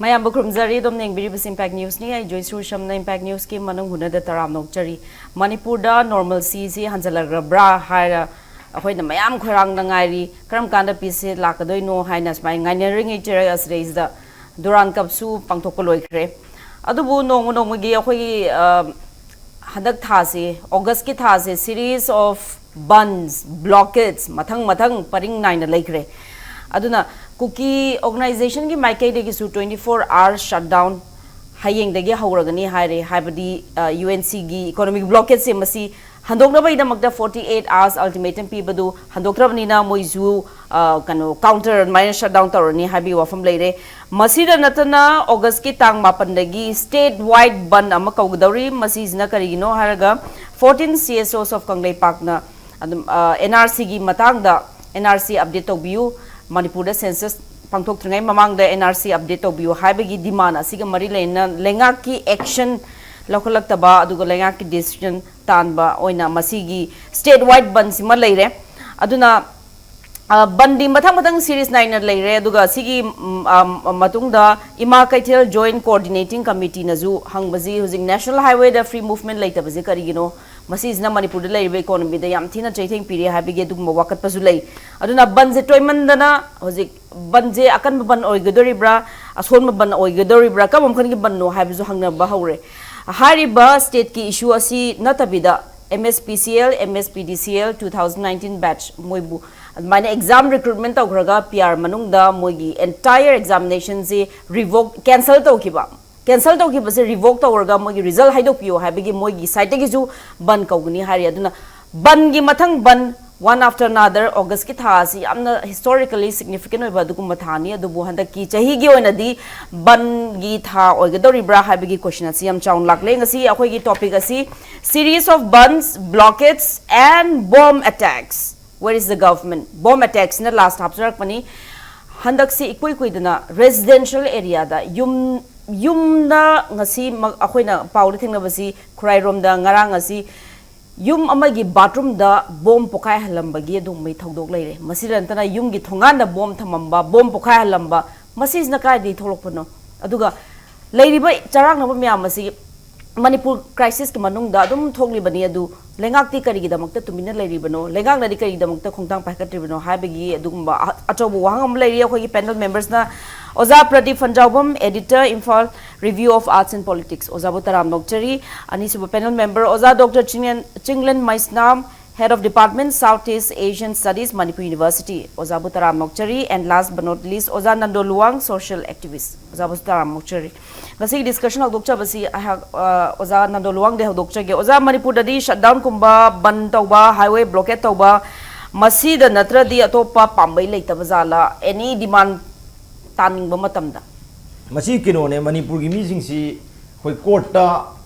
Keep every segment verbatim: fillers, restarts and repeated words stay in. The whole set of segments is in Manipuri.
ꯃꯌꯥꯝꯕꯨ ꯈꯨꯔꯨꯝꯖꯔꯤ꯫ ꯑꯗꯨꯝ ꯌꯦꯡꯕꯤꯔꯤꯕꯁꯤ ꯏꯝꯄꯦꯛ ꯅ꯭ꯌꯨꯁꯅꯤ꯫ ꯑꯩ ꯖꯣꯏꯁꯨꯔ ꯁꯝꯅ ꯏꯝꯄꯦꯛ ꯅ꯭ꯌꯨꯁꯀꯤ ꯃꯅꯨꯡ ꯍꯨꯅꯗ ꯇꯔꯥꯝꯅ ꯑꯣꯛꯆꯔꯤ꯫ ꯃꯅꯤꯄꯨꯔꯗ ꯅꯣꯔꯃꯦꯜꯁꯤꯁꯤ ꯍꯟꯖꯤꯜꯂꯛꯂꯕ꯭ꯔꯥ ꯍꯥꯏꯔ ꯑꯩꯈꯣꯏꯅ ꯃꯌꯥꯝ ꯈꯣꯏꯔꯥꯡꯅ ꯉꯥꯏꯔꯤ꯫ ꯀꯔꯝ ꯀꯥꯟꯗ ꯄꯤꯁꯁꯦ ꯂꯥꯛꯀꯗꯣꯏꯅꯣ ꯍꯥꯏꯅ ꯁꯨꯃꯥꯏꯅ ꯉꯥꯏꯅꯔꯤꯉꯩ ꯆꯦꯔ ꯑꯁꯤꯗꯩꯁꯤꯗ ꯗꯨꯔꯥꯟ ꯀꯞꯁꯨ ꯄꯥꯡꯊꯣꯛꯄ ꯂꯣꯏꯈ꯭ꯔꯦ꯫ ꯑꯗꯨꯕꯨ ꯅꯣꯡꯃ ꯅꯣꯡꯃꯒꯤ ꯑꯩꯈꯣꯏꯒꯤ, ꯑ, ꯍꯟꯗꯛ ꯊꯥꯁꯤ, ꯑꯣꯒꯁꯀꯤ ꯊꯥꯁꯦ, series of bandhs, blockades ꯃꯊꯪ ꯃꯊꯪ ꯄꯔꯤꯡ ꯅꯥꯏꯅ ꯂꯩꯈ꯭ꯔꯦ꯫ ꯑꯗꯨꯅ ꯀꯨꯀꯤ ꯑꯣꯔꯒꯅꯥꯏꯖꯦꯁꯟꯒꯤ ꯃꯥꯏꯀꯩꯗꯒꯤꯁꯨ twenty four hours shutdown ꯍꯌꯦꯡꯗꯒꯤ ꯍꯧꯔꯒꯅꯤ ꯍꯥꯏꯔꯦ꯫ ꯍꯥꯏꯕꯗꯤ, ꯑ, ꯌꯨ ꯑꯦꯟ ꯁꯤꯒꯤ economic blockadeꯁꯦ ꯃꯁꯤ ꯍꯟꯗꯣꯛꯅꯕꯒꯤꯗꯃꯛꯇ forty eight hours ultimatum ꯄꯤꯕꯗꯨ ꯍꯟꯗꯣꯛꯇ꯭ꯔꯕꯅꯤꯅ ꯃꯣꯏꯁꯨ, ꯑ, ꯀꯩꯅꯣ, counter ꯑꯗꯨꯃꯥꯏꯅ shutdown ꯇꯧꯔꯅꯤ ꯍꯥꯏꯕꯒꯤ ꯋꯥꯐꯝ ꯂꯩꯔꯦ꯫ ꯃꯁꯤꯗ ꯅꯠꯇꯅ ꯑꯣꯒꯁꯀꯤ ꯇꯥꯡ ꯃꯥꯄꯟꯗꯒꯤ state wide bandh ꯑꯃ ꯀꯧꯒꯗꯧꯔꯤ꯫ ꯃꯁꯤꯁꯤꯅ ꯀꯔꯤꯒꯤꯅꯣ ꯍꯥꯏꯔꯒ, fourteen C S Os of ꯀꯪꯂꯩꯄꯥꯛꯅ ꯑꯗꯨꯝ, ꯑ, N R Cꯒꯤ ꯃꯇꯥꯡꯗ, N R C update ꯇꯧꯕꯤꯌꯨ, ꯃꯅꯤꯄꯨꯔꯗ census ꯄꯥꯡꯊꯣꯛꯇ꯭ꯔꯤꯉꯩ ꯃꯃꯥꯡꯗ N R C update ꯇꯧꯕꯤꯌꯨ ꯍꯥꯏꯕꯒꯤ demand ꯑꯁꯤꯒ ꯃꯔꯤ ꯂꯩꯅꯅ ꯂꯩꯉꯥꯛꯀꯤ action ꯂꯧꯈꯠꯂꯛꯇꯕ, ꯑꯗꯨꯒ ꯂꯩꯉꯥꯛꯀꯤ decision ꯇꯥꯟꯕ ꯑꯣꯏꯅ ꯃꯁꯤꯒꯤ state wide bandhꯁꯤꯃ ꯂꯩꯔꯦ꯫ ꯑꯗꯨꯅ, ꯑ, bandhꯗꯤ ꯃꯊꯪ ꯃꯊꯪ series ꯅꯥꯏꯅ ꯂꯩꯔꯦ꯫ ꯑꯗꯨꯒ ꯁꯤꯒꯤ, ꯎꯝ, ꯑ, ꯃꯇꯨꯡꯗ ꯏꯃꯥ ꯀꯩꯊꯦꯜ Joint Coordinating Committeeꯅꯁꯨ ꯍꯪꯕꯁꯤ, ꯍꯧꯖꯤꯛ national highwayꯗ free movement ꯂꯩꯇꯕꯁꯦ ꯀꯔꯤꯒꯤꯅꯣ? ꯃꯁꯤꯁꯤꯅ ꯃꯅꯤꯄꯨꯔꯗ ꯂꯩꯔꯤꯕ economyꯗ ꯌꯥꯝ ꯊꯤꯅ ꯆꯩꯊꯦꯡ ꯄꯤꯔꯤ ꯍꯥꯏꯕꯒꯤ ꯑꯗꯨꯒꯨꯝꯕ ꯋꯥꯀꯠꯄꯁꯨ ꯂꯩ꯫ ꯑꯗꯨꯅ bandꯁꯦ ꯇꯣꯏꯃꯟꯗꯅ ꯍꯧꯖꯤꯛ bandꯁꯦ ꯑꯀꯟꯕ band ꯑꯣꯏꯒꯗꯣꯔꯤꯕ꯭ꯔꯥ, ꯑꯁꯣꯟꯕ bandꯅ ꯑꯣꯏꯒꯗꯧꯔꯤꯕ꯭ꯔꯥ, ꯀꯔꯝꯕ ꯃꯈꯜꯒꯤ bandꯅꯣ ꯍꯥꯏꯕꯁꯨ ꯍꯪꯅꯕ ꯍꯧꯔꯦ꯫ ꯍꯥꯏꯔꯤꯕ stateꯀꯤ issue ꯑꯁꯤ ꯅꯠꯇꯕꯤꯗ, M S P C L, M S P D C L two thousand nineteen batch ꯃꯣꯏꯕꯨ ꯑꯗꯨꯃꯥꯏꯅ exam recruitment ꯇꯧꯈ꯭ꯔꯒ P R ꯃꯅꯨꯡꯗ ꯃꯣꯏꯒꯤ entire examinationꯁꯤ revoke, cancel ꯇꯧꯈꯤꯕ꯫ Cancel ꯇꯧꯈꯤꯕꯁꯦ revoke ꯇꯧꯔꯒ ꯃꯣꯏꯒꯤ result ꯍꯥꯏꯗꯣꯛꯄꯤꯌꯣ ꯍꯥꯏꯕꯒꯤ ꯃꯣꯏꯒꯤ sideꯇꯒꯤꯁꯨ bandh ꯀꯧꯒꯅꯤ ꯍꯥꯏꯔꯤ꯫ ꯑꯗꯨꯅ bandꯒꯤ ꯃꯊꯪ bandh, one after another, ꯑꯣꯒꯁꯀꯤ ꯊꯥ ꯑꯁꯤ ꯌꯥꯝꯅ historically significant ꯑꯣꯏꯕ ꯑꯗꯨꯒꯨꯝꯕ ꯊꯥꯅꯤ꯫ ꯑꯗꯨꯕꯨ ꯍꯟꯗꯛꯀꯤ ꯆꯍꯤꯒꯤ ꯑꯣꯏꯅꯗꯤ bandꯒꯤ ꯊꯥ ꯑꯣꯏꯒꯗꯧꯔꯤꯕ꯭ꯔꯥ ꯍꯥꯏꯕꯒꯤ question ꯑꯁꯤ ꯌꯥꯝ ꯆꯥꯎꯅ ꯂꯥꯛꯂꯦ꯫ ꯉꯁꯤ ꯑꯩꯈꯣꯏꯒꯤ topic ꯑꯁꯤ series of bandhs, blockades and bomb attacks. Where is the government? Bomb attacksꯅ last ꯍꯥꯞꯆꯔꯛꯄꯅꯤ꯫ ꯍꯟꯗꯛꯁꯤ ꯏꯀꯨꯏ ꯀꯨꯏꯗꯅ residential areaꯗ ꯌꯨꯝ, ꯌꯨꯝꯗ ꯉꯁꯤ ꯃ-, ꯑꯩꯈꯣꯏꯅ ꯄꯥꯎꯗ ꯊꯦꯡꯅꯕꯁꯤ, ꯈꯨꯔꯥꯏꯔꯣꯝꯗ ꯉꯔꯥꯡ ꯑꯁꯤ ꯌꯨꯝ ꯑꯃꯒꯤ bathroomꯗ bomb ꯄꯣꯈꯥꯏꯍꯜꯂꯝꯕꯒꯤ ꯑꯗꯨꯒꯨꯝꯕꯒꯤ ꯊꯧꯗꯣꯛ ꯂꯩꯔꯦ꯫ ꯃꯁꯤꯗ ꯅꯠꯇꯅ ꯌꯨꯝꯒꯤ ꯊꯣꯡꯒꯥꯟꯗ bomb ꯊꯝꯃꯝꯕ, bomb ꯄꯣꯈꯥꯏꯍꯜꯂꯝꯕ, ꯃꯁꯤꯁꯤꯅ ꯀꯗꯥꯏꯗꯒꯤ ꯊꯣꯛꯂꯛꯄꯅꯣ? ꯑꯗꯨꯒ ꯂꯩꯔꯤꯕ ꯆꯔꯥꯡꯅꯕ ꯃꯌꯥꯝ ꯑꯁꯤ ꯃꯅꯤꯄꯨꯔ crisis ꯀꯤ ꯃꯅꯨꯡꯗ ꯑꯗꯨꯝ ꯊꯣꯛꯂꯤꯕꯅꯤ꯫ ꯑꯗꯨ ꯂꯩꯉꯥꯛꯇꯤ ꯀꯔꯤꯒꯤꯗꯃꯛꯇ ꯇꯨꯃꯤꯟꯅ ꯂꯩꯔꯤꯕꯅꯣ, ꯂꯩꯉꯥꯛꯅꯗꯤ ꯀꯔꯤꯒꯤꯗꯃꯛꯇ ꯈꯣꯡꯊꯥꯡ ꯄꯥꯏꯈꯠꯇ꯭ꯔꯤꯕꯅꯣ ꯍꯥꯏꯕꯒꯤ ꯑꯗꯨꯒꯨꯝꯕ ꯑ- ꯑꯆꯧꯕ ꯋꯥꯍꯪ ꯑꯃ ꯂꯩꯔꯤ꯫ ꯑꯩꯈꯣꯏꯒꯤ panel members ꯅ ꯑꯣꯖꯥ Pradeep ꯐꯟꯖꯥꯎꯕꯝ, editor, Imphal Review of Arts and Politics, ꯑꯣꯖꯥꯕꯨ ꯇꯔꯥꯝꯅ ꯑꯣꯛꯆꯔꯤ꯫ ꯑꯅꯤꯁꯨꯕ panel member ꯑꯣꯖꯥ doctor Chinglen Chinglen Meisnam, Head of Department, South East Asian Studies, Manipur University, ꯑꯣꯖꯥꯕꯨ ꯇꯔꯥꯝꯅ ꯑꯣꯛꯆꯔꯤ꯫ And last but not least, ꯑꯣꯖꯥ ꯅꯟꯗꯣ ꯂꯨꯋꯥꯡ, social activist, ꯑꯣꯖꯥꯕꯨꯁꯨ ꯇꯔꯥꯝꯅ ꯑꯣꯛꯆꯔꯤ꯫ ꯉꯁꯤꯒꯤ discussion ꯍꯧꯗꯣꯛꯆꯕꯁꯤ ꯑꯩꯍꯥꯛ ꯑ, ꯑꯣꯖꯥ ꯅꯟꯗꯣ ꯂꯨꯋꯥꯡꯗꯒꯤ ꯍꯧꯗꯣꯛꯆꯒꯦ꯫ ꯑꯣꯖꯥ, ꯃꯅꯤꯄꯨꯔꯗꯗꯤ shutdown ꯀꯨꯝꯕ, ꯕꯟ ꯇꯧꯕ, highway blockade ꯇꯧꯕ, ꯃꯁꯤꯗ ꯅꯠꯇ꯭ꯔꯗꯤ ꯑꯇꯣꯞꯄ ꯄꯥꯝꯕꯩ ꯂꯩꯇꯕ ꯖꯥꯠꯂꯥ, any demand ꯇꯥꯅꯤꯡꯕ ꯃꯇꯝꯗ? ꯃꯁꯤ ꯀꯩꯅꯣꯅꯦ, ꯃꯅꯤꯄꯨꯔꯒꯤ ꯃꯤꯁꯤꯡꯁꯤ ꯑꯩꯈꯣꯏ court ꯇ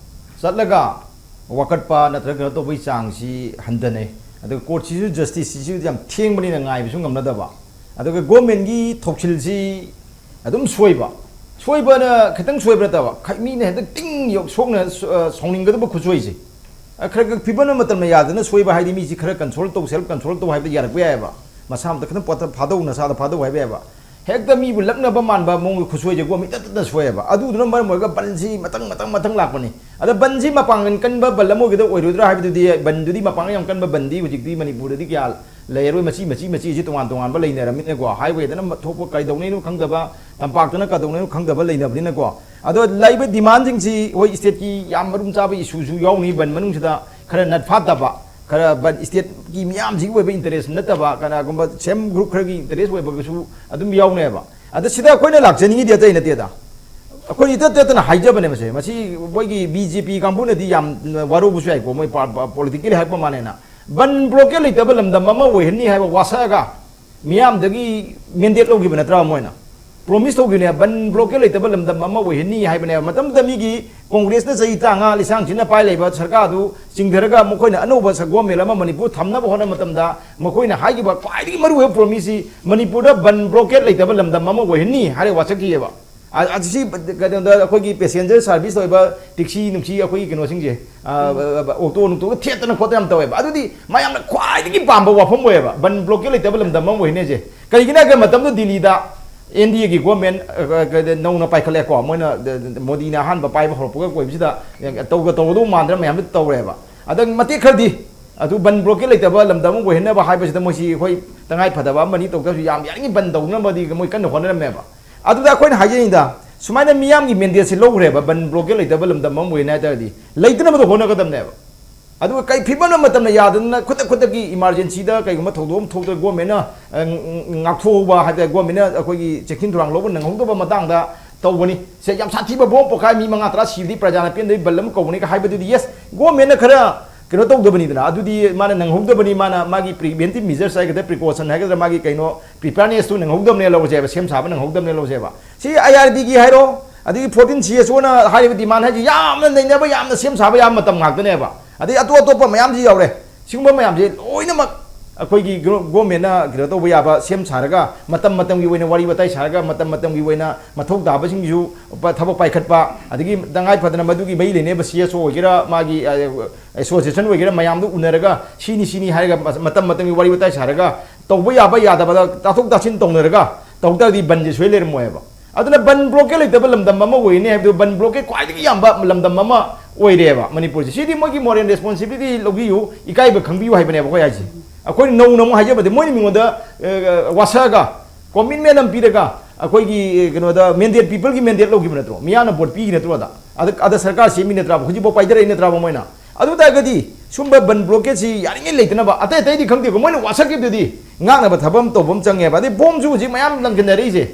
ꯆꯠꯂꯒ ꯋꯥꯀꯠꯄ ꯅꯠꯇ꯭ꯔꯒ ꯀꯩꯅꯣ ꯇꯧꯕꯒꯤ ꯆꯥꯡꯁꯤ ꯍꯟꯊꯅꯩ꯫ ꯑꯗꯨꯒ court ꯁꯤꯁꯨ, justice ꯁꯤꯁꯨ ꯌꯥꯝ ꯊꯦꯡꯕꯅꯤꯅ ꯉꯥꯏꯕꯁꯨ ꯉꯝꯅꯗꯕ꯫ ꯑꯗꯨꯒ government ꯀꯤ ꯊꯧꯁꯤꯜꯁꯤ ꯑꯗꯨꯝ ꯁꯣꯏꯕ꯫ ꯁꯣꯏꯕꯅ ꯈꯤꯇꯪ ꯁꯣꯏꯕ ꯅꯠꯇꯕ, ꯈ- ꯃꯤꯅ ꯍꯦꯛꯇ ꯇꯤꯡ ꯌꯧ- ꯁꯣꯛꯅ ꯁ- ꯑ, ꯁꯥꯎꯅꯤꯡꯒꯗꯕ ꯈꯨꯠꯁꯣꯏꯁꯦ꯫ ꯑ, ꯈꯔ ꯈꯔ ꯐꯤꯕꯝ ꯑꯃ ꯃꯇꯝꯅ ꯌꯥꯗꯅ ꯁꯣꯏꯕ ꯍꯥꯏꯗꯤ ꯃꯤꯁꯤ ꯈꯔ console ꯇꯧ, self control ꯇꯧ ꯍꯥꯏꯕꯗ ꯌꯥꯔꯛꯄ ꯌꯥꯏꯑꯕ꯫ ꯃꯁꯥ ꯃꯇ ꯈꯤꯇꯪ ꯄꯣꯊ-, ꯐꯥꯗꯧ, ꯅꯁꯥꯗ ꯐꯥꯗꯧ ꯍꯥꯏꯕ ꯌꯥꯏꯑꯕ꯫ ꯍꯦꯛꯇ ꯃꯤꯕꯨ ꯂꯛꯅꯕ ꯃꯥꯟꯕ ꯃꯑꯣꯡꯒꯤ ꯈꯨꯠꯁꯣꯏꯁꯦꯀꯣ, ꯃꯤ ꯇꯠ ꯇꯠꯇ ꯁꯣꯏꯑꯕ꯫ ꯑꯗꯨꯗꯨꯅ ꯃꯔꯝ ꯑꯣꯏꯔꯒ ꯕꯟꯁꯤ ꯃꯊꯪ ꯃꯊꯪ ꯃꯊꯪ ꯂꯥꯛꯄꯅꯤ꯫ ꯑꯗ ꯕꯟꯁꯤ ꯃꯄꯥꯡꯒꯜ ꯀꯟꯕ ꯕꯟ ꯑꯃ ꯑꯣꯏꯒꯗ ꯑꯣꯏꯔꯣꯏꯗ꯭ꯔꯥ ꯍꯥꯏꯕꯗꯨꯗꯤ, ꯕꯟꯗꯨꯗꯤ ꯃꯄꯥꯡꯒꯜ ꯌꯥꯝ ꯀꯟꯕ ꯕꯟꯗꯤ ꯍꯧꯖꯤꯛꯇꯤ ꯃꯅꯤꯄꯨꯔꯗꯗꯤ ꯀꯌꯥ ꯂꯩꯔꯔꯣꯏ꯫ ꯃꯆꯤ ꯃꯆꯤ ꯃꯆꯤꯁꯤ ꯇꯣꯉꯥꯟ ꯇꯣꯉꯥꯟꯕ ꯂꯩꯅꯔꯕꯅꯤꯅꯀꯣ, highway ꯗꯅ ꯊꯣꯛꯄ ꯀꯩꯗꯧꯅꯩꯅꯣ ꯈꯪꯗꯕ, ꯇꯝꯄꯥꯛꯇꯅ ꯀꯩꯗꯧꯅꯩꯅꯣ ꯈꯪꯗꯕ ꯂꯩꯅꯕꯅꯤꯅꯀꯣ꯫ ꯑꯗꯣ ꯂꯩꯕ demand ꯁꯤꯡꯁꯤ ꯍꯣꯏ state ꯀꯤ ꯌꯥꯝ ꯃꯔꯨꯝ ꯆꯥꯕ issue ꯁꯨ ꯌꯥꯎꯅꯤ ꯕꯟ ꯃꯅꯨꯡꯁꯤꯗ, ꯈꯔ ꯅꯠ ꯐꯥꯠꯇꯕ, ꯈꯔ ꯕꯟ state ꯀꯤ ꯃꯤꯌꯥꯝꯁꯤꯒꯤ ꯑꯣꯏꯕ interest ꯅꯠꯇꯕ, ꯀꯅꯥꯒꯨꯝꯕ same group ꯈꯔꯒꯤ interest ꯑꯣꯏꯕꯒꯁꯨ ꯑꯗꯨꯝ ꯌꯥꯎꯅꯦꯕ꯫ ꯑꯗ ꯁꯤꯗ ꯑꯩꯈꯣꯏꯅ ꯂꯥꯛꯆꯅꯤꯡꯉꯤꯗꯤ ꯑꯇꯩ ꯅꯠꯇꯦꯗ, ꯑꯩꯈꯣꯏ ꯏꯇꯠ ꯇꯠꯇꯅ ꯍꯥꯏꯖꯕꯅꯦ꯫ ꯃꯁꯦ ꯃꯁꯤ ꯃꯣꯏꯒꯤ B J P ꯀꯥꯡꯕꯨꯅꯗꯤ ꯌꯥꯝ ꯋꯥꯔꯧꯕꯁꯨ ꯌꯥꯏꯀꯣ, ꯃꯣꯏ ꯄ- ꯄ- politically ꯍꯥꯏꯔꯛꯄ ꯃꯥꯅꯦꯅ꯫ ꯕꯟ blockade ꯂꯩꯇꯕ ꯂꯝꯗꯝ ꯑꯃ ꯑꯣꯏꯍꯟꯅꯤ ꯍꯥꯏꯕ ꯋꯥꯁꯛꯑꯒ ꯃꯤꯌꯥꯝꯗꯒꯤ mandate ꯂꯧꯈꯤꯕ ꯅꯠꯇ꯭ꯔꯥ ꯃꯣꯏꯅ? Promise ꯇꯧꯈꯤꯕꯅꯦ, ꯕꯟ blockade ꯂꯩꯇꯕ ꯂꯝꯗꯝ ꯑꯃ ꯑꯣꯏꯍꯟꯅꯤ ꯍꯥꯏꯕꯅꯦꯕ꯫ ꯃꯇꯝꯗꯨꯗ ꯃꯤꯒꯤ ꯀꯣꯡꯒ꯭ꯔꯦꯁꯅ ꯆꯍꯤ ꯇꯔꯥꯃꯉꯥ ꯂꯤꯁꯥꯡꯁꯤꯟꯅ ꯄꯥꯏ ꯂꯩꯕ ꯁꯔꯀꯥꯔꯗꯨ ꯆꯤꯡꯊꯔꯒ ꯃꯈꯣꯏꯅ ꯑꯅꯧꯕ ꯁ- government ꯑꯃ ꯃꯅꯤꯄꯨꯔ ꯊꯝꯅꯕ ꯍꯣꯠꯅꯕ ꯃꯇꯝꯗ ꯃꯈꯣꯏꯅ ꯍꯥꯏꯈꯤꯕ ꯈ꯭ꯋꯥꯏꯗꯒꯤ ꯃꯔꯨꯑꯣꯏꯕ promise ꯁꯤ ꯃꯅꯤꯄꯨꯔꯗ ꯕꯟ blockade ꯂꯩꯇꯕ ꯂꯝꯗꯝ ꯑꯃ ꯑꯣꯏꯍꯟꯅꯤ ꯍꯥꯏꯔꯒ ꯋꯥꯁꯛꯈꯤꯑꯕ꯫ ꯑ- ꯑ- ꯁꯤ ꯀꯩꯅꯣꯗ ꯑꯩꯈꯣꯏꯒꯤ passenger service ꯇꯧꯔꯤꯕ taxi ꯅꯨꯡꯁꯤ ꯑꯩꯈꯣꯏꯒꯤ ꯀꯩꯅꯣꯁꯤꯡꯁꯦ, ꯑ, ꯑ, ꯑ, auto ꯅꯨꯡꯇꯣꯒ ꯊꯦꯠꯇꯅ ꯈꯣꯠꯇꯅ ꯌꯥꯝ ꯇꯧꯋꯦꯕ꯫ ꯑꯗꯨꯗꯤ ꯃꯌꯥꯝꯅ ꯈ꯭ꯋꯥꯏꯗꯒꯤ ꯄꯥꯝꯕ ꯋꯥꯐꯝ ꯑꯣꯏꯌꯦꯕ, ꯕꯟ blockade ꯂꯩꯇꯕ ꯂꯝꯗꯝ ꯑꯃ ꯑꯣꯏꯍꯟꯅꯤꯁꯦ꯫ ꯀꯔꯤꯒꯤꯅꯣ ꯍꯥꯏꯕ ꯃꯇꯝꯗ ꯗꯤꯜꯂꯤꯗ ꯑꯦꯟ ꯗꯤ ꯑꯦꯒꯤ ꯒꯣꯔꯃꯦꯟ ꯅꯧꯅ ꯄꯥꯏꯈꯠꯂꯦꯀꯣ, ꯃꯣꯏꯅ, ꯃꯣꯗꯤꯅ ꯑꯍꯥꯟꯕ ꯄꯥꯏꯕ ꯍꯧꯔꯛꯄꯒ ꯑꯣꯏꯕꯁꯤꯗ ꯇꯧꯒ ꯇꯧꯒꯗꯧ ꯃꯥꯟꯗꯅ ꯃꯌꯥꯝꯗꯨ ꯇꯧꯔꯦꯕ꯫ ꯑꯗ ꯃꯇꯦꯛ ꯈꯔꯗꯤ ꯑꯗꯨ ꯕꯟ ꯕ꯭ꯂꯣꯀꯦꯠ ꯂꯩꯇꯕ ꯂꯝꯗꯝ ꯑꯃ ꯑꯣꯏꯍꯟꯅꯕ ꯍꯥꯏꯕꯁꯤꯗ ꯃꯣꯏꯁꯤ ꯑꯩꯈꯣꯏ ꯇꯉꯥꯏ ꯐꯗꯕ ꯑꯃꯅꯤ ꯇꯧꯗ꯭ꯔꯁꯨ ꯌꯥꯝ ꯌꯥꯔꯤꯉꯩ ꯕꯟ ꯇꯧꯅꯕꯗꯤ ꯃꯣꯏ ꯀꯟꯅ ꯍꯣꯠꯅꯔꯝꯃꯦꯕ꯫ ꯑꯗꯨꯗ ꯑꯩꯈꯣꯏꯅ ꯍꯥꯏꯖꯅꯤꯡꯉꯤꯗ, ꯁꯨꯃꯥꯏꯅ ꯃꯤꯌꯥꯝꯒꯤ ꯃꯦꯟꯗꯦꯠꯁꯦ ꯂꯧꯈ꯭ꯔꯦꯕ, ꯕꯟ ꯕ꯭ꯂꯣꯀꯦꯠ ꯂꯩꯇꯕ ꯂꯝꯗꯝ ꯑꯃ ꯑꯣꯏꯅ ꯍꯥꯏ ꯇꯥꯔꯗꯤ ꯂꯩꯇꯅꯕꯗꯣ ꯍꯣꯠꯅꯒꯗꯕꯅꯦꯕ꯫ ꯑꯗꯨꯒ ꯀꯩ ꯐꯤꯕꯝ ꯑꯃ ꯃꯇꯝꯅ ꯌꯥꯗꯗꯅ ꯈꯨꯗꯛ ꯈꯨꯗꯛꯀꯤ ꯏꯃꯥꯔꯖꯦꯟꯁꯤꯗ ꯀꯩꯒꯨꯝꯕ ꯊꯧꯗꯣꯛ ꯑꯃ ꯊꯣꯛꯇꯅ ꯒꯣꯔꯃꯦꯟꯅ, ꯑ, ꯉꯥꯛꯊꯣꯛꯍꯧꯕ ꯍꯥꯏꯕ ꯇꯥꯔꯦ, ꯒꯣꯔꯃꯦꯟꯅ ꯑꯩꯈꯣꯏꯒꯤ ꯆꯦꯛꯁꯤꯟ ꯊꯧꯔꯥꯡ ꯂꯧꯕ ꯅꯪꯍꯧꯗꯕ ꯃꯇꯥꯡꯗ ꯇꯧꯕꯅꯤ꯫ ꯁꯦ, ꯌꯥꯝ ꯁꯥꯊꯤꯕ ꯕꯣꯝ ꯄꯣꯈꯥꯏ ꯃꯤ ꯃꯉꯥ ꯇꯔꯥ ꯁꯤꯕꯗꯤ ꯄ꯭ꯔꯖꯥꯅ ꯄꯦꯟꯗꯕꯒꯤ ꯕꯟ ꯑꯃ ꯀꯧꯕꯅꯤꯒ ꯍꯥꯏꯕꯗꯨꯗꯤ, ꯌꯦꯁ, ꯒꯣꯔꯃꯦꯟꯅ ꯈꯔ ꯀꯩꯅꯣ ꯇꯧꯗꯕꯅꯤꯗꯅ, ꯑꯗꯨꯗꯤ ꯃꯥꯅ ꯅꯪꯍꯧꯗꯕꯅꯤ, ꯃꯥꯅ ꯃꯥꯒꯤ ꯄ꯭ꯔꯤꯚꯦꯟꯇꯤꯞ ꯃꯤꯖꯔꯁ ꯍꯥꯏꯒꯗ꯭ꯔꯥ, ꯄ꯭ꯔꯤꯀꯣꯁꯟ ꯍꯥꯏꯒꯗ꯭ꯔꯥ, ꯃꯥꯒꯤ ꯀꯩꯅꯣ ꯄ꯭ꯔꯤꯄꯦꯌꯔꯅꯦꯁꯇꯨ ꯅꯪꯍꯧꯗꯕꯅꯦ ꯂꯧꯔꯁꯦꯕ, ꯁꯦꯝ ꯁꯥꯕ ꯅꯪꯍꯧꯗꯕꯅꯦ ꯂꯧꯔꯁꯦꯕ꯫ ꯁꯤ ꯑꯥꯏ ꯑꯥꯔ ꯕꯤꯒꯤ ꯍꯥꯏꯔꯣ, ꯑꯗꯒꯤ ꯐꯣꯔꯇꯤꯟ ꯁꯤ ꯑꯦꯁ ꯑꯣꯅ ꯍꯥꯏꯔꯤꯕ ꯗꯤꯃꯥꯟ ꯍꯥꯏꯁꯤ ꯌꯥꯝꯅ ꯅꯩꯅꯕ, ꯌꯥꯝꯅ ꯁꯦꯝ ꯁꯥꯕ ꯌꯥꯕ ꯃꯇꯝ ꯉꯥꯛꯇꯅꯦꯕ꯫ ꯑꯗꯩ ꯑꯇꯣꯞ ꯑꯇꯣꯞꯄ ꯃꯌꯥꯝꯁꯤ ꯌꯥꯎꯔꯦ꯫ ꯁꯤꯒꯨꯝꯕ ꯃꯌꯥꯝꯁꯦ ꯂꯣꯏꯅꯃꯛ ꯑꯩꯈꯣꯏꯒꯤ ꯒꯣ-, ꯒꯣꯔꯃꯦꯟꯅ ꯀꯩꯅꯣ ꯇꯧꯕ ꯌꯥꯕ, ꯁꯦꯝ ꯁꯥꯔꯒ, ꯃꯇꯝ ꯃꯇꯝꯒꯤ ꯑꯣꯏꯅ ꯋꯥꯔꯤ ꯋꯥꯇꯥꯏ ꯁꯥꯔꯒ, ꯃꯇꯝ ꯃꯇꯝꯒꯤ ꯑꯣꯏꯅ ꯃꯊꯧ ꯇꯥꯕꯁꯤꯡꯁꯨ ꯄ-, ꯊꯕꯛ ꯄꯥꯏꯈꯠꯄ, ꯑꯗꯒꯤ ꯇꯉꯥꯏ ꯐꯗꯅ ꯃꯗꯨꯒꯤ ꯃꯔꯤ ꯂꯩꯅꯕ ꯁꯤ ꯑꯦꯁ ꯑꯣ ꯑꯣꯏꯒꯦꯔꯥ, ꯃꯥꯒꯤ, ꯑ, ꯑꯦꯁꯣꯁꯤꯌꯦꯁꯟ ꯑꯣꯏꯒꯦꯔꯥ, ꯃꯌꯥꯝꯗꯨ ꯎꯅꯔꯒ ꯁꯤꯅꯤ ꯁꯤꯅꯤ ꯍꯥꯏꯔꯒ ꯃ-, ꯃꯇꯝ ꯃꯇꯝꯒꯤ ꯋꯥꯔꯤ ꯋꯥꯇꯥꯏ ꯁꯥꯔꯒ, ꯇꯧꯕ ꯌꯥꯕ ꯌꯥꯗꯕꯗ ꯇꯥꯊꯣꯛ ꯇꯥꯁꯤꯟ ꯇꯧꯅꯔꯒ ꯇꯧ ꯇꯥꯔꯗꯤ ꯕꯟꯁꯦ ꯁꯣꯏ ꯂꯩꯔꯝꯃꯣꯏꯕ꯫ ꯑꯗꯨꯅ ꯕꯟ ꯕ꯭ꯂꯣꯀꯦꯠ ꯂꯩꯇꯕ ꯂꯝꯗꯝ ꯑꯃ ꯑꯣꯏꯅꯤ ꯍꯥꯏꯕꯗꯨ, ꯕꯟ ꯕ꯭ꯂꯣꯀꯦꯠ ꯈ꯭ꯋꯥꯏꯗꯒꯤ ꯌꯥꯝꯕ ꯂꯝꯗꯝ ꯑꯃ ꯑꯣꯏꯔꯦꯕ ꯃꯅꯤꯄꯨꯔꯁꯦ꯫ ꯁꯤꯗꯤ ꯃꯣꯏꯒꯤ ꯃꯣꯔꯦꯜ ꯔꯦꯁꯄꯣꯟꯁꯤꯕꯤꯂꯤꯇꯤ ꯂꯧꯕꯤꯌꯨ, ꯏꯀꯥꯏꯕ ꯈꯪꯕꯤꯌꯨ ꯍꯥꯏꯕꯅꯦꯕ ꯑꯩꯈꯣꯏ ꯍꯥꯏꯁꯦ꯫ ꯑꯩꯈꯣꯏꯅ ꯅꯧꯅ ꯑꯃꯨꯛ ꯍꯥꯏꯖꯕꯗꯤ, ꯃꯣꯏꯅ ꯃꯤꯉꯣꯟꯗ, ꯑ, ꯋꯥꯁꯛꯑꯒ, ꯀꯣꯃꯤꯠꯃꯦꯟ ꯑꯃ ꯄꯤꯔꯒ, ꯑꯩꯈꯣꯏꯒꯤ, ꯑ, ꯀꯩꯅꯣꯗ ꯃꯦꯟꯗꯦꯠ, ꯄꯤꯄꯜꯒꯤ ꯃꯦꯟꯗꯦꯠ ꯂꯧꯈꯤꯕ ꯅꯠꯇ꯭ꯔꯣ? ꯃꯤꯌꯥꯝꯅ ꯚꯣꯠ ꯄꯤꯈꯤ ꯅꯠꯇ꯭ꯔꯣ? ꯑꯗ, ꯑꯗ, ꯑꯗ ꯁꯔꯀꯥꯔ ꯁꯦꯝꯃꯤ ꯅꯠꯇ꯭ꯔꯕ? ꯍꯧꯖꯤꯛꯐꯥꯎ ꯄꯥꯏꯊꯔꯛꯏ ꯅꯠꯇ꯭ꯔꯕ ꯃꯣꯏꯅ? ꯑꯗꯨ ꯑꯣꯏ ꯇꯥꯔꯒꯗꯤ ꯁꯨꯝꯕ ꯕꯟ ꯕ꯭ꯂꯣꯀꯦꯠꯁꯤ ꯌꯥꯔꯤꯉꯩ ꯂꯩꯇꯅꯕ, ꯑꯇꯩ ꯑꯇꯩꯗꯤ ꯈꯪꯗꯦꯀꯣ, ꯃꯣꯏꯅ ꯋꯥꯁꯛꯈꯤꯕꯗꯨꯗꯤ ꯉꯥꯛꯅꯕ ꯊꯕꯛ ꯑꯃ ꯇꯧꯕ ꯑꯃ ꯆꯪꯉꯦꯕ꯫ ꯑꯗꯩ ꯕꯣꯝꯁꯨ ꯍꯧꯖꯤꯛ ꯃꯌꯥꯝ ꯂꯪꯁꯤꯟꯅꯔꯛꯏꯁꯦ꯫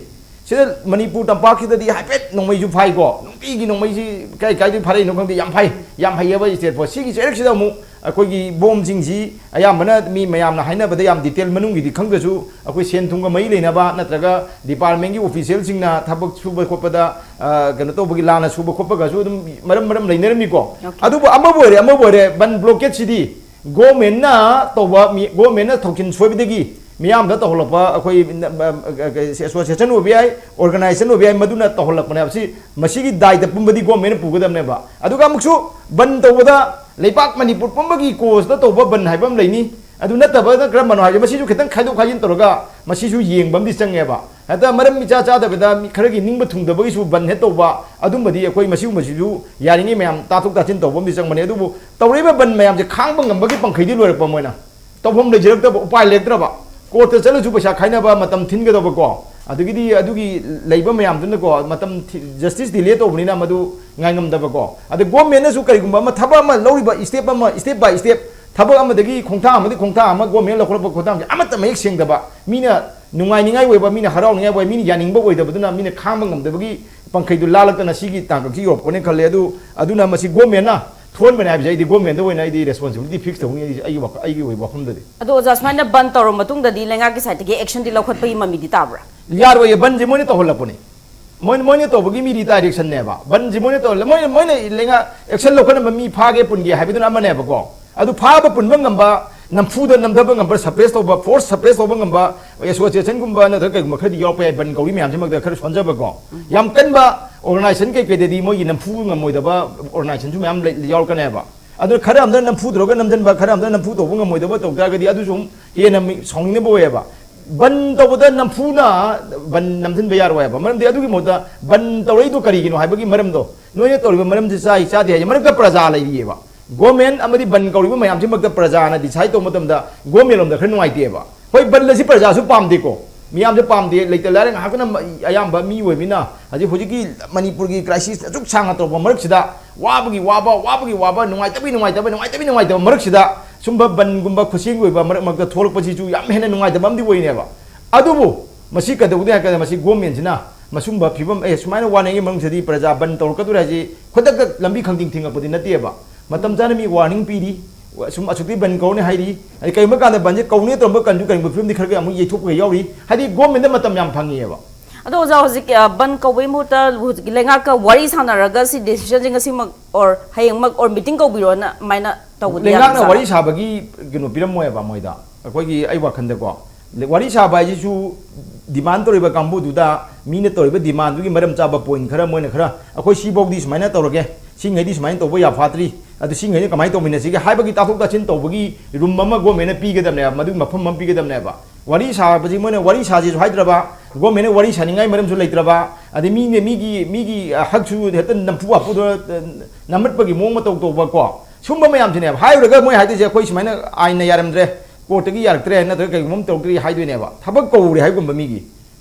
ꯁꯤꯗ ꯃꯅꯤꯄꯨꯔ ꯇꯝꯄꯥꯛꯁꯤꯗꯗꯤ ꯍꯥꯏꯐꯦꯠ ꯅꯣꯡꯃꯩꯁꯨ ꯐꯥꯏꯀꯣ, ꯅꯨꯡꯇꯤꯒꯤ ꯅꯣꯡꯃꯩꯁꯤ ꯀꯥꯏ ꯀꯥꯏꯗꯒꯤ ꯐꯥꯔꯛꯏꯅꯣ ꯈꯪꯗꯦ, ꯌꯥꯝ ꯐꯥꯏ, ꯌꯥꯝ ꯍꯩꯌꯦꯕ ꯁ꯭ꯇꯦꯠ ꯐꯣꯔꯁ꯫ ꯁꯤꯒꯤ ꯆꯩꯔꯛꯁꯤꯗ ꯑꯃꯨꯛ ꯑꯩꯈꯣꯏꯒꯤ ꯕꯣꯝꯁꯤꯡꯁꯤ ꯑꯌꯥꯝꯕꯅ ꯃꯤ ꯃꯌꯥꯝꯅ ꯍꯥꯏꯅꯕꯗ, ꯌꯥꯝ ꯗꯤꯇꯦꯜ ꯃꯅꯨꯡꯒꯤꯗꯤ ꯈꯪꯗ꯭ꯔꯁꯨ, ꯑꯩꯈꯣꯏ ꯁꯦꯟ ꯊꯨꯝꯒ ꯃꯔꯤ ꯂꯩꯅꯕ ꯅꯠꯇ꯭ꯔꯒ ꯗꯤꯄꯥꯔꯠꯃꯦꯟꯒꯤ ꯑꯣꯐꯤꯁꯤꯌꯦꯜꯁꯤꯡꯅ ꯊꯕꯛ ꯁꯨꯕ ꯈꯣꯠꯄꯗ, ꯑ, ꯀꯩꯅꯣ ꯇꯧꯕꯒꯤ, ꯂꯥꯟꯅ ꯁꯨꯕ ꯈꯣꯠꯄꯒꯁꯨ ꯑꯗꯨꯝ ꯃꯔꯝ ꯃꯔꯝ ꯂꯩꯅꯔꯝꯃꯤꯀꯣ꯫ Okay. ꯑꯗꯨꯕꯨ ꯑꯃꯕꯨ ꯑꯣꯏꯔꯦ, ꯑꯃꯕꯨ ꯑꯣꯏꯔꯦ, ꯕꯟ ꯕ꯭ꯂꯣꯀꯦꯠꯁꯤꯗꯤ ꯒꯣꯔꯃꯦꯟꯅ ꯇꯧꯕ, ꯃꯤ, ꯒꯣꯔꯃꯦꯟꯅ ꯊꯧꯁꯤꯟ ꯁꯣꯏꯕꯗꯒꯤ ꯃꯤꯌꯥꯝꯗ ꯇꯧꯍꯜꯂꯛꯄ, ꯑꯩꯈꯣꯏ, ꯑ, ꯑ, ꯑꯦꯁꯣꯁꯤꯌꯦꯁꯟ ꯑꯣꯏꯕ ꯌꯥꯏ, ꯑꯣꯔꯒꯅꯥꯏꯖꯦꯁꯟ ꯑꯣꯏꯕ ꯌꯥꯏ, ꯃꯗꯨꯅ ꯇꯧꯍꯜꯂꯛꯄꯅꯦꯕ꯫ ꯁꯤ, ꯃꯁꯤꯒꯤ ꯗꯥꯏꯇ ꯄꯨꯝꯕꯗꯤ ꯒꯣꯔꯃꯦꯟꯅ ꯄꯨꯒꯗꯕꯅꯦꯕ꯫ ꯑꯗꯨꯒ ꯑꯃꯨꯛꯁꯨ ꯕꯟ ꯇꯧꯕꯗ ꯂꯩꯕꯥꯛ ꯃꯅꯤꯄꯨꯔ ꯄꯨꯝꯕꯒꯤ ꯀꯣꯁꯇ ꯇꯧꯕ ꯕꯟ ꯍꯥꯏꯕ ꯑꯃ ꯂꯩꯅꯤ꯫ ꯑꯗꯨ ꯅꯠꯇꯕꯅ ꯀꯔꯝꯕꯅꯣ ꯍꯥꯏꯕꯁꯦ, ꯃꯁꯤꯁꯨ ꯈꯤꯇꯪ ꯈꯥꯏꯗꯣꯛ ꯈꯥꯏꯖꯤꯟ ꯇꯧꯔꯒ ꯃꯁꯤꯁꯨ ꯌꯦꯡꯕ ꯑꯃꯗꯤ ꯆꯪꯉꯦꯕ꯫ ꯍꯦꯛꯇ ꯃꯔꯝ ꯏꯆꯥ ꯆꯥꯗꯕꯗ ꯃꯤ ꯈꯔꯒꯤ ꯅꯤꯡꯕ ꯊꯨꯡꯗꯕꯒꯤꯁꯨ ꯕꯟ ꯍꯦꯛ ꯇꯧꯕ, ꯑꯗꯨꯝꯕꯗꯤ ꯑꯩꯈꯣꯏ ꯃꯁꯤꯒꯨꯝꯕꯁꯤꯁꯨ ꯌꯥꯔꯤꯉꯩ ꯃꯌꯥꯝ ꯇꯥꯊꯣꯛ ꯇꯥꯁꯤꯟ ꯇꯧꯕ ꯑꯃꯗꯤ ꯆꯪꯕꯅꯦ꯫ ꯑꯗꯨꯕꯨ ꯇꯧꯔꯛꯏꯕ ꯕꯟ ꯃꯌꯥꯝꯁꯦ ꯈꯥꯡꯕ ꯉꯝꯕꯒꯤ ꯄꯪꯈꯩꯗꯤ ꯂꯣꯏꯔꯛꯄ, ꯃꯣꯏꯅ ꯇꯧꯐꯝ ꯂꯩꯖꯔꯛꯇꯕ, ꯎꯄꯥꯏ ꯂꯩꯔꯛꯇ꯭ꯔꯕ, ꯀꯣꯔꯠꯇ ꯆꯠꯂꯁꯨ ꯄꯩꯁꯥ ꯈꯥꯏꯅꯕ, ꯃꯇꯝ ꯊꯤꯟꯒꯗꯕꯀꯣ, ꯑꯗꯒꯤꯗꯤ ꯑꯗꯨꯒꯤ ꯂꯩꯕ ꯃꯌꯥꯝꯗꯨꯅꯀꯣ, ꯃꯇꯝ ꯖꯁꯇꯤꯁ ꯗꯤꯂꯦ ꯇꯧꯕꯅꯤꯅ ꯃꯗꯨ ꯉꯥꯏꯉꯝꯗꯕꯀꯣ꯫ ꯑꯗ ꯒꯣꯔꯃꯦꯟꯅꯁꯨ ꯀꯔꯤꯒꯨꯝꯕ ꯑꯃ, ꯊꯕꯛ ꯑꯃ ꯂꯧꯔꯤꯕ ꯏꯁꯇꯦꯞ ꯑꯃ, ꯏꯁꯇꯦꯞ ꯕꯥꯏ ꯏꯁꯇꯦꯞ, ꯊꯕꯛ ꯑꯃꯗꯒꯤ ꯈꯣꯡꯊꯥꯡ ꯑꯃꯗꯒꯤ ꯈꯣꯡꯊꯥꯡ ꯑꯃ ꯒꯣꯔꯃꯦꯟꯅ ꯂꯧꯈꯠꯂꯛꯄ ꯈꯣꯡꯊꯥꯡꯁꯦ ꯑꯃꯠꯇ ꯃꯌꯦꯛ ꯁꯦꯡꯗꯕ, ꯃꯤꯅ ꯅꯨꯡꯉꯥꯏꯅꯤꯡꯉꯥꯏ ꯑꯣꯏꯕ, ꯃꯤꯅ ꯍꯔꯥꯎꯅꯤꯡꯉꯥꯏ ꯑꯣꯏꯕ, ꯃꯤꯅ ꯌꯥꯅꯤꯡꯕ ꯑꯣꯏꯗꯕꯗꯨꯅ ꯃꯤꯅ ꯈꯥꯡꯕ ꯉꯝꯗꯕꯒꯤ ꯄꯪꯈꯩꯗꯨ ꯂꯥꯜꯂꯛꯇꯅ ꯁꯤꯒꯤ ꯇꯥꯡꯀꯛꯁꯤ ꯌꯧꯔꯛꯄꯅꯦ ꯈꯜꯂꯦ꯫ ꯑꯗꯨ, ꯑꯗꯨꯅ ꯃꯁꯤ ꯒꯣꯔꯃꯦꯟꯅ ꯊꯣꯛꯍꯟꯕꯅꯦ ꯍꯥꯏꯕꯁꯦ ꯑꯩꯗꯤ ꯒꯣꯔꯃꯦꯟꯗ ꯑꯣꯏꯅ ꯑꯩꯗꯤ ꯔꯦꯁꯄꯣꯟꯁꯤꯕꯤꯂꯤꯇꯤ ꯐꯤꯛꯁ ꯇꯧꯅꯤ, ꯑꯩꯗꯤ ꯑꯩꯒꯤ ꯋꯥꯈ-, ꯑꯩꯒꯤ ꯑꯣꯏꯕ ꯋꯥꯐꯝꯗꯗꯤ꯫ ꯑꯗꯣ ꯑꯣꯖꯥ, ꯁꯨꯃꯥꯏꯅ ꯕꯟ ꯇꯧꯔꯕ ꯃꯇꯨꯡꯗꯗꯤ ꯂꯩꯉꯥꯛꯀꯤ ꯁꯥꯏꯠꯇꯒꯤ ꯑꯦꯛꯁꯟꯗꯤ ꯂꯧꯈꯠꯄꯒꯤ ꯃꯃꯤꯗꯤ ꯇꯥꯕ꯭ꯔꯥ? ꯌꯥꯔꯣꯏꯌꯦ, ꯕꯟꯁꯦ ꯃꯣꯏꯅ ꯇꯧꯍꯜꯂꯛꯄꯅꯦ꯫ ꯃꯣꯏ, ꯃꯣꯏꯅ ꯇꯧꯕꯒꯤ ꯃꯤꯗꯤ ꯗꯥꯏꯔꯦꯛꯁꯟꯅꯦꯕ꯫ ꯕꯟꯁꯦ ꯃꯣꯏꯅ ꯇꯧꯍꯜꯂꯦ꯫ ꯃꯣꯏꯅ, ꯃꯣꯏꯅ ꯂꯩꯉꯥꯛ ꯑꯦꯛꯁꯟ ꯂꯧꯈꯠꯅꯕ ꯃꯤ ꯐꯥꯒꯦ ꯄꯨꯟꯒꯦ ꯍꯥꯏꯕꯗꯨꯅ ꯑꯃꯅꯦꯕꯀꯣ꯫ ꯑꯗꯨ ꯐꯥꯕ ꯄꯨꯟꯕ ꯉꯝꯕ, ꯅꯝꯐꯨꯗ ꯅꯝꯊꯕ ꯉꯝꯕ, ꯁꯄ꯭ꯔꯦꯁ ꯇꯧꯕ, ꯐꯣꯔꯁ ꯁꯄ꯭ꯔꯦꯁ ꯇꯧꯕ ꯉꯝꯕ ꯑꯦꯁꯣꯁꯤꯌꯦꯁꯟꯒꯨꯝꯕ ꯅꯠꯇ꯭ꯔꯒ ꯀꯩꯒꯨꯝꯕ ꯈꯔꯗꯤ ꯌꯥꯎꯔꯛꯄ ꯌꯥꯏ, ꯕꯟ ꯀꯧꯔꯤ ꯃꯌꯥꯝꯁꯤꯃꯛꯇ ꯈꯔ ꯁꯣꯟꯖꯕꯀꯣ꯫ ꯌꯥꯝ ꯀꯟꯕ ꯑꯣꯔꯒꯅꯥꯏꯖꯦꯁꯟ ꯀꯩꯀꯩꯗꯗꯤ ꯃꯣꯏꯒꯤ ꯅꯝꯐꯨ ꯉꯝꯃꯣꯏꯗꯕ ꯑꯣꯔꯒꯅꯥꯏꯖꯦꯁꯟꯁꯨ ꯃꯌꯥꯝ ꯂꯩ-, ꯌꯥꯎꯔꯛꯀꯅꯦꯕ꯫ ꯑꯗꯨꯅ ꯈꯔ ꯑꯃꯅ ꯅꯝꯐꯨ ꯇꯧꯔꯒ ꯅꯝꯁꯤꯟꯕ, ꯈꯔ ꯑꯃꯅ ꯅꯝꯐꯨ ꯇꯧꯕ ꯉꯝꯃꯣꯏꯗꯕ ꯇꯧ ꯇꯥꯔꯒꯗꯤ ꯑꯗꯨꯁꯨ ꯑꯃꯨꯛ ꯍꯦꯟꯅ ꯃꯤ ꯁꯥꯎꯅꯤꯡꯅꯕ ꯑꯣꯏꯌꯦꯕ꯫ ꯕꯟ ꯇꯧꯕꯗ ꯅꯝꯐꯨꯅ ꯕꯟ ꯅꯝꯁꯤꯟꯕ ꯌꯥꯔꯣꯏ ꯍꯥꯏꯕ꯫ ꯃꯔꯝꯗꯤ ꯑꯗꯨꯒꯤ ꯃꯍꯨꯠꯇ ꯕꯟ ꯇꯧꯔꯛꯏꯗꯣ ꯀꯔꯤꯒꯤꯅꯣ ꯍꯥꯏꯕꯒꯤ ꯃꯔꯝꯗꯣ, ꯅꯣꯏꯅ ꯇꯧꯔꯤꯕ ꯃꯔꯝꯁꯦ ꯆꯥꯏ ꯆꯥꯗꯦ ꯍꯥꯏꯁꯦ ꯃꯔꯛꯇ ꯄ꯭ꯔꯖꯥ ꯂꯩꯔꯤꯑꯕ꯫ ꯒꯣꯔꯃꯦꯟ ꯑꯃꯗꯤ ꯕꯟ ꯀꯧꯔꯤꯕ ꯃꯌꯥꯝꯁꯤꯃꯛꯇ ꯄ꯭ꯔꯖꯥꯅ ꯗꯤꯁꯥꯏꯠ ꯇꯧꯕ ꯃꯇꯝꯗ ꯒꯣꯔꯃꯦꯟ ꯂꯣꯝꯗ ꯈꯔ ꯅꯨꯡꯉꯥꯏꯇꯦꯕ꯫ ꯍꯣꯏ, ꯕꯟ ꯑꯁꯤ ꯄ꯭ꯔꯖꯥꯁꯨ ꯄꯥꯝꯗꯦꯀꯣ, ꯃꯤꯌꯥꯝꯁꯨ ꯄꯥꯝꯗꯦ, ꯂꯩꯇ ꯂꯥꯏꯔ ꯉꯥꯛꯇꯅ ꯃ-, ꯑꯌꯥꯝꯕ ꯃꯤ ꯑꯣꯏꯕꯅꯤꯅ ꯍꯧꯖꯤꯛ, ꯍꯧꯖꯤꯛꯀꯤ ꯃꯅꯤꯄꯨꯔꯒꯤ ꯀ꯭ꯔꯥꯏꯁꯤꯁ ꯑꯁꯨꯛ ꯁꯥꯡꯅ ꯇꯧꯔꯛꯄ ꯃꯔꯛꯁꯤꯗ ꯋꯥꯕꯒꯤ ꯋꯥꯕ, ꯋꯥꯕꯒꯤ ꯋꯥꯕ, ꯅꯨꯡꯉꯥꯏꯇꯕꯒꯤ ꯅꯨꯡꯉꯥꯏꯇꯕ, ꯅꯨꯡꯉꯥꯏꯇꯕꯒꯤ ꯅꯨꯡꯉꯥꯏꯇꯕ ꯃꯔꯛꯁꯤꯗ ꯁꯨꯝꯕ ꯕꯟꯒꯨꯝꯕ ꯈꯨꯠꯁꯦꯝꯒꯤ ꯑꯣꯏꯕ ꯃꯔꯛ ꯃꯔꯛꯇ ꯊꯣꯛꯂꯛꯄꯁꯤꯁꯨ ꯌꯥꯝ ꯍꯦꯟꯅ ꯅꯨꯡꯉꯥꯏꯇꯕ ꯑꯃꯗꯤ ꯑꯣꯏꯅꯦꯕ꯫ ꯑꯗꯨꯕꯨ ꯃꯁꯤ ꯀꯩꯗꯧꯒꯅꯤ ꯍꯥꯏꯔ ꯀꯥꯟꯗ ꯃꯁꯤ ꯒꯣꯔꯃꯦꯟꯁꯤꯅ ꯃꯁꯨꯝꯕ ꯐꯤꯕꯝ, ꯑꯦ, ꯁꯨꯃꯥꯏꯅ ꯋꯥꯔꯅꯤꯡꯒꯤ ꯃꯅꯨꯡꯗꯗꯤ ꯄ꯭ꯔꯖꯥ ꯕꯟ ꯇꯧꯔꯛꯀꯗꯧꯔꯦ ꯍꯥꯏꯁꯤ ꯈꯨꯗꯛꯇ ꯂꯝꯕꯤ ꯈꯪꯗꯤꯡ ꯊꯤꯡꯉꯛꯄꯗꯤ ꯅꯠꯇꯦꯕ꯫ ꯃꯇꯝ ꯆꯥꯅ ꯃꯤ ꯋꯥꯔꯅꯤꯡ ꯄꯤꯔꯤ, ꯁꯨꯝ ꯑꯁꯨꯛꯇꯤ ꯕꯟ ꯀꯧꯔꯅꯤ ꯍꯥꯏꯔꯤ, ꯑꯗꯩ ꯀꯔꯤꯒꯨꯝꯕ ꯀꯥꯟꯗ ꯕꯟꯁꯦ ꯀꯧꯅꯦ ꯇꯧꯔꯝꯕ ꯀꯟꯁꯨ ꯀꯔꯤꯒꯨꯝꯕ ꯐꯤꯕꯝꯗꯤ ꯈꯔ ꯈꯔ ꯑꯃꯨꯛ ꯌꯩꯊꯣꯛꯄꯒ ꯌꯥꯎꯔꯤ, ꯍꯥꯏꯗꯤ ꯒꯣꯔꯃꯦꯟꯗ ꯃꯇꯝ ꯌꯥꯝ ꯐꯪꯉꯤꯑꯕ꯫ ꯑꯗꯣ ꯑꯣꯖꯥ, ꯍꯧꯖꯤꯛ, ꯑ, ꯕꯟ ꯀꯧꯕꯒꯤ ꯃꯍꯨꯠꯇ ꯍꯧꯖꯤꯛꯀꯤ ꯂꯩꯉꯥꯛꯀ ꯋꯥꯔꯤ ꯁꯥꯟꯅꯔꯒ ꯁꯤ ꯗꯤꯁꯤꯖꯟꯁꯦ ꯉꯁꯤꯃꯛ or ꯍꯌꯦꯡꯃꯛ or ꯃꯤꯇꯤꯡ ꯀꯧꯕꯤꯔꯣꯅ ꯑꯗꯨꯃꯥꯏꯅ ꯇꯧꯕꯗꯤ ꯂꯩꯉꯥꯛꯅ ꯌꯥꯗꯣꯏꯖꯥꯠꯂꯥ? ꯋꯥꯔꯤ ꯁꯥꯕꯒꯤ ꯀꯩꯅꯣ ꯄꯤꯔꯝꯃꯣꯏꯕ ꯃꯣꯏꯗ, ꯑꯩꯈꯣꯏꯒꯤ, ꯑꯩ ꯋꯥꯈꯜꯗꯀꯣ꯫ ꯂꯩ-, ꯋꯥꯔꯤ ꯁꯥꯕ ꯍꯥꯏꯁꯤꯁꯨ ꯗꯤꯃꯥꯟ ꯇꯧꯔꯤꯕ ꯀꯥꯡꯕꯨꯗꯨꯗ ꯃꯤꯅ ꯇꯧꯔꯤꯕ ꯗꯤꯃꯥꯟꯗꯨꯒꯤ ꯃꯔꯝ ꯆꯥꯕ ꯄꯣꯏꯟ ꯈꯔ ꯃꯣꯏꯅ ꯈꯔ, "ꯑꯩꯈꯣꯏ ꯁꯤꯐꯧꯗꯤ ꯁꯨꯃꯥꯏꯅ ꯇꯧꯔꯒꯦ, ꯁꯤꯉꯩꯗꯤ ꯁꯨꯃꯥꯏꯅ ꯇꯧꯕ ꯌꯥꯐꯥꯠꯇ꯭ꯔꯤ, ꯑꯗꯨ ꯁꯤꯉꯩꯗꯤ ꯀꯃꯥꯏꯅ ꯇꯧꯃꯤꯟꯅꯁꯤꯒꯦ?" ꯍꯥꯏꯕꯒꯤ ꯇꯥꯊꯣꯛ ꯇꯥꯁꯤꯟ ꯇꯧꯕꯒꯤ ꯔꯨꯝ ꯑꯃ ꯒꯣꯔꯃꯦꯟꯅ ꯄꯤꯒꯗꯕꯅꯦꯕ, ꯃꯗꯨꯒꯤ ꯃꯐꯝ ꯑꯃ ꯄꯤꯒꯗꯕꯅꯦꯕ꯫ ꯋꯥꯔꯤ ꯁꯥꯕꯁꯤ ꯃꯣꯏꯅ ꯋꯥꯔꯤ ꯁꯥꯁꯤꯁꯨ ꯍꯥꯏꯗ꯭ꯔꯕ, ꯒꯣꯔꯃꯦꯟꯅ ꯋꯥꯔꯤ ꯁꯥꯅꯤꯡꯉꯥꯏ ꯃꯔꯝꯁꯨ ꯂꯩꯇ꯭ꯔꯕ, ꯑꯗꯩ ꯃꯤꯅ ꯃꯤꯒꯤ ꯃꯤꯒꯤ ꯍꯛꯁꯨ ꯍꯦꯛꯇ ꯅꯝꯐꯨ ꯍꯥꯐꯨꯗ ꯅꯝꯃꯠꯄꯒꯤ ꯃꯑꯣꯡ ꯃꯇꯧ ꯇꯧꯕ ꯀꯣ, ꯁꯨꯝꯕ ꯃꯌꯥꯝꯁꯤꯅꯦꯕ꯫ ꯍꯥꯏꯔꯨꯔꯒ ꯃꯣꯏ ꯍꯥꯏꯗꯣꯏꯁꯦ, "ꯑꯩꯈꯣꯏ ꯁꯨꯃꯥꯏꯅ ꯑꯥꯏꯟꯅ ꯌꯥꯔꯝꯗ꯭ꯔꯦ, ꯀꯣꯔꯠꯇꯒꯤ ꯌꯥꯔꯛꯇ꯭ꯔꯦ, ꯅꯠꯇ꯭ꯔꯒ ꯀꯩꯒꯨꯝꯕ ꯑꯃ ꯇꯧꯔꯛꯇ꯭ꯔꯤ" ꯍꯥꯏꯗꯣꯏꯅꯦꯕ꯫ ꯊꯕꯛ ꯀꯧꯔꯦ ꯍꯥꯏꯒꯨꯝꯕ ꯃꯤꯒꯤ꯫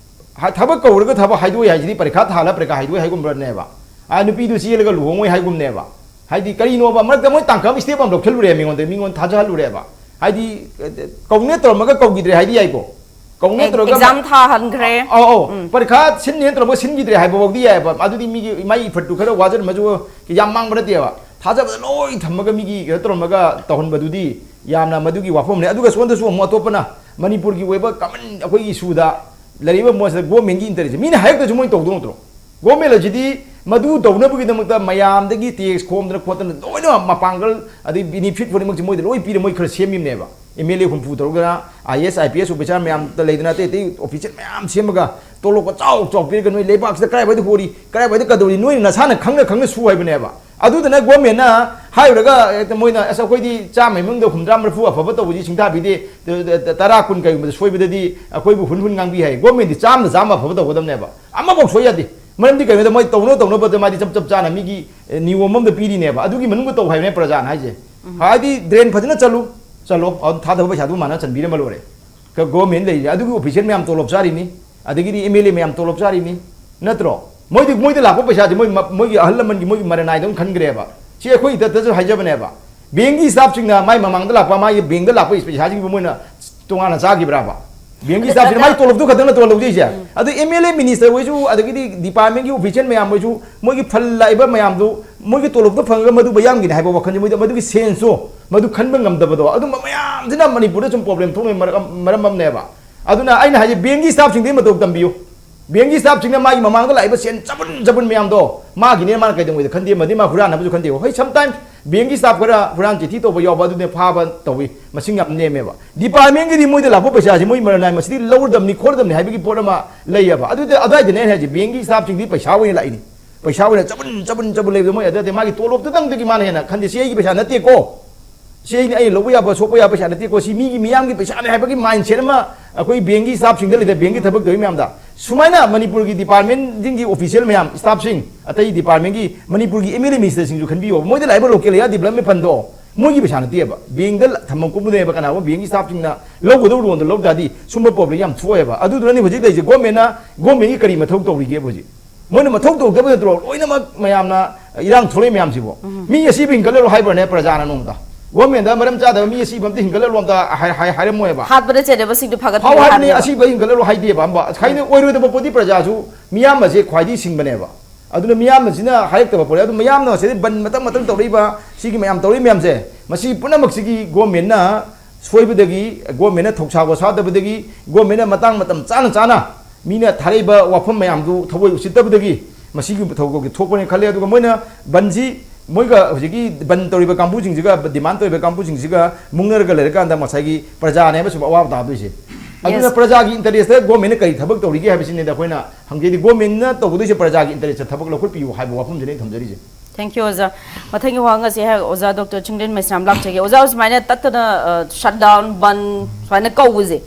ꯍꯥ-, ꯊꯕꯛ ꯀꯧꯔꯒ ꯊꯕꯛ ꯍꯥꯏꯗꯣꯛꯑꯦ ꯍꯥꯏꯁꯤꯗꯤ ꯄꯔꯤꯈꯥ ꯊꯥꯍꯜꯂ ꯄꯔꯤꯈꯥ ꯍꯥꯏꯗꯣꯛꯑꯦ ꯍꯥꯏꯒꯨꯝꯕ꯭ꯔꯅꯦꯕ꯫ ꯑꯥ, ꯅꯨꯄꯤꯗꯨ ꯆꯦꯜꯂꯒ ꯂꯨꯍꯣꯡꯉꯣꯏ ꯍꯥꯏꯒꯨꯝꯅꯦꯕ꯫ ꯍꯥꯏꯗꯤ ꯀꯔꯤꯅꯣꯕ? ꯃꯔꯛꯇ ꯃꯣꯏ ꯇꯥꯡꯀꯛ ꯑꯃ step ꯑꯃ ꯂꯧꯁꯜꯂꯨꯔꯦ, ꯃꯤꯉꯣꯟꯗ, ꯃꯤꯉꯣꯟꯗ ꯊꯥꯖꯍꯜꯂꯨꯔꯦꯕ꯫ ꯍꯥꯏꯗꯤ, ꯀꯧꯅꯦ ꯇꯧꯔꯝꯃꯒ ꯀꯧꯈꯤꯗ꯭ꯔꯦ ꯍꯥꯏꯗꯤ ꯌꯥꯏꯀꯣ꯫ ꯀꯧꯅꯦ ꯑꯦꯛ-, ꯇꯧꯔꯒ ꯑꯦꯛꯖꯥꯝ ꯊꯥꯍꯟꯈ꯭ꯔꯦ꯫ ꯑꯧ, ꯑꯧ꯫ ꯎꯝ꯫ ꯄꯔꯤꯈꯥ ꯁꯤꯟꯅꯦꯅ ꯇꯧꯔꯝꯃꯒ ꯁꯤꯟꯈꯤꯗ꯭ꯔꯦ ꯍꯥꯏꯕ ꯐꯥꯎꯗꯤ ꯌꯥꯏꯑꯕ꯫ ꯑꯗꯨꯗꯤ ꯃꯤꯒꯤ ꯃꯥꯏ effortꯇꯨ ꯈꯔ ꯋꯥꯖꯔꯝꯃꯁꯨ ꯌꯥꯝ ꯃꯥꯡꯕ ꯅꯠꯇꯦꯕ꯫ ꯊꯥꯖꯕꯗ ꯂꯣꯏ ꯊꯝꯃꯒ ꯃꯤꯒꯤ ꯀꯩꯅꯣ ꯇꯧꯔꯝꯃꯒ ꯇꯧꯍꯟꯕꯗꯨꯗꯤ ꯌꯥꯝꯅ ꯃꯗꯨꯒꯤ ꯋꯥꯐꯝꯅꯦ꯫ ꯑꯗꯨꯒ ꯁꯣꯝꯗꯁꯨ ꯑꯃꯨꯛ ꯑꯇꯣꯞꯄꯅ ꯃꯅꯤꯄꯨꯔꯒꯤ ꯑꯣꯏꯕ common ꯑꯩꯈꯣꯏꯒꯤ issueꯗ ꯂꯩꯔꯤꯕ ꯃꯣꯏꯁꯤꯗ governmentꯀꯤ interest, ꯃꯤꯅ ꯍꯥꯏꯔꯛꯇ꯭ꯔꯁꯨ ꯃꯣꯏ ꯇꯧꯗꯧ ꯅꯠꯇ꯭ꯔꯣ? Government ꯑꯁꯤꯗꯤ ꯃꯗꯨ ꯇꯧꯅꯕꯒꯤꯗꯃꯛꯇ ꯃꯌꯥꯝꯗꯒꯤ tax ꯈꯣꯝꯗꯅ ꯈꯣꯠꯇꯅ ꯂꯣꯏꯅ ꯃꯄꯥꯡꯒꯜ ꯑꯗꯩ benefit ꯈꯨꯗꯤꯡꯃꯛꯁꯦ ꯃꯣꯏꯗ ꯂꯣꯏ ꯄꯤꯔ ꯃꯣꯏ ꯈꯔ ꯁꯦꯝꯃꯤꯕꯅꯦꯕ꯫ MLA ꯍꯨꯝꯐꯨ ꯇꯧꯔꯒꯅ IAS, IPS officer ꯃꯌꯥꯝ ꯂꯩꯗꯅ, ꯑꯇꯩ ꯑꯇꯩ officer ꯃꯌꯥꯝ ꯁꯦꯝꯃꯒ ꯇꯣꯂꯣꯞꯀ ꯆꯥꯎ ꯆꯥꯎ ꯄꯤꯔꯒ ꯅꯣꯏ ꯂꯩꯕꯥꯛꯁꯤꯗ ꯀꯗꯥꯏꯋꯥꯏꯗ ꯍꯣꯔꯤ, ꯀꯗꯥꯏꯋꯥꯏꯗ ꯀꯗꯧꯔꯤ, ꯅꯣꯏꯅ ꯅꯁꯥꯅ ꯈꯪꯅ ꯈꯪꯅ ꯁꯨ ꯍꯥꯏꯕꯅꯦꯕ꯫ ꯑꯗꯨꯗꯅ governmentꯅ ꯍꯥꯏꯔꯨꯔꯒ ꯍꯦꯛꯇ ꯃꯣꯏꯅ, "ꯑꯁ, ꯑꯩꯈꯣꯏꯗꯤ ꯆꯥꯝꯃꯒꯤ ꯃꯅꯨꯡꯗ ꯍꯨꯝꯗ꯭ꯔꯥ ꯃꯔꯤꯐꯨ ꯑꯐꯕ ꯇꯧꯕꯁꯤ ꯁꯤꯡꯊꯥꯕꯤꯗꯦ, ꯇꯔꯥ ꯀꯨꯟ ꯀꯩꯒꯨꯝꯕꯗ ꯁꯣꯏꯕꯗꯗꯤ ꯑꯩꯈꯣꯏꯕꯨ ꯍꯨꯟ ꯍꯨꯟ ꯉꯥꯡꯕꯤ" ꯍꯥꯏ꯫ Governmentꯗꯤ ꯆꯥꯝꯃꯗ ꯆꯥꯝꯃ ꯑꯐꯕ ꯇꯧꯒꯗꯕꯅꯦꯕ꯫ ꯑꯃꯐꯥꯎ ꯁꯣꯏ ꯌꯥꯗꯦ꯫ ꯃꯔꯝꯗꯤ ꯀꯩꯅꯣꯗ ꯃꯣꯏ ꯇꯧꯅ ꯇꯧꯅꯕꯗ ꯃꯥꯗꯤ ꯆꯞ ꯆꯞ ꯆꯥꯅ ꯃꯤꯒꯤ, ꯑꯦ, ꯅꯤꯌꯣꯝ ꯑꯃꯗ ꯄꯤꯔꯤꯅꯦꯕ꯫ ꯑꯗꯨꯒꯤ ꯃꯅꯨꯡꯗ ꯇꯧ ꯍꯥꯏꯕꯅꯦ ꯄ꯭ꯔꯖꯥꯅ ꯍꯥꯏꯁꯦ꯫ ꯍꯥꯏꯗꯤ drain ꯐꯖꯅ ꯆꯠꯂꯨ, ꯆꯠꯂꯣ, ꯑꯗꯨ ꯊꯥꯗꯕ ꯄꯩꯁꯥꯗꯨ ꯃꯥꯅ ꯆꯟꯕꯤꯔꯝꯃ ꯂꯣꯏꯔꯦ꯫ ꯀ-, government ꯂꯩꯔꯤꯁꯦ꯫ ꯑꯗꯨꯒꯤ official ꯃꯌꯥꯝ ꯇꯣꯂꯣꯞ ꯆꯥꯔꯤꯅꯤ, ꯑꯗꯒꯤꯗꯤ MLA ꯃꯌꯥꯝ ꯇꯣꯂꯣꯞ ꯆꯥꯔꯤꯅꯤ, ꯅꯠꯇ꯭ꯔꯣ? ꯃꯣꯏꯗꯤ, ꯃꯣꯏꯗ ꯂꯥꯛꯄ ꯄꯩꯁꯥꯁꯦ ꯃꯣꯏ ꯃ-, ꯃꯣꯏꯒꯤ ꯑꯍꯜ ꯂꯃꯟꯒꯤ ꯃꯣꯏꯒꯤ ꯃꯔꯟ ꯅꯥꯏꯗꯧꯅ ꯈꯟꯈ꯭ꯔꯦꯕ꯫ ꯁꯤ ꯑꯩꯈꯣꯏ ꯏꯊꯠꯇꯁꯨ ꯍꯥꯏꯖꯕꯅꯦꯕ꯫ Bankꯀꯤ staffꯁꯤꯡꯅ ꯃꯥꯏ ꯃꯃꯥꯡꯗ ꯂꯥꯛꯄ, ꯃꯥꯒꯤ bankꯇ ꯂꯥꯛꯄ ꯄꯩꯁꯥꯁꯤꯡꯕꯨ ꯃꯣꯏꯅ ꯇꯣꯉꯥꯟꯅ ꯆꯥꯈꯤꯕ꯭ꯔꯥꯕ? Bankꯀꯤ staffꯁꯤꯅ ꯃꯥꯏ ꯇꯣꯂꯣꯞꯇꯨ ꯈꯛꯇꯪ ꯅꯠꯇ꯭ꯔꯣ ꯂꯧꯖꯩꯁꯦ? ꯑꯗꯨ MLA minister ꯍꯣꯏꯁꯨ, ꯑꯗꯒꯤꯗꯤ departmentꯀꯤ official ꯃꯌꯥꯝ ꯍꯣꯏꯁꯨ ꯃꯣꯏꯒꯤ ꯐꯜ ꯂꯥꯛꯏꯕ ꯃꯌꯥꯝꯗꯨ ꯃꯣꯏꯒꯤ ꯇꯣꯂꯣꯞꯇꯣ ꯐꯪꯉꯒ ꯃꯗꯨ ꯃꯌꯥꯝꯒꯤꯅꯤ ꯍꯥꯏꯕ ꯋꯥꯈꯜꯁꯦ, ꯃꯣꯏꯗ ꯃꯗꯨꯒꯤ senseꯇꯣ, ꯃꯗꯨ ꯈꯟꯕ ꯉꯝꯗꯕꯗꯣ, ꯑꯗꯨꯝꯕ ꯃꯌꯥꯝꯁꯤꯅ ꯃꯅꯤꯄꯨꯔꯗ ꯁꯨꯝ problem ꯊꯣꯛꯅꯕ ꯃꯔꯝ, ꯃꯔꯝ ꯑꯃꯅꯦꯕ꯫ ꯑꯗꯨꯅ ꯑꯩꯅ ꯍꯥꯏꯁꯦ, bankꯀꯤ staffꯁꯤꯡꯗꯒꯤ ꯃꯇꯧ ꯇꯝꯕꯤꯌꯨ꯫ Bankꯀꯤ staffꯁꯤꯡꯅ ꯃꯥꯒꯤ ꯃꯃꯥꯡꯗ ꯂꯥꯛꯏꯕ ꯁꯦꯟ ꯆꯕꯨꯟ ꯆꯕꯨꯟ ꯃꯌꯥꯝꯗꯣ ꯃꯥꯒꯤꯅꯦ, ꯃꯥꯅ ꯀꯩꯗꯧꯉꯩꯗ ꯈꯟꯗꯦ, ꯃꯗꯤ ꯃꯥ ꯍꯨꯔꯥꯟꯅꯕꯁꯨ ꯈꯟꯗꯦ꯫ ꯍꯣꯏ, sometime bankꯀꯤ staff ꯈꯔ ꯍꯨꯔꯥꯟ ꯆꯤꯊꯤ ꯇꯧꯕ ꯌꯥꯎꯕ, ꯑꯗꯨꯅꯦ ꯐꯥꯕ ꯇꯧꯏ, ꯃꯁꯤꯡ ꯌꯥꯝ ꯅꯦꯝꯃꯦꯕ꯫ Departmentꯀꯤꯗꯤ ꯃꯣꯏꯗ ꯂꯥꯛꯄ ꯄꯩꯁꯥꯁꯤ ꯃꯣꯏ ꯃꯔꯟ ꯅꯥꯏ, ꯃꯁꯤꯗꯤ ꯂꯧꯔꯗꯕꯅꯤ ꯈꯣꯠꯂꯗꯕꯅꯤ ꯍꯥꯏꯕꯒꯤ ꯄꯣꯠ ꯑꯃ ꯂꯩꯌꯦꯕ꯫ ꯑꯗꯨꯗ, ꯑꯗꯨꯋꯥꯏꯗꯅꯦ ꯑꯩꯅ ꯍꯥꯏꯁꯦ, bankꯀꯤ staffꯁꯤꯡꯗꯤ ꯄꯩꯁꯥ ꯑꯣꯏꯅ ꯂꯥꯛꯏꯅꯤ, ꯄꯩꯁꯥ ꯑꯣꯏꯅ ꯆꯕꯨꯟ ꯆꯕꯨꯟ ꯆꯕꯨꯟ ꯂꯩꯕꯗꯣ ꯃꯣꯏ ꯑꯗꯨꯗꯤ ꯃꯥꯒꯤ ꯇꯣꯂꯣꯞꯇꯨꯗꯪꯗꯒꯤ ꯃꯥꯅ ꯍꯦꯟꯅ ꯈꯟꯗꯦ, ꯁꯤ ꯑꯩꯒꯤ ꯄꯩꯁꯥ ꯅꯠꯇꯦꯀꯣ꯫ ꯁꯤ ꯑꯩꯅ ꯑꯩꯅ ꯂꯧꯕ ꯌꯥꯕ ꯁꯣꯛꯄ ꯌꯥꯕ ꯄꯩꯁꯥ ꯅꯠꯇꯦꯀꯣ, ꯁꯤ ꯃꯤꯒꯤ ꯃꯤꯌꯥꯝꯒꯤ ꯄꯩꯁꯥꯅꯦ ꯍꯥꯏꯕꯒꯤ ꯃꯥꯏꯟꯁꯦꯠ ꯑꯃ ꯑꯩꯈꯣꯏ ꯕꯦꯡꯒꯤ ꯁ꯭ꯇꯥꯐꯁꯤꯡꯗ ꯂꯩꯇꯦ, ꯕꯦꯡꯒꯤ ꯊꯕꯛ ꯇꯧꯔꯤ ꯃꯌꯥꯝꯗ꯫ ꯁꯨꯃꯥꯏꯅ ꯃꯅꯤꯄꯨꯔꯒꯤ ꯗꯤꯄꯥꯔꯠꯃꯦꯟꯁꯤꯡꯒꯤ ꯑꯣꯐꯤꯁꯤꯌꯦꯜ ꯃꯌꯥꯝ, ꯁ꯭ꯇꯥꯐꯁꯤꯡ, ꯑꯇꯩ ꯗꯤꯄꯥꯔꯠꯃꯦꯟꯒꯤ, ꯃꯅꯤꯄꯨꯔꯒꯤ ꯑꯦꯝ ꯑꯦꯜ ꯑꯦ ꯃꯤꯅꯤꯁꯇꯔꯁꯤꯡꯁꯨ ꯈꯟꯕꯤꯌꯣ, ꯃꯣꯏꯗ ꯂꯥꯛꯏꯕ ꯂꯣꯀꯦꯜ ꯑꯦꯔꯤꯌꯥ ꯗꯤꯕꯂꯞꯃꯦꯟ ꯐꯟꯗꯣ ꯃꯣꯏꯒꯤ ꯄꯩꯁꯥ ꯅꯠꯇꯦꯕ, ꯕꯦꯡꯗ ꯊꯝꯐꯝ ꯀꯨꯞꯅꯦꯕ꯫ ꯀꯅꯥꯒꯨꯝꯕ ꯕꯦꯡꯒꯤ ꯁ꯭ꯇꯥꯐꯁꯤꯡꯅ ꯂꯧꯒꯗꯧꯕ ꯂꯣꯟꯗꯣ ꯂꯧ ꯇꯥꯔꯗꯤ ꯁꯨꯝꯕ ꯄ꯭ꯔꯣꯕ꯭ꯂꯦꯝ ꯌꯥꯝ ꯊꯣꯛꯑꯦꯕ꯫ ꯑꯗꯨꯗꯨꯅꯅꯤ ꯍꯧꯖꯤꯛ ꯂꯩꯔꯤꯁꯦ꯫ ꯒꯣꯔꯃꯦꯟꯅ, ꯒꯣꯔꯃꯦꯟꯒꯤ ꯀꯔꯤ ꯃꯊꯧ ꯇꯧꯔꯤꯒꯦꯕ ꯍꯧꯖꯤꯛ? ꯃꯣꯏꯅ ꯃꯊꯧ ꯇꯧꯗꯕ ꯅꯠꯇ꯭ꯔꯣ ꯂꯣꯏꯅꯃꯛ ꯃꯌꯥꯝꯅ ꯏꯔꯥꯡ ꯊꯣꯛꯂꯛꯏ ꯃꯌꯥꯝꯁꯤꯕꯣ? ꯃꯤ ꯑꯁꯤꯕ ꯍꯤꯡꯒꯠꯂꯔꯣ ꯍꯥꯏꯕ꯭ꯔꯅꯦ ꯄ꯭ꯔꯖꯥꯅ ꯅꯣꯡꯃꯗ? ꯒꯣꯔꯃꯦꯟꯗ ꯃꯔꯝ ꯆꯥꯗꯕ ꯃꯤ ꯑꯁꯤꯕ ꯑꯝꯇ ꯍꯤꯡꯒꯠꯂꯔꯣ ꯑꯝꯇ ꯍꯥꯏ-, ꯍꯥꯏ-, ꯍꯥꯏꯔꯝꯃꯣꯏꯕ꯫ ꯍꯥꯠꯄꯗ ꯆꯦꯟꯅꯕꯁꯤꯡꯗꯨ ꯐꯥꯒꯠꯄꯤꯌꯨ ꯐꯥꯎ ꯍꯥꯏꯕꯅꯤ, ꯍꯥꯏꯕꯅꯦꯕ꯫ ꯑꯁꯤꯕ ꯍꯤꯡꯒꯠꯂꯔꯣ ꯍꯥꯏꯗꯦꯕ꯫ ꯑꯝꯕ ꯍꯥꯏꯅ ꯑꯣꯏꯔꯣꯏꯗꯕ ꯄꯣꯠꯇꯤ ꯄ꯭ꯔꯖꯥꯁꯨ, ꯃꯤꯌꯥꯝꯕꯁꯦ ꯈ꯭ꯋꯥꯏꯗꯒꯤ ꯁꯤꯡꯕꯅꯦꯕ꯫ ꯑꯗꯨꯅ ꯃꯤꯌꯥꯝꯕꯁꯤꯅ ꯍꯥꯏꯔꯛꯇꯕ ꯄꯣꯠ, ꯑꯗꯨ ꯃꯤꯌꯥꯝꯅ ꯉꯁꯥꯏꯗꯩ ꯕꯟ ꯃꯇꯝ ꯃꯇꯝ ꯇꯧꯔꯛꯏꯕ, ꯁꯤꯒꯤ ꯃꯌꯥꯝ ꯇꯧꯔꯛꯏ ꯃꯌꯥꯝꯁꯦ, ꯃꯁꯤ ꯄꯨꯝꯅꯃꯛꯁꯤꯒꯤ ꯒꯣꯔꯃꯦꯟꯅ ꯁꯣꯏꯕꯗꯒꯤ, ꯒꯣꯔꯃꯦꯟꯅ ꯊꯧꯁꯥ ꯋꯥꯁꯥꯗꯕꯗꯒꯤ, ꯒꯣꯔꯃꯦꯟꯅ ꯃꯇꯥꯡ ꯃꯇꯝ ꯆꯥꯅ ꯆꯥꯅ ꯃꯤꯅ ꯊꯥꯔꯛꯏꯕ ꯋꯥꯐꯝ ꯃꯌꯥꯝꯗꯨ ꯊꯑꯣꯏ ꯎꯁꯤꯠꯇꯕꯗꯒꯤ ꯃꯁꯤꯒꯤ ꯊꯧꯗꯣꯛꯁꯤ ꯊꯣꯛꯄꯅꯤ ꯈꯜꯂꯦ꯫ ꯑꯗꯨꯒ ꯃꯣꯏꯅ ꯕꯟꯁꯤ, ꯃꯣꯏꯒ ꯍꯧꯖꯤꯛꯀꯤ ꯕꯟ ꯇꯧꯔꯤꯕ ꯀꯥꯡꯕꯨꯁꯤꯡꯁꯤꯒ, ꯗꯤꯃꯥꯟ ꯇꯧꯔꯤꯕ ꯀꯥꯡꯕꯨꯁꯤꯡꯁꯤꯒ ꯃꯨꯛꯅꯔꯒ ꯂꯩꯔꯀꯥꯟꯗ ꯉꯁꯥꯏꯒꯤ ꯄ꯭ꯔꯖꯥꯅꯦꯕ ꯁꯨꯝ ꯑꯋꯥꯕ ꯇꯥꯗꯣꯏꯁꯦ꯫ ꯑꯗꯨꯅ Yes. ꯄ꯭ꯔꯖꯥꯒꯤ ꯏꯟꯇꯔꯦꯁꯇ ꯒꯣꯔꯃꯦꯟꯅ ꯀꯔꯤ ꯊꯕꯛ ꯇꯧꯔꯤꯒꯦ ꯍꯥꯏꯕꯁꯤꯅꯤꯗ ꯑꯩꯈꯣꯏꯅ ꯍꯪꯖꯩꯗꯤ꯫ ꯒꯣꯔꯃꯦꯟꯅ ꯇꯧꯒꯗꯣꯏꯁꯦ ꯄ꯭ꯔꯖꯥꯒꯤ ꯏꯟꯇꯔꯦꯁꯇ ꯊꯕꯛ ꯂꯧꯈꯠꯄꯤꯌꯨ ꯍꯥꯏꯕ ꯋꯥꯐꯝꯁꯤꯅꯤ ꯑꯩꯅ ꯊꯝꯖꯔꯤꯁꯦ꯫ Thank you, ꯑꯣꯖꯥ꯫ ꯃꯊꯪꯒꯤ ꯋꯥꯍꯪ ꯑꯁꯤ ꯍꯦꯛ ꯑꯣꯖꯥ ꯗꯣꯛꯇꯔ ꯆꯤꯡꯂꯦꯟ ꯃꯩꯁꯅꯥꯝ ꯂꯥꯛꯆꯒꯦ꯫ ꯑꯣꯖꯥ, ꯁꯨꯃꯥꯏꯅ ꯇꯠꯇꯅ, ꯑ, shutdown, ꯕꯟ ꯁꯨꯃꯥꯏꯅ ꯀꯧꯕꯁꯦ,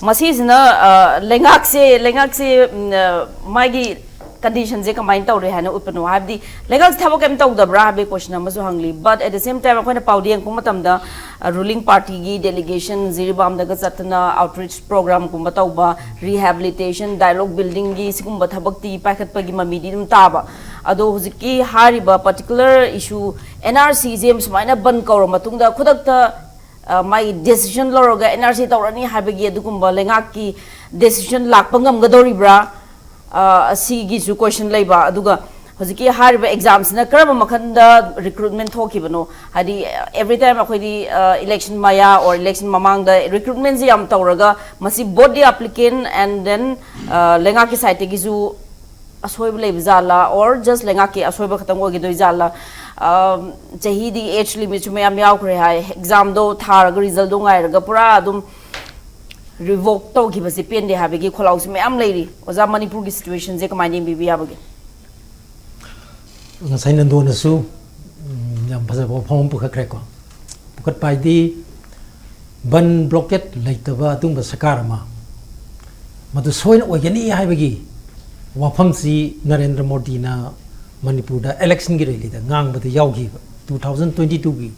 ꯃꯁꯤꯁꯤꯅ, ꯑ, ꯂꯩꯉꯥꯛꯁꯦ, ꯂꯩꯉꯥꯛꯁꯦ, ꯎꯝ, ꯑ, ꯃꯥꯒꯤ condition ꯁꯦ ꯀꯃꯥꯏꯅ ꯇꯧꯔꯦ ꯍꯥꯏꯅ ꯎꯠꯄꯅꯣ? ꯍꯥꯏꯕꯗꯤ ꯂꯩꯉꯥꯛꯁꯦ ꯊꯕꯛ ꯀꯩꯝ ꯇꯧꯗꯕ꯭ꯔꯥ ꯍꯥꯏꯕꯒꯤ question ꯑꯃꯁꯨ ꯍꯪꯂꯤ꯫ But at the same time ꯑꯩꯈꯣꯏꯅ ꯄꯥꯎꯗ ꯌꯦꯡꯉꯛꯄ ꯃꯇꯝꯗ, ꯑ, ruling party ꯒꯤ delegation ꯖꯤꯔꯤꯕꯥꯝꯗꯒ ꯆꯠꯇꯅ outreach program ꯒꯨꯝꯕ ꯇꯧꯕ, rehabilitation, dialogue building ꯒꯤ ꯁꯤꯒꯨꯝꯕ ꯊꯕꯛꯇꯤ ꯄꯥꯏꯈꯠꯄꯒꯤ ꯃꯃꯤꯗꯤ ꯑꯗꯨꯝ ꯇꯥꯕ꯫ ꯑꯗꯣ ꯍꯧꯖꯤꯛꯀꯤ ꯍꯥꯏꯔꯤꯕ particular issue, N R C ꯁꯦ ꯁꯨꯃꯥꯏꯅ ꯕꯟ ꯀꯧꯔ ꯃꯇꯨꯡꯗ ꯈꯨꯗꯛꯇ, ꯑ, ꯃꯥꯒꯤ decision ꯂꯧꯔꯒ N R C ꯇꯧꯔꯅꯤ ꯍꯥꯏꯕꯒꯤ ꯑꯗꯨꯒꯨꯝꯕ ꯂꯩꯉꯥꯛꯀꯤ decision ꯂꯥꯛꯄ ꯉꯝꯒꯗꯧꯔꯤꯕ꯭ꯔꯥ? ꯑ, ꯑꯁꯤꯒꯤꯁꯨ question ꯂꯩꯕ꯫ ꯑꯗꯨꯒ ꯍꯧꯖꯤꯛꯀꯤ ꯍꯥꯏꯔꯤꯕ exam ꯁꯤꯅ ꯀꯔꯝꯕ ꯃꯈꯜꯗ recruitment ꯊꯣꯛꯈꯤꯕꯅꯣ? ꯍꯥꯏꯗꯤ, every time ꯑꯩꯈꯣꯏꯗꯤ, ꯑ, election ꯃꯌꯥ or election ꯃꯃꯥꯡꯗ recruitment ꯁꯤ ꯌꯥꯝ ꯇꯧꯔꯒ ꯃꯁꯤ both the applicant and then, ꯑ, ꯂꯩꯉꯥꯛꯀꯤ side ꯇꯒꯤꯁꯨ ꯑꯁꯣꯏꯕ ꯂꯩꯕ ꯖꯥꯠꯂꯥ, or just ꯂꯩꯉꯥꯛꯀꯤ ꯑꯁꯣꯏꯕ ꯈꯛꯇꯪ ꯑꯣꯏꯒꯗꯣꯏ ꯖꯥꯠꯂꯥ? ꯑ, ꯆꯍꯤꯗꯤ age limit ꯁꯨ ꯃꯌꯥꯝ ꯌꯥꯎꯈ꯭ꯔꯦ ꯍꯥꯏ, exam ꯗꯣ ꯊꯥꯔꯒ result ꯗꯣ ꯉꯥꯏꯔꯒ ꯄꯨꯔꯥ ꯑꯗꯨꯝ revoke ꯇꯧꯈꯤꯕꯁꯦ ꯄꯦꯟꯗꯦ ꯍꯥꯏꯕꯒꯤ ꯈꯣꯜꯂꯥꯎꯁꯦ ꯃꯌꯥꯝ ꯂꯩꯔꯤ꯫ ꯑꯣꯖꯥ, ꯃꯅꯤꯄꯨꯔꯒꯤ situation ꯁꯦ ꯀꯃꯥꯏꯅ ꯌꯦꯡꯕꯤꯕ ꯌꯥꯕꯒꯦ? ꯉꯁꯥꯏ ꯅꯟꯗꯣꯅꯁꯨ, ꯎꯝ, ꯌꯥꯝ ꯐꯖꯕ ꯋꯥꯐꯝ ꯑꯃ ꯄꯨꯈꯠꯈ꯭ꯔꯦꯀꯣ꯫ ꯂꯧꯈꯠꯄ ꯍꯥꯏꯗꯤ ꯕꯟ ꯕ꯭ꯂꯣꯀꯦꯠ ꯂꯩꯇꯕ ꯑꯗꯨꯒꯨꯝꯕ ꯁꯔꯀꯥꯔ ꯑꯃ ꯃꯗꯨ ꯁꯣꯏꯅ ꯑꯣꯏꯒꯅꯤ ꯍꯥꯏꯕꯒꯤ ꯋꯥꯐꯝꯁꯤ ꯅꯔꯦꯟꯗ꯭ꯔ ꯃꯣꯗꯤꯅ ꯃꯅꯤꯄꯨꯔꯗ ꯏꯂꯦꯛꯁꯟꯒꯤ ꯔꯦꯂꯤꯗ ꯉꯥꯡꯕꯗ ꯌꯥꯎꯈꯤꯕ, ꯇꯨ ꯊꯥꯎꯖꯟ ꯇ꯭ꯋꯦꯟꯇꯤ ꯇꯨꯒꯤ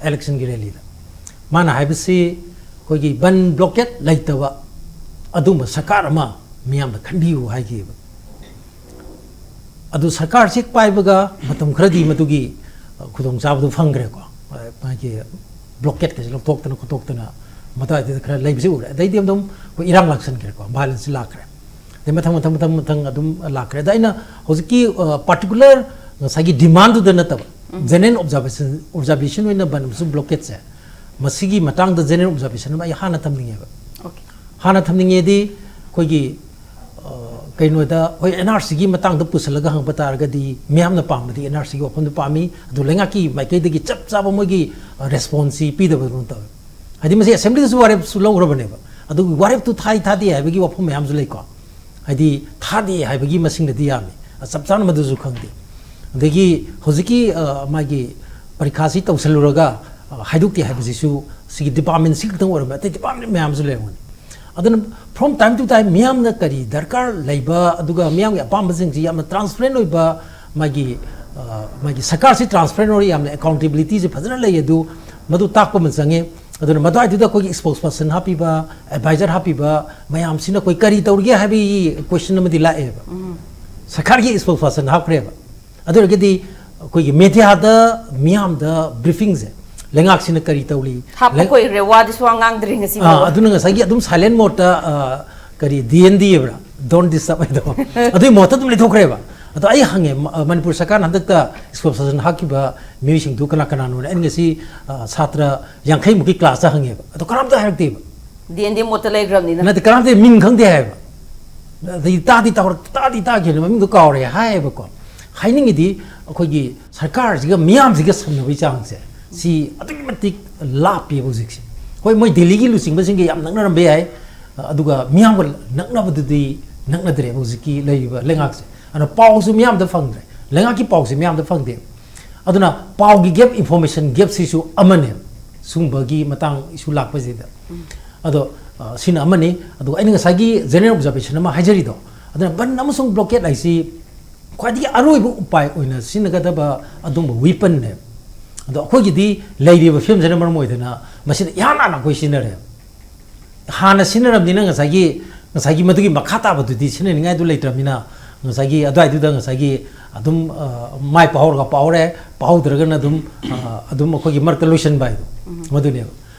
ꯏꯂꯦꯛꯁꯟꯒꯤ ꯔꯦꯂꯤꯗ꯫ ꯃꯥꯅ ꯍꯥꯏꯕꯁꯤ ꯑꯩꯈꯣꯏꯒꯤ ꯕꯟ ꯕ꯭ꯂꯣꯀꯦꯠ ꯂꯩꯇꯕ ꯑꯗꯨꯒꯨꯝꯕ ꯁꯔꯀꯥꯔ ꯑꯃ ꯃꯤꯌꯥꯝꯅ ꯈꯟꯕꯤꯌꯨ ꯍꯥꯏꯈꯤꯕ꯫ ꯑꯗꯨ ꯁꯔꯀꯥꯔꯁꯤ ꯄꯥꯏꯕꯒ ꯃꯇꯝ ꯈꯔꯗꯤ ꯃꯗꯨꯒꯤ, ꯑ, ꯈꯨꯗꯣꯡꯆꯥꯕꯗꯨ ꯐꯪꯈ꯭ꯔꯦꯀꯣ꯫ ꯑ, ꯃꯥꯒꯤ ꯕ꯭ꯂꯣꯀꯦꯠꯀꯁꯦ ꯂꯧꯊꯣꯛꯇꯅ ꯈꯣꯠꯇꯣꯛꯇꯅ ꯃꯇꯥꯏꯗꯨꯗ ꯈꯔ ꯂꯩꯕꯁꯤ ꯎꯔꯦ꯫ ꯑꯗꯩꯗꯤ ꯑꯗꯨꯝ ꯑꯩꯈꯣꯏ ꯏꯔꯥꯡ ꯂꯥꯛꯁꯟꯈ꯭ꯔꯦꯀꯣ, ꯚꯥꯏꯂꯦꯟꯁꯁꯤ ꯂꯥꯛꯈ꯭ꯔꯦ꯫ ꯑꯗꯩ ꯃꯊꯪ ꯃꯊꯪ ꯃꯊꯪ ꯃꯊꯪ ꯑꯗꯨꯝ ꯂꯥꯛꯈ꯭ꯔꯦ꯫ ꯑꯗ ꯑꯩꯅ ꯍꯧꯖꯤꯛꯀꯤ, ꯑ, ꯄꯥꯔꯇꯤꯀꯨꯂꯔ ꯉꯁꯥꯏꯒꯤ ꯗꯤꯃꯥꯟꯗꯨꯗ ꯅꯠꯇꯕ, ꯎꯝ꯫ ꯖꯦꯅꯔꯦꯜ ꯑꯣꯕꯖꯥꯔꯕꯦꯁꯟ, ꯑꯣꯕꯖꯥꯔꯕꯦꯁꯟ ꯑꯣꯏꯅ ꯕꯟ ꯑꯃꯁꯨꯡ ꯕ꯭ꯂꯣꯀꯦꯠꯁꯦ, ꯃꯁꯤꯒꯤ ꯃꯇꯥꯡꯗ ꯖꯦꯅꯔꯦꯜ ꯑꯣꯕꯖꯥꯔꯕꯦꯁꯟ ꯑꯃ ꯑꯩ ꯍꯥꯟꯅ ꯊꯝꯅꯤꯡꯉꯦꯕ꯫ ꯑꯣꯀꯦ꯫ ꯍꯥꯟꯅ ꯊꯝꯅꯤꯡꯉꯦꯗꯤ ꯑꯩꯈꯣꯏꯒꯤ, ꯑ, ꯀꯩꯅꯣꯗ, ꯍꯣꯏ, ꯑꯦꯟ ꯑꯥꯔ ꯁꯤꯒꯤ ꯃꯇꯥꯡꯗ ꯄꯨꯁꯤꯜꯂꯒ ꯍꯪꯕ ꯇꯥꯔꯒꯗꯤ ꯃꯤꯌꯥꯝꯅ ꯄꯥꯝꯕꯗꯤ ꯑꯦꯟ ꯑꯥꯔ ꯁꯤꯒꯤ ꯋꯥꯐꯝꯗꯨ ꯄꯥꯝꯃꯤ꯫ ꯑꯗꯨ ꯂꯩꯉꯥꯛꯀꯤ ꯃꯥꯏꯀꯩꯗꯒꯤ ꯆꯞ ꯆꯥꯕ ꯃꯣꯏꯒꯤ, ꯑ, ꯔꯦꯁꯄꯣꯟꯁꯁꯤ ꯄꯤꯗꯕꯗꯧꯅ ꯇꯧꯋꯦ꯫ ꯍꯥꯏꯗꯤ ꯃꯁꯤ ꯑꯦꯁꯦꯝꯕ꯭ꯂꯤꯗꯁꯨ ꯋꯥꯔꯦꯞꯁꯨ ꯂꯧꯈ꯭ꯔꯕꯅꯦꯕ꯫ ꯑꯗꯨꯒꯤ ꯋꯥꯔꯦꯞꯇꯨ ꯊꯥꯏ ꯊꯥꯗꯦ ꯍꯥꯏꯕꯒꯤ ꯋꯥꯐꯝ ꯃꯌꯥꯝꯁꯨ ꯂꯩꯀꯣ꯫ ꯍꯥꯏꯗꯤ ꯊꯥꯗꯦ ꯍꯥꯏꯕꯒꯤ ꯃꯁꯤꯡꯅꯗꯤ ꯌꯥꯝꯃꯤ꯫ ꯑ, ꯆꯞ ꯆꯥꯅ ꯃꯗꯨꯁꯨ ꯈꯪꯗꯦ꯫ ꯑꯗꯒꯤ ꯍꯧꯖꯤꯛꯀꯤ, ꯑ, ꯃꯥꯒꯤ ꯄꯔꯤꯈꯥꯁꯤ ꯇꯧꯁꯜꯂꯨꯔꯒ, ꯑ, ꯍꯥꯏꯗꯣꯛꯇꯦ ꯍꯥꯏꯕꯁꯤꯁꯨ ꯁꯤꯒꯤ ꯗꯤꯄꯥꯔꯠꯃꯦꯟꯁꯤ ꯈꯛꯇꯪ ꯑꯣꯏꯔꯝꯃꯦ, ꯑꯇꯩ ꯗꯤꯄꯥꯔꯠꯃꯦꯟ ꯃꯌꯥꯝꯁꯨ ꯂꯩꯔꯝꯒꯅꯤ꯫ ꯑꯗꯨꯅ from time to time ꯃꯤꯌꯥꯝꯅ ꯀꯔꯤ ꯗꯔꯀꯥꯔ ꯂꯩꯕ, ꯑꯗꯨꯒ ꯃꯤꯌꯥꯝꯒꯤ ꯑꯄꯥꯝꯕꯁꯤꯡꯁꯤ ꯌꯥꯝꯅ ꯇ꯭ꯔꯥꯟꯁꯄꯔꯦꯟ ꯑꯣꯏꯕ, ꯃꯥꯒꯤ, ꯑ, ꯃꯥꯒꯤ ꯁꯔꯀꯥꯔꯁꯤ ꯇ꯭ꯔꯥꯟꯁꯄꯔꯦꯟ ꯑꯣꯏ, ꯌꯥꯝꯅ ꯑꯦꯀꯥꯎꯟꯇꯦꯕꯤꯂꯤꯇꯤꯁꯤ ꯐꯖꯅ ꯂꯩ, ꯑꯗꯨ ꯃꯗꯨ ꯇꯥꯛꯄ ꯑꯃ ꯆꯪꯉꯦ꯫ ꯑꯗꯨꯅ ꯃꯗꯨꯋꯥꯏꯗꯨꯗ ꯑꯩꯈꯣꯏꯒꯤ ꯏꯁꯄꯣꯛꯁ ꯄꯔꯁꯟ ꯍꯥꯞꯄꯤꯕ, ꯑꯦꯗꯚꯥꯏꯖꯔ ꯍꯥꯞꯄꯤꯕ ꯃꯌꯥꯝꯁꯤꯅ ꯑꯩꯈꯣꯏ ꯀꯔꯤ ꯇꯧꯔꯤꯒꯦ ꯍꯥꯏꯕꯒꯤ ꯀꯣꯏꯁꯟ ꯑꯃꯗꯤ ꯂꯥꯛꯑꯦꯕ꯫ ꯎꯝ꯫ ꯁꯔꯀꯥꯔꯒꯤ ꯏꯁꯄꯣꯛꯁ ꯄꯔꯁꯟ ꯍꯥꯞꯈ꯭ꯔꯦꯕ꯫ ꯑꯗꯨ ꯑꯣꯏꯔꯒꯗꯤ ꯑꯩꯈꯣꯏꯒꯤ ꯃꯦꯗꯤꯌꯥꯗ, ꯃꯤꯌꯥꯝꯗ ꯕ꯭ꯔꯤꯐꯤꯡꯁꯦ ꯂꯩꯉꯥꯛꯁꯤꯅ ꯀꯔꯤ ꯇꯧꯔꯤ? ꯍꯥꯞꯄ ꯂꯩ-, ꯀꯣꯏꯈ꯭ꯔꯦ, ꯋꯥꯗꯤ ꯁꯨꯡꯉꯥꯡ ꯉꯥꯡꯗ꯭ꯔꯤ ꯉꯁꯤ ꯑꯥ, ꯐꯥꯎꯕ꯫ ꯑꯗꯨꯅ ꯉꯁꯥꯏꯒꯤ ꯑꯗꯨꯝ ꯁꯥꯏꯂꯦꯟ ꯃꯣꯗꯇ, ꯑꯥ, ꯀꯔꯤ ꯗꯤ ꯑꯦꯟ ꯗꯤ ꯍꯥꯏꯕ꯭ꯔꯥ? Don't disturb ꯍꯥꯏꯗꯣ꯫ ꯑꯗꯨꯒꯤ ꯃꯣꯗꯇ ꯑꯗꯨꯝ ꯂꯩꯊꯣꯛꯈ꯭ꯔꯦꯕ꯫ ꯑꯗꯣ ꯑꯩ ꯍꯪꯉꯦ, ꯃ-, ꯃꯅꯤꯄꯨꯔ ꯁꯔꯀꯥꯔꯅ ꯍꯟꯗꯛꯇ ꯏꯁꯄꯣꯛꯁ ꯄꯔꯁꯟ ꯍꯥꯞꯈꯤꯕ ꯃꯤꯑꯣꯏꯁꯤꯡꯗꯨ ꯀꯅꯥ ꯀꯅꯥꯅꯣꯅ꯫ ꯑꯩꯅ ꯉꯁꯤ, ꯑꯥ, ꯁꯥꯇ꯭ꯔ ꯌꯥꯡꯈꯩ ꯃꯨꯛꯀꯤ ꯀ꯭ꯂꯥꯁꯇ ꯍꯪꯉꯦꯕ꯫ ꯑꯗꯣ ꯀꯅꯥꯝꯇ ꯍꯥꯏꯔꯛꯇꯦꯕ꯫ ꯗꯤ ꯑꯦꯟ ꯗꯤ ꯃꯣꯠꯇ ꯂꯩꯈ꯭ꯔꯕꯅꯤꯅ꯫ ꯅꯠꯇꯦ, ꯀꯅꯥꯝꯇ ꯃꯤꯡ ꯈꯪꯗꯦ ꯍꯥꯏꯕ꯫ ꯑꯗꯩ ꯇꯥꯗꯤ ꯇꯥꯍꯧꯔ-, ꯇꯥꯗꯤ ꯇꯥꯈꯤꯕꯅꯤ, ꯃꯃꯤꯡꯗꯣ ꯀꯥꯎꯔꯦ ꯍꯥꯏꯌꯦꯕꯀꯣ꯫ ꯍꯥꯏꯅꯤꯡꯉꯤꯗꯤ ꯑꯩꯈꯣꯏꯒꯤ ꯁꯔꯀꯥꯔꯁꯤꯒ ꯃꯤꯌꯥꯝꯁꯤꯒ ꯁꯝꯅꯕꯒꯤ ꯆꯥꯡꯁꯦ ꯁꯤ ꯑꯗꯨꯛꯀꯤ ꯃꯇꯤꯛ ꯂꯥꯞꯄꯦꯕ ꯍꯧꯖꯤꯛꯁꯦ꯫ ꯍꯣꯏ, ꯃꯣꯏ ꯗꯦꯜꯂꯤꯒꯤ ꯂꯨꯆꯤꯡꯕꯁꯤꯡꯒ ꯌꯥꯝ ꯅꯛꯅꯔꯝꯕ ꯌꯥꯏ, ꯑꯗꯨꯒ ꯃꯤꯌꯥꯝꯒ ꯅꯛꯅꯕꯗꯨꯗꯤ ꯅꯛꯅꯗ꯭ꯔꯦꯕ ꯍꯧꯖꯤꯛꯀꯤ ꯂꯩꯔꯤꯕ ꯂꯩꯉꯥꯛꯁꯦ꯫ ꯑꯗꯨꯅ ꯄꯥꯎꯁꯨ ꯃꯤꯌꯥꯝꯗ ꯐꯪꯗ꯭ꯔꯦ, ꯂꯩꯉꯥꯛꯀꯤ ꯄꯥꯎꯁꯦ ꯃꯤꯌꯥꯝꯗ ꯐꯪꯗꯦ꯫ ꯑꯗꯨꯅ ꯄꯥꯎꯒꯤ ꯒꯦꯞ, ꯏꯟꯐꯣꯔꯃꯦꯁꯟ ꯒꯦꯞꯁꯤꯁꯨ ꯑꯃꯅꯦꯕ꯫ ꯁꯨꯝꯕꯒꯤ ꯃꯇꯥꯡ ꯏꯁꯨ ꯂꯥꯛꯄꯁꯤꯗ꯫ ꯑꯗꯣ ꯑ, ꯁꯤꯅ ꯑꯃꯅꯤ꯫ ꯑꯗꯨꯒ ꯑꯩꯅ ꯉꯁꯥꯏꯒꯤ general observation ꯑꯃ ꯍꯥꯏꯖꯔꯤꯗꯣ, ꯑꯗꯨꯅ ꯕꯟ ꯑꯃꯁꯨꯡ blockade ꯍꯥꯏꯁꯤ ꯈ꯭ꯋꯥꯏꯗꯒꯤ ꯑꯔꯣꯏꯕ ꯎꯄꯥꯏ ꯑꯣꯏꯅ ꯁꯤꯖꯤꯟꯅꯒꯗꯕ ꯑꯗꯨꯝꯕ weaponꯅꯦ꯫ ꯑꯗꯣ ꯑꯩꯈꯣꯏꯒꯤꯗꯤ ꯂꯩꯔꯤꯕ ꯐꯤꯕꯝꯁꯤꯅ ꯃꯔꯝ ꯑꯣꯏꯗꯅ ꯃꯁꯤꯅ ꯏꯍꯥꯟ ꯍꯥꯟꯅ ꯑꯩꯈꯣꯏ ꯁꯤꯖꯤꯟꯅꯔꯦ꯫ ꯍꯥꯟꯅ ꯁꯤꯖꯤꯟꯅꯔꯕꯅꯤꯅ ꯉꯁꯥꯏꯒꯤ, ꯉꯁꯥꯏꯒꯤ ꯃꯗꯨꯒꯤ ꯃꯈꯥ ꯇꯥꯕꯗꯨꯗꯤ ꯁꯤꯖꯤꯟꯅꯅꯤꯡꯉꯥꯏꯗꯨ ꯂꯩꯇ꯭ꯔꯕꯅꯤꯅ, ꯉꯁꯥꯏꯒꯤ ꯑꯗꯨꯋꯥꯏꯗꯨꯗ ꯉꯁꯥꯏꯒꯤ ꯑꯗꯨꯝ, ꯑ, ꯃꯥꯏ ꯄꯥꯛꯍꯧꯔꯒ ꯄꯥꯛꯍꯧꯔꯦ, ꯄꯥꯛꯍꯧꯗ꯭ꯔꯒꯅ ꯑꯗꯨꯝ, ꯑ, ꯑꯗꯨꯝ ꯑꯩꯈꯣꯏꯒꯤ ꯃꯔꯛꯇ ꯂꯣꯏꯁꯤꯟꯕ ꯍꯥꯏꯗꯣ, ꯃꯗꯨꯅꯦꯕ꯫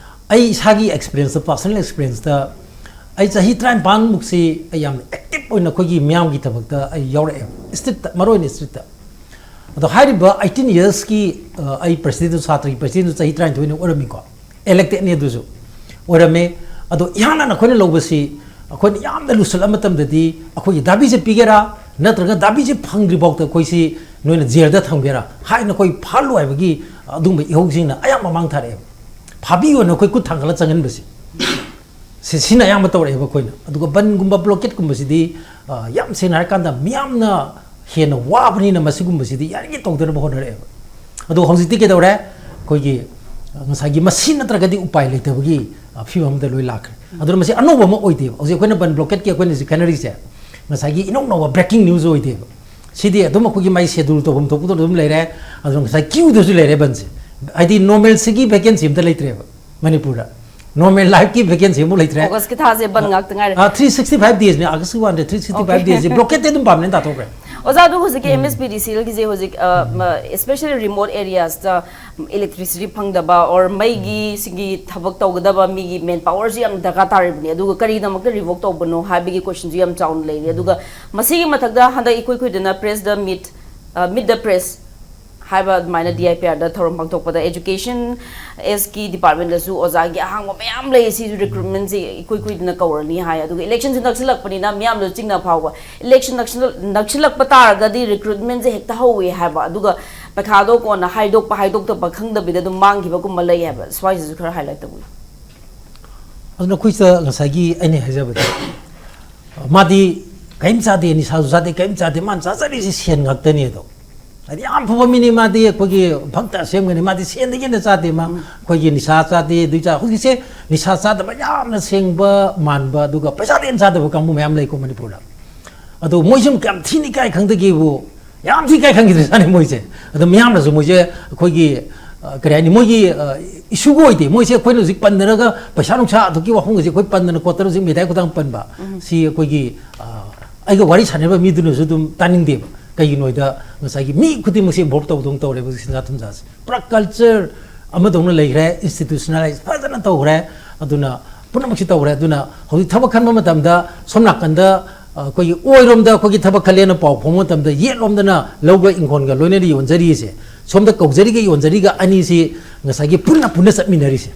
ꯑꯩ ꯏꯁꯥꯒꯤ experienceꯇ, personal experienceꯇ, ꯑꯩ ꯆꯍꯤ ꯇꯔꯥꯅꯤꯄꯥꯟꯃꯨꯛꯁꯤ ꯑꯩ ꯌꯥꯝꯅ active ꯑꯣꯏꯅ ꯑꯩꯈꯣꯏꯒꯤ ꯃꯤꯌꯥꯝꯒꯤ ꯊꯕꯛꯇ ꯑꯩ ꯌꯥꯎꯔꯛꯑꯦ, streetꯇ, ꯃꯔꯨ ꯑꯣꯏꯅ streetꯇ꯫ ꯑꯗꯣ ꯍꯥꯏꯔꯤꯕ eighteen yearsꯀꯤ, ꯑ, ꯑꯩ presidentꯇꯨ, ꯁꯥꯇ꯭ꯔꯒꯤ presidentꯇꯨ ꯆꯍꯤ ꯇꯔꯥꯅꯤꯊꯣꯏꯅ ꯑꯣꯏꯔꯝꯃꯤꯀꯣ, electedꯅꯤ ꯑꯗꯨꯁꯨ ꯑꯣꯏꯔꯝꯃꯦ꯫ ꯑꯗꯣ ꯏꯍꯥꯟ ꯍꯥꯟꯅ ꯑꯩꯈꯣꯏꯅ ꯂꯧꯕꯁꯤ, ꯑꯩꯈꯣꯏꯅ ꯌꯥꯝꯅ ꯂꯨꯁꯜꯂꯛꯄ ꯃꯇꯝꯗꯗꯤ ꯑꯩꯈꯣꯏꯒꯤ ꯗꯥꯕꯤꯁꯦ ꯄꯤꯒꯦꯔꯥ, ꯅꯠꯇ꯭ꯔꯒ ꯗꯥꯕꯤꯁꯦ ꯐꯪꯗ꯭ꯔꯤ ꯐꯥꯎꯗ ꯑꯩꯈꯣꯏꯁꯤ ꯅꯣꯏꯅ jailꯗ ꯊꯝꯒꯦꯔꯥ ꯍꯥꯏꯅ ꯑꯩꯈꯣꯏ ꯐꯥꯍꯜꯂꯨ ꯍꯥꯏꯕꯒꯤ ꯑꯗꯨꯒꯨꯝꯕ ꯏꯍꯧꯁꯤꯡꯅ ꯑꯌꯥꯝꯕ ꯃꯥꯡ ꯊꯥꯔꯛꯑꯦꯕ꯫ ꯐꯥꯕꯤꯌꯣꯅ ꯑꯩꯈꯣꯏ ꯈꯨꯠ ꯊꯥꯡꯒꯠꯂ ꯆꯪꯍꯟꯕꯁꯦ꯫ ꯁꯤ-, ꯁꯤꯅ ꯑꯌꯥꯝꯕ ꯇꯧꯔꯛꯑꯦꯕ ꯑꯩꯈꯣꯏꯅ꯫ ꯑꯗꯨꯒ ꯕꯟꯒꯨꯝꯕ, blockade ꯀꯨꯝꯕꯁꯤꯗꯤ, ꯑ, ꯌꯥꯝ ꯁꯦꯡꯅ ꯍꯥꯏꯔꯀꯥꯟꯗ ꯃꯤꯌꯥꯝꯅ ꯍꯦꯟꯅ ꯋꯥꯕꯅꯤꯅ ꯃꯁꯤꯒꯨꯝꯕꯁꯤꯗꯤ ꯌꯥꯔꯤꯉꯩ ꯇꯧꯗꯅꯕ ꯍꯣꯠꯅꯔꯛꯑꯦꯕ꯫ ꯑꯗꯣ ꯍꯧꯖꯤꯛꯇꯤ ꯀꯩꯗꯧꯔꯦ? ꯑꯩꯈꯣꯏꯒꯤ, ꯑ, ꯉꯁꯥꯏꯒꯤ ꯃꯁꯤ ꯅꯠꯇ꯭ꯔꯒꯗꯤ ꯎꯄꯥꯏ ꯂꯩꯇꯕꯒꯤ, ꯑ, ꯐꯤꯕꯝ ꯑꯃꯗ ꯂꯣꯏ ꯂꯥꯛꯈ꯭ꯔꯦ꯫ ꯑꯗꯨꯅ ꯃꯁꯤ ꯑꯅꯧꯕ ꯑꯃ ꯑꯣꯏꯗꯦꯕ꯫ ꯍꯧꯖꯤꯛ ꯑꯩꯈꯣꯏꯅ ꯕꯟ blockade ꯀꯤ ꯑꯩꯈꯣꯏꯅ ꯍꯧꯖꯤꯛ ꯈꯟꯅꯔꯤꯁꯦ ꯉꯁꯥꯏꯒꯤ ꯏꯅꯧ ꯅꯧꯕ breaking news ꯑꯣꯏꯗꯦꯕ꯫ ꯁꯤꯗꯤ ꯑꯗꯨꯝ ꯑꯩꯈꯣꯏꯒꯤ ꯃꯥꯏ schedule ꯇꯧꯐꯝ ꯊꯣꯛꯄꯗ ꯑꯗꯨꯝ ꯂꯩꯔꯦ꯫ ꯑꯗꯨꯅ ꯉꯁꯥꯏ queue ꯗꯁꯨ ꯂꯩꯔꯦ ꯕꯟꯁꯦ꯫ ꯍꯥꯏꯗꯤ normalcy ꯒꯤ vacancy ꯑꯝꯇ ꯂꯩꯇ꯭ꯔꯦꯕ ꯃꯅꯤꯄꯨꯔꯗ꯫ Normal life ꯀꯤ vacancy ꯑꯃꯨꯛ ꯂꯩꯇ꯭ꯔꯦ꯫ August ꯀꯤ ꯊꯥꯁꯦ ꯕꯟ ꯉꯥꯛꯇ ꯉꯥꯏꯔꯦ꯫ ꯑꯥ, three sixty five days ꯅꯦ, August ꯀꯤ ꯋꯥꯟꯗꯦ, three sixty five days ꯁꯦ blockade ꯇꯤ ꯑꯗꯨꯝ permanent ꯇꯥꯊꯣꯛꯈ꯭ꯔꯦ꯫ ꯑꯣꯖꯥ, ꯑꯗꯨ ꯍꯧꯖꯤꯛꯀꯤ MSPDCL ꯒꯤꯁꯦ ꯍꯧꯖꯤꯛ, ꯑ, ꯃ-, especially remote areas ꯇ electricity ꯐꯪꯗꯕ or ꯃꯩꯒꯤ ꯁꯤꯒꯤ ꯊꯕꯛ ꯇꯧꯒꯗꯕ ꯃꯤꯒꯤ manpower ꯁꯤ ꯌꯥꯝ ꯗꯔꯀꯥꯔ ꯇꯥꯔꯤꯕꯅꯤ꯫ ꯑꯗꯨꯒ ꯀꯔꯤꯒꯤꯗꯃꯛꯇ revoke ꯇꯧꯕꯅꯣ ꯍꯥꯏꯕꯒꯤ question ꯁꯨ ꯌꯥꯝ ꯆꯥꯎꯅ ꯂꯩꯔꯤ꯫ ꯑꯗꯨꯒ ꯃꯁꯤꯒꯤ ꯃꯊꯛꯇ ꯍꯟꯗꯛ ꯏꯀꯨꯏ ꯀꯨꯏꯗꯅ press ꯗ meet, ꯑ, meet the press ꯍꯥꯏꯕ ꯑꯗꯨꯃꯥꯏꯅ D I P R ꯗ ꯊꯧꯔꯝ ꯄꯥꯡꯊꯣꯛꯄꯗ education ꯀꯤ department ꯇꯁꯨ ꯑꯣꯖꯥꯒꯤ ꯑꯍꯥꯡꯕ ꯃꯌꯥꯝ ꯂꯩ, ꯁꯤꯁꯨ recruitment ꯁꯤ ꯏꯀꯨꯏ ꯀꯨꯏꯗꯅ ꯀꯧꯔꯅꯤ ꯍꯥꯏ꯫ ꯑꯗꯨꯒ election ꯁꯨ ꯅꯛꯁꯤꯜꯂꯛꯄꯅꯤꯅ ꯃꯤꯌꯥꯝꯗꯣ ꯆꯤꯡꯅ ꯐꯥꯎꯕ election ꯅꯛꯁꯤꯜꯂꯛ-, ꯅꯛꯁꯤꯜꯂꯛꯄ ꯇꯥꯔꯒꯗꯤ recruitment ꯁꯦ ꯍꯦꯛꯇ ꯍꯧꯋꯤ ꯍꯥꯏꯕ꯫ ꯑꯗꯨꯒ ꯄꯩꯈꯥꯗꯣ ꯀꯣꯟꯅ ꯍꯥꯏꯗꯣꯛꯄ ꯍꯥꯏꯗꯣꯛꯇꯕ ꯈꯪꯗꯕꯤꯗ ꯑꯗꯨꯝ ꯃꯥꯡꯈꯤꯕꯒꯨꯝꯕ ꯂꯩ ꯍꯥꯏꯕ꯫ ꯁ꯭ꯋꯥꯏꯁꯤꯁꯨ ꯈꯔ highlight ꯇꯧꯕꯤꯌꯨ꯫ ꯑꯗꯨꯅ ꯑꯩꯈꯣꯏꯁꯤꯗ ꯉꯁꯥꯏꯒꯤ ꯑꯩꯅ ꯍꯥꯏꯖꯕꯗ, ꯃꯥꯗꯤ ꯀꯔꯤꯝ ꯆꯥꯗꯦ, ꯅꯤꯁꯥꯁꯨ ꯆꯥꯗꯦ, ꯀꯔꯤꯝ ꯆꯥꯗꯦ, ꯃꯥꯅ ꯆꯥꯖꯔꯤꯁꯤ ꯁꯦꯟ ꯉꯥꯛꯇꯅꯤ ꯑꯗꯣ꯫ ꯍꯥꯏꯗꯤ ꯌꯥꯝ ꯐꯕ ꯃꯤꯅꯤ ꯃꯥꯗꯤ, ꯑꯩꯈꯣꯏꯒꯤ ꯚꯛꯇ ꯑꯁꯦꯡꯕꯅꯤ꯫ ꯃꯥꯗꯤ ꯁꯦꯟꯗꯒꯤ ꯍꯦꯟꯅ ꯆꯥꯗꯦ ꯃꯥ꯫ ꯑꯩꯈꯣꯏꯒꯤ ꯅꯤꯁꯥ ꯆꯥꯗꯦ, ꯑꯗꯨꯏ ꯆꯥ-, ꯍꯧꯖꯤꯛꯁꯦ ꯅꯤꯁꯥ ꯆꯥꯗꯕ ꯌꯥꯝꯅ ꯁꯦꯡꯕ ꯃꯥꯟꯕ, ꯑꯗꯨꯒ ꯄꯩꯁꯥꯗꯤ ꯍꯦꯟꯅ ꯆꯥꯗꯕ ꯀꯥꯡꯕꯨ ꯃꯌꯥꯝ ꯂꯩꯀꯣ ꯃꯅꯤꯄꯨꯔꯗ꯫ ꯑꯗꯣ ꯃꯣꯏꯁꯨ ꯌꯥꯝ ꯊꯤꯅ ꯏꯀꯥꯏ ꯈꯪꯗꯒꯦꯕꯨ, ꯌꯥꯝ ꯊꯤ ꯏꯀꯥꯏ ꯈꯪꯈꯤꯗ꯭ꯔꯖꯥꯠꯅꯤ ꯃꯣꯏꯁꯦ꯫ ꯑꯗꯣ ꯃꯤꯌꯥꯝꯅꯁꯨ ꯃꯣꯏꯁꯦ ꯑꯩꯈꯣꯏꯒꯤ, ꯑ, ꯀꯔꯤ ꯍꯥꯏꯅꯤ, ꯃꯣꯏꯒꯤ, ꯑ, ꯏꯁꯨꯒ ꯑꯣꯏꯗꯦ ꯃꯣꯏꯁꯦ꯫ ꯑꯩꯈꯣꯏꯅ ꯍꯧꯖꯤꯛ ꯄꯟꯅꯔꯒ ꯄꯩꯁꯥ ꯅꯨꯡꯁꯥ ꯑꯗꯨꯒꯤ ꯋꯥꯐꯝꯒꯁꯦ ꯑꯩꯈꯣꯏ ꯄꯟꯗꯅ ꯈꯣꯠꯇꯅ ꯍꯧꯖꯤꯛ ꯃꯦꯗꯤꯌꯥ ꯈꯨꯊꯥꯡ ꯄꯟꯕ, ꯁꯤ ꯑꯩꯈꯣꯏꯒꯤ, ꯑ, ꯑꯩꯒ ꯋꯥꯔꯤ ꯁꯥꯟꯅꯔꯤꯕ ꯃꯤꯗꯨꯅꯁꯨ ꯑꯗꯨꯝ ꯇꯥꯅꯤꯡꯗꯦꯕ꯫ ꯀꯩꯒꯤꯅꯣ ꯍꯥꯏꯗ ꯉꯁꯥꯏꯒꯤ ꯃꯤ ꯈꯨꯗꯤꯡꯃꯛꯁꯦ ꯏꯟꯚꯣꯜꯕ ꯇꯧꯗꯧꯅ ꯇꯧꯔꯦꯕ ꯍꯧꯖꯤꯛ ꯁꯦꯟꯖꯥ ꯊꯨꯝꯖꯥꯁꯦ꯫ ꯄꯨꯔꯥ ꯀꯜꯆꯔ ꯑꯃꯗꯧꯅ ꯂꯩꯈ꯭ꯔꯦ, ꯏꯟꯁꯇꯤꯇ꯭ꯌꯨꯁꯅꯦꯂꯥꯏꯁ ꯐꯖꯅ ꯇꯧꯈ꯭ꯔꯦ꯫ ꯑꯗꯨꯅ ꯄꯨꯝꯅꯃꯛꯁꯤ ꯇꯧꯈ꯭ꯔꯦ꯫ ꯑꯗꯨꯅ ꯍꯧꯖꯤꯛ ꯊꯕꯛ ꯈꯟꯕ ꯃꯇꯝꯗ ꯁꯣꯝ ꯅꯥꯀꯟꯗ, ꯑ, ꯑꯩꯈꯣꯏꯒꯤ ꯑꯣꯏꯔꯣꯝꯗ ꯑꯩꯈꯣꯏꯒꯤ ꯊꯕꯛ ꯈꯜꯂꯦꯅ ꯄꯥꯎ ꯐꯣꯡꯕ ꯃꯇꯝꯗ ꯌꯦꯠꯂꯣꯝꯗꯅ ꯂꯧꯒ ꯏꯪꯈꯣꯜꯒ ꯂꯣꯏꯅꯅ ꯌꯣꯟꯖꯔꯤꯁꯦ, ꯁꯣꯝꯗ ꯀꯧꯖꯔꯤꯒ ꯌꯣꯟꯖꯔꯤꯒ ꯑꯅꯤꯁꯤ ꯉꯁꯥꯏꯒꯤ ꯄꯨꯟꯅ ꯄꯨꯟꯅ ꯆꯠꯃꯤꯟꯅꯔꯤꯁꯦ꯫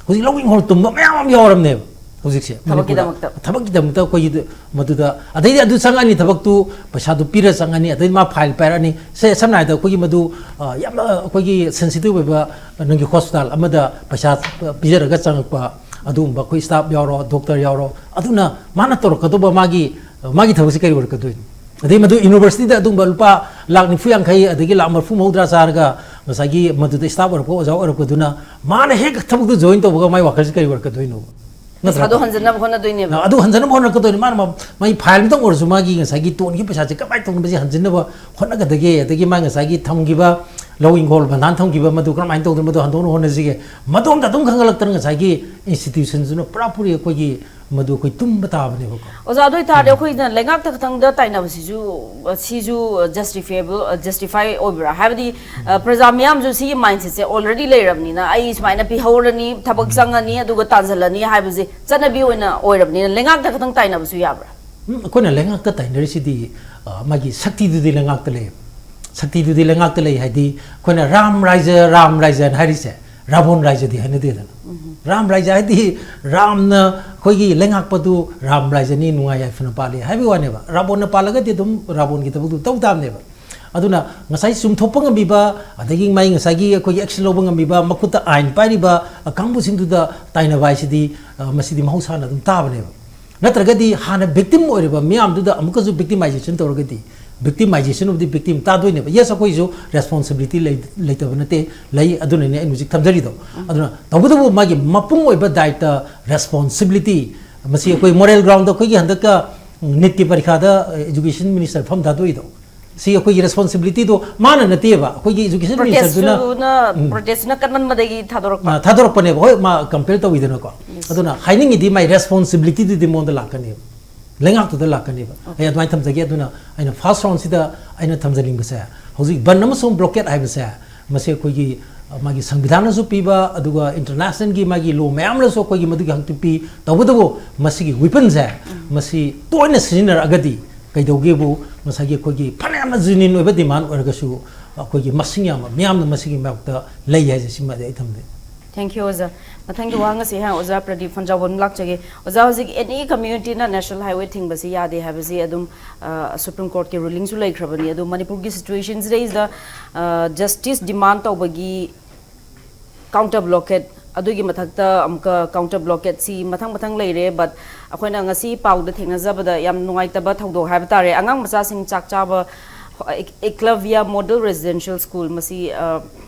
ꯍꯧꯖꯤꯛ ꯂꯧ ꯏꯪꯈꯣꯜ ꯇꯨꯝꯕ ꯃꯌꯥꯝ ꯑꯃ ꯌꯥꯎꯔꯝꯅꯦꯕ ꯍꯧꯖꯤꯛꯁꯦ ꯃꯅꯤꯄꯨꯔꯗ꯫ ꯊꯕꯛꯀꯤꯗꯃꯛꯇ꯫ ꯊꯕꯛꯀꯤꯗꯃꯛꯇ ꯑꯩꯈꯣꯏꯒꯤ ꯃꯗꯨꯗ, ꯑꯗꯩꯗꯤ ꯑꯗꯨ ꯆꯪꯉꯛꯑꯅꯤ, ꯊꯕꯛꯇꯨ ꯄꯩꯁꯥꯗꯨ ꯄꯤꯔ ꯆꯪꯉꯅꯤ, ꯑꯗꯩ ꯃꯥ ꯐꯥꯏꯜ ꯄꯥꯏꯔꯛꯑꯅꯤ꯫ ꯁꯦ, ꯁꯝꯅ ꯍꯥꯏꯔꯕꯗ ꯑꯩꯈꯣꯏꯒꯤ ꯃꯗꯨ, ꯑ, ꯌꯥꯝꯅ ꯑꯩꯈꯣꯏꯒꯤ ꯁꯦꯟꯁꯤꯇꯤꯚ ꯑꯣꯏꯕ ꯅꯪꯒꯤ ꯍꯣꯁꯄꯤꯇꯥꯜ ꯑꯃꯗ ꯄꯩꯁꯥ ꯄꯤꯖꯔꯒ ꯆꯪꯉꯛꯄ ꯑꯗꯨꯒꯨꯝꯕ ꯑꯩꯈꯣꯏ ꯁ꯭ꯇꯥꯐ ꯌꯥꯎꯔꯣ, ꯗꯣꯛꯇꯔ ꯌꯥꯎꯔꯣ, ꯑꯗꯨꯅ ꯃꯥꯅ ꯇꯧꯔꯛꯀꯗꯧꯕ ꯃꯥꯒꯤ, ꯃꯥꯒꯤ ꯊꯕꯛꯁꯤ ꯀꯔꯤ ꯑꯣꯏꯔꯛꯀꯗꯣꯏꯅꯣ? ꯑꯗꯩ ꯃꯗꯨ ꯌꯨꯅꯤꯚꯔꯁꯤꯇꯤꯗ ꯑꯗꯨꯒꯨꯝꯕ ꯂꯨꯄꯥ ꯂꯥꯛ ꯅꯤꯐꯨ ꯌꯥꯡꯈꯩ ꯑꯗꯒꯤ ꯂꯥꯛ ꯃꯔꯤꯐꯨ ꯃꯧꯗ꯭ꯔꯥ ꯆꯥꯔꯒ ꯉꯁꯥꯏꯒꯤ ꯃꯗꯨꯗ ꯁ꯭ꯇꯥꯐ ꯑꯣꯏꯔꯛꯄ, ꯑꯣꯖꯥ ꯑꯣꯏꯔꯛꯄꯗꯨꯅ ꯃꯥꯅ ꯍꯦꯛ ꯊꯕꯛꯇꯨ ꯖꯣꯏꯟ ꯇꯧꯕꯒ ꯃꯥꯏ ꯋꯥꯈꯜꯁꯤ ꯀꯔꯤ ꯑꯣꯏꯔꯛꯀꯗꯣꯏꯅꯣ? ꯅꯠꯇ꯭ꯔꯥ? ꯄꯩꯁꯥꯗꯣ ꯍꯟꯖꯤꯟꯅꯕ ꯍꯣꯠꯅꯗꯣꯏꯅꯦꯕ꯫ ꯑꯗꯨ ꯍꯟꯖꯤꯟꯅꯕ ꯍꯣꯠꯅꯔꯛꯀꯗꯣꯏꯅꯤ꯫ ꯃꯥꯅ ꯃ-, ꯃꯥꯒꯤ ꯐꯥꯏꯜ ꯑꯃꯇꯪ ꯑꯣꯏꯔꯁꯨ ꯃꯥꯒꯤ ꯉꯁꯥꯏꯒꯤ ꯇꯣꯟꯈꯤꯕ ꯄꯩꯁꯥꯁꯦ ꯀꯃꯥꯏꯅ ꯇꯧꯅ ꯃꯁꯤ ꯍꯟꯖꯤꯟꯅꯕ ꯍꯣꯠꯅꯒꯗꯒꯦ? ꯑꯗꯒꯤ ꯃꯥ ꯉꯁꯥꯏꯒꯤ ꯊꯝꯈꯤꯕ ꯂꯧ ꯏꯪꯈꯣꯜ ꯕꯟꯙꯥꯟ ꯊꯝꯈꯤꯕ ꯃꯗꯨ ꯀꯔꯝꯍꯥꯏꯅ ꯇꯧꯗꯅ ꯃꯗꯨ ꯍꯟꯗꯣꯛꯅ ꯍꯣꯠꯅꯁꯤꯒꯦ? ꯃꯗꯣꯝꯗ ꯑꯗꯨꯝ ꯈꯪꯒꯠꯂꯛꯇꯅ ꯉꯁꯥꯏꯒꯤ ꯏꯟꯁꯇꯤꯇ꯭ꯌꯨꯁꯟꯁꯤꯅ ꯄꯨꯔꯥ ꯄꯨꯔꯤ ꯑꯩꯈꯣꯏꯒꯤ ꯃꯗꯨ ꯑꯩꯈꯣꯏ ꯇꯨꯝꯕ ꯇꯥꯕꯅꯦꯕꯀꯣ꯫ ꯑꯣꯖꯥ, ꯑꯗꯨ ꯑꯣꯏꯇꯥꯔꯗꯤ ꯑꯩꯈꯣꯏꯅ ꯂꯩꯉꯥꯛꯇ ꯈꯛꯇꯪꯗ ꯇꯥꯏꯅꯕꯁꯤꯁꯨ, ꯑ, ꯁꯤꯁꯨ, ꯑ, ꯖꯁꯇꯤꯐꯤꯑꯦꯕꯜ, ꯑ, ꯖꯁꯇꯤꯐꯥꯏ ꯑꯣꯏꯕ꯭ꯔꯥ? ꯍꯥꯏꯕꯗꯤ, ꯑ, ꯄ꯭ꯔꯖꯥ ꯃꯤꯌꯥꯝꯁꯨ ꯁꯤꯒꯤ ꯃꯥꯏꯟꯁꯦꯠꯁꯦ ꯑꯣꯜꯔꯦꯗꯤ ꯂꯩꯔꯕꯅꯤꯅ, ꯑꯩ ꯁꯨꯃꯥꯏꯅ ꯄꯤꯍꯧꯔꯅꯤ, ꯊꯕꯛ ꯆꯪꯉꯅꯤ, ꯑꯗꯨꯒ ꯇꯥꯟꯁꯤꯜꯂꯅꯤ ꯍꯥꯏꯕꯁꯦ ꯆꯠꯅꯕꯤ ꯑꯣꯏꯅ ꯑꯣꯏꯔꯕꯅꯤꯅ, ꯂꯩꯉꯥꯛꯇ ꯈꯛꯇꯪ ꯇꯥꯏꯅꯕꯁꯨ ꯌꯥꯕ꯭ꯔꯥ? ꯎꯝ, ꯑꯩꯈꯣꯏꯅ ꯂꯩꯉꯥꯛꯇ ꯇꯥꯏꯅꯔꯤꯁꯤꯗꯤ, ꯑ, ꯃꯥꯒꯤ ꯁꯛꯇꯤꯗꯨꯗꯤ ꯂꯩꯉꯥꯛꯇ ꯂꯩ꯫ ꯁꯛꯇꯤꯗꯨꯗꯤ ꯂꯩꯉꯥꯛꯇ ꯂꯩ ꯍꯥꯏꯗꯤ, ꯑꯩꯈꯣꯏꯅ ꯔꯥꯝ ꯔꯥꯏꯖ, ꯔꯥꯝ ꯔꯥꯏꯖ ꯍꯥꯏꯅ ꯍꯥꯏꯔꯤꯁꯦ, ꯔꯥꯕꯣꯟ ꯔꯥꯏꯖꯗꯤ ꯍꯥꯏꯅꯗꯦꯗꯅ꯫ ꯔꯥꯝ ꯔꯥꯏꯖ ꯍꯥꯏꯗꯤ ꯔꯥꯝꯅ ꯑꯩꯈꯣꯏꯒꯤ ꯂꯩꯉꯥꯛꯄꯗꯨ ꯔꯥꯝ ꯔꯥꯏꯖꯅꯤ, ꯅꯨꯡꯉꯥꯏ ꯌꯥꯏꯐꯅ ꯄꯥꯜꯂꯤ ꯍꯥꯏꯕꯒꯤ ꯋꯥꯅꯦꯕ꯫ ꯔꯥꯕꯣꯟꯅ ꯄꯥꯜꯂꯒꯗꯤ ꯑꯗꯨꯝ ꯔꯥꯕꯣꯟꯒꯤ ꯊꯕꯛꯇꯨ ꯇꯧ ꯇꯥꯕꯅꯦꯕ꯫ ꯑꯗꯨꯅ ꯉꯁꯥꯏ ꯆꯨꯝꯊꯣꯛꯄ ꯉꯝꯕꯤꯕ, ꯑꯗꯒꯤ ꯃꯥꯏ ꯉꯁꯥꯏꯒꯤ ꯑꯩꯈꯣꯏꯒꯤ ꯑꯦꯛꯁꯟ ꯂꯧꯕ ꯉꯝꯕꯤꯕ, ꯃꯈꯨꯠꯇ ꯑꯥꯏꯟ ꯄꯥꯏꯔꯤꯕ ꯀꯥꯡꯕꯨꯁꯤꯡꯗꯨꯗ ꯇꯥꯏꯅꯕ ꯍꯥꯏꯁꯤꯗꯤ, ꯑ, ꯃꯁꯤꯗꯤ ꯃꯍꯧꯁꯥꯅ ꯑꯗꯨꯝ ꯇꯥꯕꯅꯦꯕ꯫ ꯅꯠꯇ꯭ꯔꯒꯗꯤ ꯍꯥꯟꯅ ꯚꯤꯛꯇꯤꯝ ꯑꯣꯏꯔꯤꯕ ꯃꯤꯌꯥꯝꯗꯨꯗ ꯑꯃꯨꯛꯀꯁꯨ ꯚꯤꯛꯇꯤꯃꯥꯏꯖꯦꯁꯟ ꯇꯧꯔꯒꯗꯤ Victimization of the victim ꯇꯥꯗꯣꯏꯅꯦꯕ꯫ Yes, ꯑꯩꯈꯣꯏꯁꯨ responsibility ꯂꯩ-, ꯂꯩꯇꯕ ꯅꯠꯇꯦ, ꯂꯩ꯫ ꯑꯗꯨꯅꯅꯦ ꯑꯩꯅ ꯍꯧꯖꯤꯛ ꯊꯝꯖꯔꯤꯗꯣ꯫ ꯑꯗꯨꯅ ꯇꯧꯕꯇꯕꯨ ꯃꯥꯒꯤ ꯃꯄꯨꯡ ꯑꯣꯏꯕ ꯗꯥꯏꯇ, responsibility, ꯃꯁꯤ ꯑꯩꯈꯣꯏ moral ground ꯗ ꯑꯩꯈꯣꯏꯒꯤ ꯍꯟꯗꯛꯀ ꯅꯤꯠꯀꯤ ꯄꯔꯤꯈꯥꯗ education minister ꯐꯝ ꯊꯥꯗꯣꯛꯏꯗꯣ, ꯁꯤ ꯑꯩꯈꯣꯏꯒꯤ responsibility ꯗꯣ ꯃꯥꯅ ꯅꯠꯇꯦꯕ, ꯑꯩꯈꯣꯏꯒꯤ education minister ꯗꯨꯅ꯫ ꯄ꯭ꯔꯣꯇꯦꯁꯇꯨꯅ, ꯄ꯭ꯔꯣꯇꯦꯁꯇꯨꯅ ꯀꯟꯃꯟꯕꯗꯒꯤ ꯊꯥꯗꯣꯔꯛꯄ꯫ ꯃꯥ ꯊꯥꯗꯣꯔꯛꯄꯅꯦꯕ꯫ ꯍꯣꯏ, ꯃꯥ compel ꯇꯧꯋꯤꯗꯅꯀꯣ꯫ ꯑꯗꯨꯅ ꯍꯥꯏꯅꯤꯡꯉꯤꯗꯤ ꯃꯥꯏ responsibility ꯗꯨꯗꯤ ꯃꯉꯣꯟꯗ ꯂꯥꯛꯀꯅꯦꯕ, ꯂꯩꯉꯥꯛꯇꯨꯗ ꯂꯥꯛꯀꯅꯦꯕ꯫ ꯑꯩ ꯑꯗꯨꯃꯥꯏꯅ ꯊꯝꯖꯒꯦ꯫ ꯑꯗꯨꯅ ꯑꯩꯅ first round ꯁꯤꯗ ꯑꯩꯅ ꯊꯝꯖꯅꯤꯡꯕꯁꯦ, ꯍꯧꯖꯤꯛ ꯕꯟ ꯑꯃꯁꯨꯡ blockade ꯍꯥꯏꯕꯁꯦ, ꯃꯁꯤ ꯑꯩꯈꯣꯏꯒꯤ, ꯑ, ꯃꯥꯒꯤ ꯁꯪꯕꯤꯙꯥꯟꯅꯁꯨ ꯄꯤꯕ, ꯑꯗꯨꯒ international ꯒꯤ ꯃꯥꯒꯤ law ꯃꯌꯥꯝꯅꯁꯨ ꯑꯩꯈꯣꯏꯒꯤ ꯃꯗꯨꯒꯤ ꯍꯛꯇꯤ ꯄꯤ꯫ ꯇꯧꯕꯇꯕꯨ ꯃꯁꯤꯒꯤ weapon ꯁꯦ ꯃꯁꯤ ꯇꯣꯏꯅ ꯁꯤꯖꯤꯟꯅꯔꯛꯑꯒꯗꯤ ꯀꯩꯗꯧꯒꯦꯕꯨ, ꯉꯁꯥꯏꯒꯤ ꯑꯩꯈꯣꯏꯒꯤ ꯐꯅꯌꯥꯝꯅ genuine ꯑꯣꯏꯕ demand ꯑꯣꯏꯔꯒꯁꯨ, ꯑꯩꯈꯣꯏꯒꯤ ꯃꯁꯤꯡ ꯌꯥꯝꯕ ꯃꯤꯌꯥꯝꯅ ꯃꯁꯤꯒꯤ ꯃꯥꯌꯣꯛꯇ ꯂꯩ ꯍꯥꯏꯁꯦ, ꯁꯤꯃꯗꯤ ꯑꯩ ꯊꯝꯖꯩ꯫ Thank you, ꯑꯣꯖꯥ꯫ ꯃꯊꯪꯒꯤ ꯋꯥꯍꯪ ꯑꯁꯤ ꯍꯥ, ꯑꯣꯖꯥ ꯄ꯭ꯔꯗꯤꯞ ꯐꯟꯖꯥꯎꯕꯝ ꯂꯥꯛꯆꯒꯦ꯫ ꯑꯣꯖꯥ, ꯍꯧꯖꯤꯛ any community ꯅ national highway ꯊꯤꯡꯕꯁꯤ ꯌꯥꯗꯦ ꯍꯥꯏꯕꯁꯤ ꯑꯗꯨꯝ, ꯑ, Supreme Court ꯀꯤ ruling ꯁꯨ ꯂꯩꯈ꯭ꯔꯕꯅꯤ꯫ ꯑꯗꯨ ꯃꯅꯤꯄꯨꯔꯒꯤ situation ꯁꯤꯗꯩꯁꯤꯗ, ꯑ, justice demand ꯇꯧꯕꯒꯤ counter blockade, ꯑꯗꯨꯒꯤ ꯃꯊꯛꯇ ꯑꯃꯨꯛꯀ counter blockade ꯁꯤ ꯃꯊꯪ ꯃꯊꯪ ꯂꯩꯔꯦ꯫ But ꯑꯩꯈꯣꯏꯅ ꯉꯁꯤ ꯄꯥꯎꯗ ꯊꯦꯡꯅꯖꯕꯗ ꯌꯥꯝ ꯅꯨꯡꯉꯥꯏꯇꯕ ꯊꯧꯗꯣꯛ ꯍꯥꯏꯕ ꯇꯥꯔꯦ, ꯑꯉꯥꯡ ꯃꯆꯥꯁꯤꯡ ꯆꯥꯛ ꯆꯥꯕ, ꯑꯦꯛꯂꯚꯤꯌꯥ ꯃꯣꯗꯦꯜ ꯔꯦꯁꯤꯗꯦꯟꯁꯤꯌꯦꯜ ꯁ꯭ꯀꯨꯜ, ꯃꯁꯤ, ꯑ,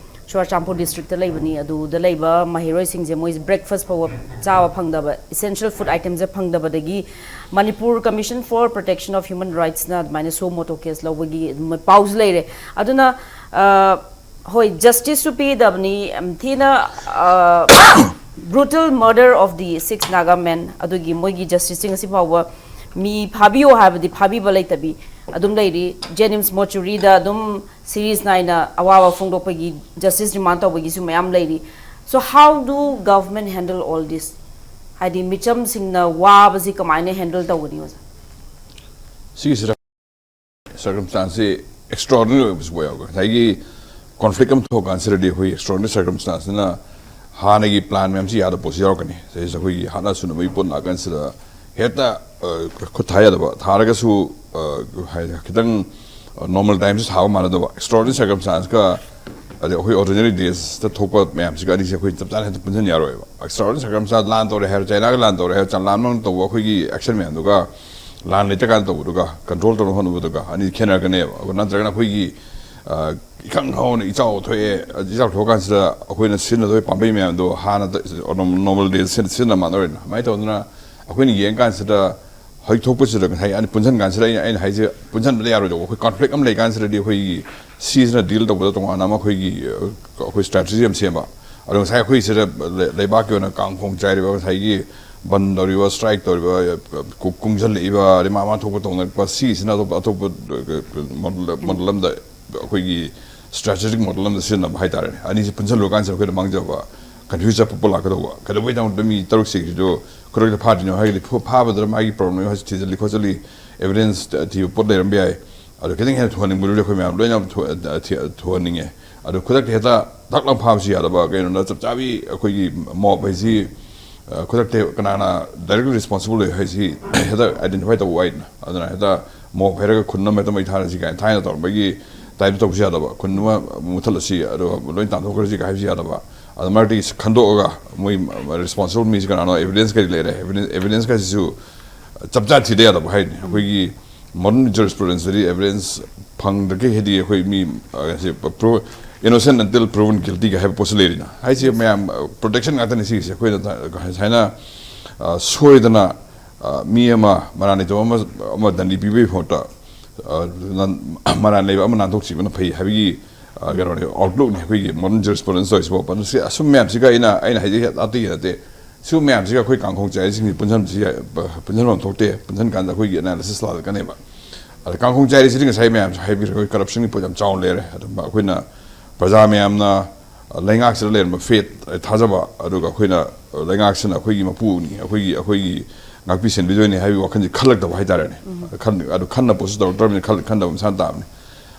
ꯆꯨꯔꯥꯆꯥꯟꯄꯨꯔ district ꯇ ꯂꯩꯕꯅꯤ꯫ ꯑꯗꯨꯗ ꯂꯩꯕ ꯃꯍꯩꯔꯣꯏꯁꯤꯡꯁꯦ ꯃꯣꯏ breakfast ꯐꯥꯎꯕ ꯆꯥꯕ ꯐꯪꯗꯕ, essential food item say ꯐꯪꯗꯕꯗꯒꯤ Manipur Commission for Protection of Human Rights ꯅ ꯑꯗꯨꯃꯥꯏꯅ suo motu case ꯂꯧꯕꯒꯤ ꯑꯗꯨꯝ ꯄꯥꯎꯁꯨ ꯂꯩꯔꯦ꯫ ꯑꯗꯨꯅ, ꯑ, ꯍꯣꯏ, justice ꯁꯨ ꯄꯤꯗꯕꯅꯤ, ꯌꯥꯝ ꯊꯤꯅ, ꯑ, brutal murder of the six Naga men, ꯑꯗꯨꯒꯤ ꯃꯣꯏꯒꯤ justice ꯁꯤ ꯉꯁꯤ ꯐꯥꯎꯕ ꯃꯤ ꯐꯥꯕꯤꯌꯣ ꯍꯥꯏꯕꯗꯤ ꯐꯥꯕꯤꯕ ꯂꯩꯇꯕꯤ ꯑꯗꯨꯝ ꯂꯩꯔꯤ꯫ JNIMS mortuary ꯗ ꯑꯗꯨꯝ series ꯅꯥꯏꯅ ꯑꯋꯥꯕ ꯐꯣꯡꯗꯣꯛꯄꯒꯤ, justice demand ꯇꯧꯕꯒꯤꯁꯨ ꯃꯌꯥꯝ ꯂꯩꯔꯤ꯫ So how do government handle all this? ꯍꯥꯏꯗꯤ ꯃꯤꯆꯝꯁꯤꯡꯅ ꯋꯥꯕꯁꯤ ꯀꯃꯥꯏꯅ handle ꯇꯧꯒꯅꯤ, ꯑꯣꯖꯥ? ꯁꯤꯒꯤꯁꯤꯗ circumstance ꯁꯤ extraordinary ꯑꯣꯏꯕꯁꯨ ꯌꯥꯎꯔꯒ, ꯉꯁꯥꯏꯒꯤ conflict ꯑꯃ ꯊꯣꯛꯑꯀꯥꯟꯁꯤꯗꯗꯤ ꯑꯩꯈꯣꯏ extraordinary circumstance ꯅ ꯍꯥꯟꯅꯒꯤ plan ꯃꯌꯥꯝꯁꯤ ꯌꯥꯗꯕ ꯄꯣꯠꯁꯨ ꯌꯥꯎꯔꯛꯀꯅꯤ꯫ ꯁꯤꯗꯩꯁꯤꯗ ꯑꯩꯈꯣꯏꯒꯤ ꯍꯥꯠꯅ ꯁꯨꯅꯕꯒꯤ ꯄꯣꯠ ꯂꯥꯛꯀꯥꯟꯁꯤꯗ ꯍꯦꯛꯇ, ꯑ, ꯈꯨꯠ ꯊꯥ ꯌꯥꯗꯕ, ꯊꯥꯔꯒꯁꯨ, ꯑ, ꯍꯥꯏ-, ꯈꯤꯇꯪ, ꯑ, normal time ꯁꯨ ꯊꯥꯕ ꯃꯥꯟꯅꯗꯕ, extraordinary circumstance ꯀ ꯑꯗꯩ ꯑꯩꯈꯣꯏ ordinary days ꯇ ꯊꯣꯛꯄ ꯃꯌꯥꯝꯁꯤꯒ ꯑꯅꯤꯁꯦ ꯑꯩꯈꯣꯏ ꯆꯞ ꯆꯥꯅ ꯍꯦꯛꯇ ꯄꯨꯟꯁꯤꯟ ꯌꯥꯔꯣꯏꯕ꯫ Extraordinary circumstance, ꯂꯥꯟ ꯇꯧꯔꯦ ꯍꯥꯏꯔꯣ, ꯆꯥꯏꯅꯥꯒ ꯂꯥꯟ ꯇꯧꯔꯦ ꯍꯥꯏꯔꯣ, ꯆꯝꯂꯥꯟ ꯇꯧꯕ ꯑꯩꯈꯣꯏꯒꯤ action ꯃꯌꯥꯝꯗꯨꯒ ꯂꯥꯟ ꯂꯩꯇ꯭ꯔꯀꯥꯟꯗ ꯇꯧꯕꯗꯨꯒ ꯀꯟꯇ꯭ꯔꯣꯜ ꯇꯧꯅꯕ ꯍꯣꯠꯅꯕꯗꯨꯒ ꯑꯅꯤ ꯈꯦꯠꯅꯔꯛꯀꯅꯦꯕ꯫ ꯑꯗꯨ ꯅꯠꯇ꯭ꯔꯒꯅ ꯑꯩꯈꯣꯏꯒꯤ, ꯑ, ꯏꯀꯪ ꯍꯧꯅ ꯏꯆꯥꯎ ꯊꯣꯛꯑꯦ, ꯏꯆꯥꯎ ꯊꯣꯛꯑꯀꯥꯟꯁꯤꯗ ꯑꯩꯈꯣꯏꯅ ꯁꯤꯖꯤꯟꯅꯗꯣꯏ ꯄꯥꯝꯕꯩ ꯃꯌꯥꯝꯗꯣ ꯍꯥꯟꯅ ꯅꯣꯔꯃꯦꯜ ꯗꯦ ꯁꯤꯖꯤꯟꯅ ꯃꯥꯟꯅꯔꯣꯏꯅ꯫ ꯑꯗꯨꯃꯥꯏꯅ ꯇꯧꯗꯅ ꯑꯩꯈꯣꯏꯅ ꯌꯦꯡꯀꯥꯟꯁꯤꯗ ꯍꯧꯖꯤꯛ ꯊꯣꯛꯄꯁꯤꯗ ꯉꯁꯥꯏ ꯑꯩꯅ ꯄꯨꯟꯁꯤꯟ ꯀꯥꯟꯁꯤꯗ ꯑꯩꯅ, ꯑꯩꯅ ꯍꯥꯏꯁꯦ ꯄꯨꯟꯁꯤꯟꯕꯗ ꯌꯥꯔꯣꯏꯗꯧꯕ꯫ ꯑꯩꯈꯣꯏ ꯀꯟꯐ꯭ꯂꯤꯛ ꯑꯃ ꯂꯩ ꯀꯥꯟꯁꯤꯗꯗꯤ ꯑꯩꯈꯣꯏꯒꯤ ꯁꯤꯁꯤꯅ ꯗꯤꯜ ꯇꯧꯕꯗ ꯇꯣꯉꯥꯟꯅ ꯑꯃ ꯑꯩꯈꯣꯏꯒꯤ, ꯑ, ꯑꯩꯈꯣꯏ ꯁ꯭ꯇ꯭ꯔꯦꯇꯦꯖꯤ ꯑꯃ ꯁꯦꯝꯕ꯫ ꯑꯗꯣ ꯉꯁꯥꯏ ꯑꯩꯈꯣꯏ ꯁꯤꯗ ꯂꯩ-, ꯂꯩꯕꯥꯛꯀꯤ ꯑꯣꯏꯅ ꯀꯥꯡꯈꯣꯡ ꯆꯥꯏꯔꯤꯕ, ꯉꯁꯥꯏꯒꯤ ꯕꯟ ꯇꯧꯔꯤꯕ, ꯁ꯭ꯇ꯭ꯔꯥꯏꯛ ꯇꯧꯔꯤꯕ, ꯀꯨ-, ꯀꯨꯡꯁꯤꯜꯂꯛꯏꯕ, ꯑꯗꯩ ꯃꯥ ꯃꯥ ꯊꯣꯛꯄ ꯇꯧꯅꯔꯛꯄ, ꯁꯤꯁꯤꯅ ꯑꯇꯣꯞꯄ, ꯑꯇꯣꯞꯄ, ꯑ, ꯃꯣꯗꯦꯜ, ꯃꯣꯗꯦꯜ ꯑꯃꯗ ꯑꯩꯈꯣꯏꯒꯤ ꯁ꯭ꯇ꯭ꯔꯦꯇꯦꯖꯤꯛ ꯃꯣꯗꯦꯜ ꯑꯃꯗ ꯁꯤꯖꯤꯟꯅꯕ ꯍꯥꯏꯇꯥꯔꯦꯅꯦ꯫ ꯑꯅꯤꯁꯤ ꯄꯨꯟꯁꯤꯜꯂꯨꯔꯀꯥꯟꯁꯤꯗ ꯑꯩꯈꯣꯏꯗ ꯃꯥꯡꯖꯕ, ꯀꯟꯐ꯭ꯌꯨꯁ ꯆꯠꯄ ꯄꯣꯠ ꯂꯥꯛꯀꯗꯧꯕ꯫ ꯀꯩꯗꯧꯕꯩꯗꯃꯛꯇ ꯃꯤ ꯇꯔꯨꯛꯁꯤꯡꯁꯤꯁꯨ ꯈꯨꯗꯛꯇ ꯐꯥꯗ꯭ꯔꯤꯅꯣ ꯍꯥꯏꯔꯒꯗꯤ, ꯐꯨ-, ꯐꯥꯕꯗꯨꯗ ꯃꯥꯒꯤ ꯄ꯭ꯔꯣꯕ꯭ꯂꯦꯝ ꯍꯥꯏꯁꯤ ꯊꯤꯖꯤꯜꯂꯤ ꯈꯣꯠꯆꯜꯂꯤ, ꯑꯦꯚꯤꯗꯦꯟꯁ ꯊꯤꯕ ꯄꯣꯠ ꯂꯩꯔꯝꯕ ꯌꯥꯏ꯫ ꯑꯗꯣ ꯈꯤꯇꯪ ꯍꯦꯟꯅ ꯊꯨꯍꯟꯅꯤꯡꯕꯗꯨꯗꯤ ꯑꯩꯈꯣꯏ ꯃꯌꯥꯝ ꯂꯣꯏꯅ ꯊꯨ-, ꯊꯤ-, ꯊꯨꯍꯟꯅꯤꯡꯉꯦ꯫ ꯑꯗꯣ ꯈꯨꯗꯛꯇ ꯍꯦꯛꯇ ꯗꯛ ꯂꯥꯎ ꯐꯥꯕꯁꯨ ꯌꯥꯗꯕ, ꯀꯩꯅꯣꯅ ꯆꯞ ꯆꯥꯕꯤ ꯑꯩꯈꯣꯏꯒꯤ ꯃꯣꯕ ꯍꯥꯏꯁꯤ, ꯑ, ꯈꯨꯗꯛꯇ ꯀꯅꯥꯅ ꯗꯥꯏꯔꯦꯛꯂꯤ ꯔꯦꯁꯄꯣꯟꯁꯤꯕꯜ ꯑꯣꯏ ꯍꯥꯏꯁꯤ ꯍꯦꯛꯇ ꯑꯥꯏꯗꯦꯟꯇꯤꯐꯥꯏ ꯇꯧꯕ ꯋꯥꯏꯗꯅ꯫ ꯑꯗꯨꯅ ꯍꯦꯛꯇ ꯃꯣꯕ ꯍꯥꯏꯔꯒ ꯈꯨꯟ ꯑꯃ ꯍꯦꯛꯇ ꯃꯩ ꯊꯥꯔꯁꯤ ꯀꯥꯏꯅ ꯊꯥꯏꯅ ꯇꯧꯔꯝꯕꯒꯤ ꯇꯥꯏꯞꯇ ꯇꯧꯕꯁꯨ ꯌꯥꯗꯕ, ꯈꯨꯟ ꯑꯃ ꯃꯨꯠꯊꯠꯂꯁꯤ, ꯑꯗꯨꯒ ꯂꯣꯏ ꯇꯥꯟꯊꯣꯛꯈ꯭ꯔꯁꯤ ꯀꯥꯏ ꯍꯥꯏꯕꯁꯨ ꯌꯥꯗꯕ꯫ ꯑꯗꯨ ꯃꯔꯛꯇꯒꯤ ꯈꯟꯗꯣꯛꯑꯒ ꯃꯣꯏ ꯔꯦꯁꯄꯣꯟꯁꯤꯕꯜ ꯃꯤꯁꯤ ꯀꯅꯥꯅꯣ, ꯑꯦꯚꯤꯗꯦꯟꯁ ꯀꯔꯤ ꯂꯩꯔꯦ, ꯑꯦꯚꯤꯗꯦꯟꯁ, ꯑꯦꯚꯤꯗꯦꯟꯁ ꯀꯥꯏꯁꯤꯁꯨ ꯆꯞ ꯆꯥ ꯊꯤꯗ ꯌꯥꯗꯕ ꯍꯥꯏꯅꯤ꯫ ꯑꯩꯈꯣꯏꯒꯤ ꯃꯣꯗꯔꯟ ꯖꯨꯔꯤꯁꯄ꯭ꯔꯨꯗꯦꯟꯁꯇꯗꯤ ꯑꯦꯚꯤꯗꯦꯟꯁ ꯐꯪꯗ꯭ꯔꯒꯦ ꯍꯥꯏꯗꯤ ꯑꯩꯈꯣꯏ ꯃꯤ, ꯑ, ꯁꯤ ꯄ꯭ꯔꯨ-, innocent until proven guilty ꯒ ꯍꯥꯏꯕ ꯄꯣꯠꯁꯤ ꯂꯩꯔꯤꯅ꯫ ꯍꯥꯏꯁꯦ ꯃꯌꯥꯝ, ꯑ, ꯄ꯭ꯔꯣꯇꯦꯛꯁꯟ ꯉꯥꯛꯇꯅꯤ ꯁꯤꯒꯤꯁꯦ꯫ ꯑꯩꯈꯣꯏꯅ ꯊ-, ꯁꯨꯃꯥꯏꯅ, ꯑ, ꯁꯣꯏꯗꯅ, ꯑ, ꯃꯤ ꯑꯃ ꯃꯔꯥꯜ ꯂꯩꯇꯕ ꯑꯃ, ꯑꯃ ꯗꯟꯗꯤ ꯄꯤꯕꯒꯤ ꯃꯍꯨꯠꯇ, ꯑ, ꯅꯟ-, ꯃꯔꯥꯜ ꯂꯩꯕ ꯑꯃ ꯅꯥꯟꯊꯣꯛꯈꯤꯕꯅ ꯐꯩ ꯍꯥꯏꯕꯒꯤ, ꯑ, ꯀꯩꯅꯣꯅꯦ, ꯑꯥꯎꯠꯂꯨꯛꯅꯦ ꯑꯩꯈꯣꯏꯒꯤ ꯃꯣꯗꯔꯟ ꯖꯨꯔꯤꯁꯄ꯭ꯔꯨꯗꯦꯟꯁ ꯇꯧꯔꯤꯁꯤꯕꯣ꯫ ꯑꯗꯨ ꯁꯤ ꯑꯁꯨꯝ ꯃꯌꯥꯝꯁꯤꯒ ꯑꯩꯅ, ꯑꯩꯅ ꯍꯥꯏꯖꯩ ꯑꯇꯩꯒꯤ ꯅꯠꯇꯦ꯫ ꯁꯤꯒꯨꯝꯕ ꯃꯌꯥꯝꯁꯤꯒ ꯑꯩꯈꯣꯏ ꯀꯥꯡꯈꯣꯡ ꯆꯥꯏꯁꯤꯡꯁꯤ ꯄꯨꯟꯁꯤꯟꯕꯁꯤ ꯌꯥꯏ-, ꯄꯨꯟꯁꯤꯟꯐꯝ ꯊꯣꯛꯇꯦ꯫ ꯄꯨꯟꯁꯤꯟ ꯀꯥꯟꯗ ꯑꯩꯈꯣꯏꯒꯤ ꯑꯦꯅꯥꯂꯤꯁꯤꯁ ꯂꯥꯜꯂꯛꯀꯅꯦꯕ꯫ ꯑꯗ ꯀꯥꯡꯈꯣꯡ ꯆꯥꯏꯔꯤꯁꯤꯗꯤ ꯉꯁꯥꯏ ꯃꯌꯥꯝꯁꯨ ꯍꯥꯏꯕꯤꯔꯦ, ꯑꯩꯈꯣꯏ ꯀꯔꯞꯁꯟꯒꯤ ꯄꯣꯠ ꯌꯥꯝ ꯆꯥꯎꯅ ꯂꯩꯔꯦ꯫ ꯑꯗꯨꯝ ꯑꯩꯈꯣꯏꯅ ꯄ꯭ꯔꯖꯥ ꯃꯌꯥꯝꯅ ꯂꯩꯉꯥꯛꯁꯤꯗ ꯂꯩꯔꯝꯕ ꯐꯦꯠ, ꯊꯥꯖꯕ, ꯑꯗꯨꯒ ꯑꯩꯈꯣꯏꯅ ꯂꯩꯉꯥꯛꯁꯤꯅ ꯑꯩꯈꯣꯏꯒꯤ ꯃꯄꯨꯅꯤ, ꯑꯩꯈꯣꯏꯒꯤ, ꯑꯩꯈꯣꯏꯒꯤ ꯉꯥꯛꯄꯤ ꯁꯦꯟꯕꯤꯗꯣꯏꯅꯤ ꯍꯥꯏꯕꯒꯤ ꯋꯥꯈꯜꯁꯤ ꯈꯜꯂꯛꯇꯕ ꯍꯥꯏꯇꯥꯔꯦꯅꯦ꯫ ꯈꯟ-, ꯑꯗꯨ ꯈꯟꯅ ꯄꯣꯠꯁꯨ ꯇꯧꯔꯛꯇ꯭ꯔꯕꯅꯤꯅ ꯈꯜ-, ꯈꯟꯗꯕ ꯃꯁꯥꯅ ꯇꯥꯕꯅꯤ꯫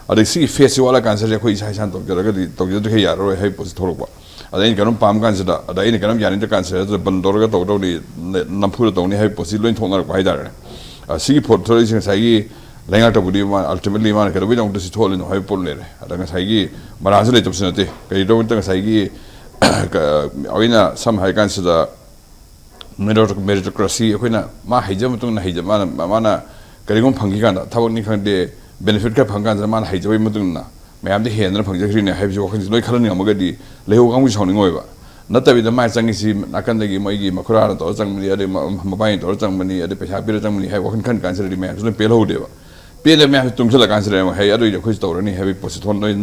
ꯑꯗꯩ ꯁꯤꯒꯤ ꯐꯦꯁꯁꯤ ꯋꯥꯠꯂꯀꯥꯟꯁꯤꯗ ꯑꯩꯈꯣꯏ ꯏꯁꯥ ꯏꯁꯥꯅ ꯇꯧꯖꯔꯒꯗꯤ, ꯇꯧꯖꯗ꯭ꯔꯤꯈꯩ ꯌꯥꯔꯔꯣꯏ ꯍꯥꯏꯕ ꯄꯣꯠꯁꯤ ꯊꯣꯛꯂꯛꯄ꯫ ꯑꯗ ꯑꯩꯅ ꯀꯩꯅꯣꯝ ꯄꯥꯝ ꯀꯥꯟꯁꯤꯗ, ꯑꯗ ꯑꯩꯅ ꯀꯩꯅꯣꯝ ꯌꯥꯅꯤꯡꯗ꯭ꯔ ꯀꯥꯟꯁꯤꯗ ꯑꯗꯨꯗ ꯕꯟ ꯇꯧꯔꯒ ꯇꯧꯗꯧꯅꯤ, ꯅ-, ꯅꯝꯐꯨꯗ ꯇꯧꯅꯤ ꯍꯥꯏꯕ ꯄꯣꯠꯁꯤ ꯂꯣꯏ ꯊꯣꯛꯅꯔꯛꯄ ꯍꯥꯏꯇꯥꯔꯦ꯫ ꯑ, ꯁꯤꯒꯤ ꯄꯣꯠ ꯊꯣꯛꯂꯛꯏꯁꯦ ꯉꯁꯥꯏꯒꯤ ꯂꯩꯉꯥꯛꯇꯕꯨꯗꯤ ꯃꯥ, ultimately ꯃꯥꯅ ꯀꯩꯗꯧꯕꯩꯗꯃꯛꯇ ꯁꯤ ꯊꯣꯛꯍꯜꯂꯤꯅꯣ ꯍꯥꯏꯕ ꯄꯣꯠ ꯂꯩꯔꯦ꯫ ꯑꯗ ꯉꯁꯥꯏꯒꯤ ꯃꯔꯥꯟꯁꯨ ꯂꯩꯇꯕꯁꯨ ꯅꯠꯇꯦ꯫ ꯀꯔꯤꯒꯤꯗꯃꯛꯇ ꯉꯁꯥꯏꯒꯤ, ꯀ-, ꯑꯩꯅ ꯁꯝꯅ ꯍꯥꯏ ꯀꯥꯟꯁꯤꯗ Meritocracy, ꯑꯩꯈꯣꯏꯅ ꯃꯥ ꯍꯩꯖꯕ ꯃꯇꯨꯡ ꯏꯟꯅ ꯍꯩꯖ-, ꯃꯥꯅ, ꯃꯥꯅ ꯀꯔꯤꯒꯨꯝꯕ ꯐꯪꯈꯤ ꯀꯥꯟꯗ, ꯊꯕꯛꯅꯤ ꯈꯪꯗꯦ, benefit ꯈꯔ ꯐꯪ ꯀꯥꯟꯁꯤꯗ ꯃꯥꯅ ꯍꯩꯖꯕꯒꯤ ꯃꯇꯨꯡ ꯏꯟꯅ ꯃꯌꯥꯝꯗꯤ ꯍꯦꯟꯗꯅ ꯐꯪꯖꯈ꯭ꯔꯤꯅꯦ ꯍꯥꯏꯕꯁꯤ ꯋꯥꯈꯜꯁꯤ ꯂꯣꯏ ꯈꯜꯍꯟꯅꯤꯡꯉꯝꯃꯒꯗꯤ ꯂꯩꯍꯧ ꯀꯥꯡꯕꯨꯁꯤ ꯁꯥꯎꯅꯤꯡꯉꯣꯏꯕ꯫ ꯅꯠꯇꯕꯤꯗ ꯃꯥꯅ ꯆꯪꯉꯤꯁꯤ ꯅꯥꯀꯟꯗꯒꯤ ꯃꯣꯏꯒꯤ ꯃꯈꯨꯔꯥꯅ ꯇꯧꯔ ꯆꯪꯕꯅꯤ, ꯑꯗꯩ ꯃ-, ꯃꯕꯥꯏꯅ ꯇꯧꯔ ꯆꯪꯕꯅꯤ, ꯑꯗꯩ ꯄꯩꯁꯥ ꯄꯤꯔ ꯆꯪꯕꯅꯤ ꯍꯥꯏꯕ ꯋꯥꯈꯜ ꯈꯟ ꯀꯥꯟꯁꯤꯗꯗꯤ ꯃꯌꯥꯝꯁꯨ ꯂꯣꯏ ꯄꯦꯜꯍꯧꯗꯦꯕ꯫ ꯄꯦꯜꯂꯦ ꯃꯌꯥꯝꯁꯤ ꯇꯨꯡꯁꯤꯜꯂ ꯀꯥꯟꯁꯤꯗ ꯑꯃꯨꯛ, "ꯍꯩ, ꯑꯗꯨꯏꯗꯤ ꯑꯩꯈꯣꯏꯁꯨ ꯇꯧꯔꯅꯤ" ꯍꯥꯏꯕꯒꯤ ꯄꯣꯠꯁꯤ ꯊꯣꯛ-, ꯅꯣꯏ,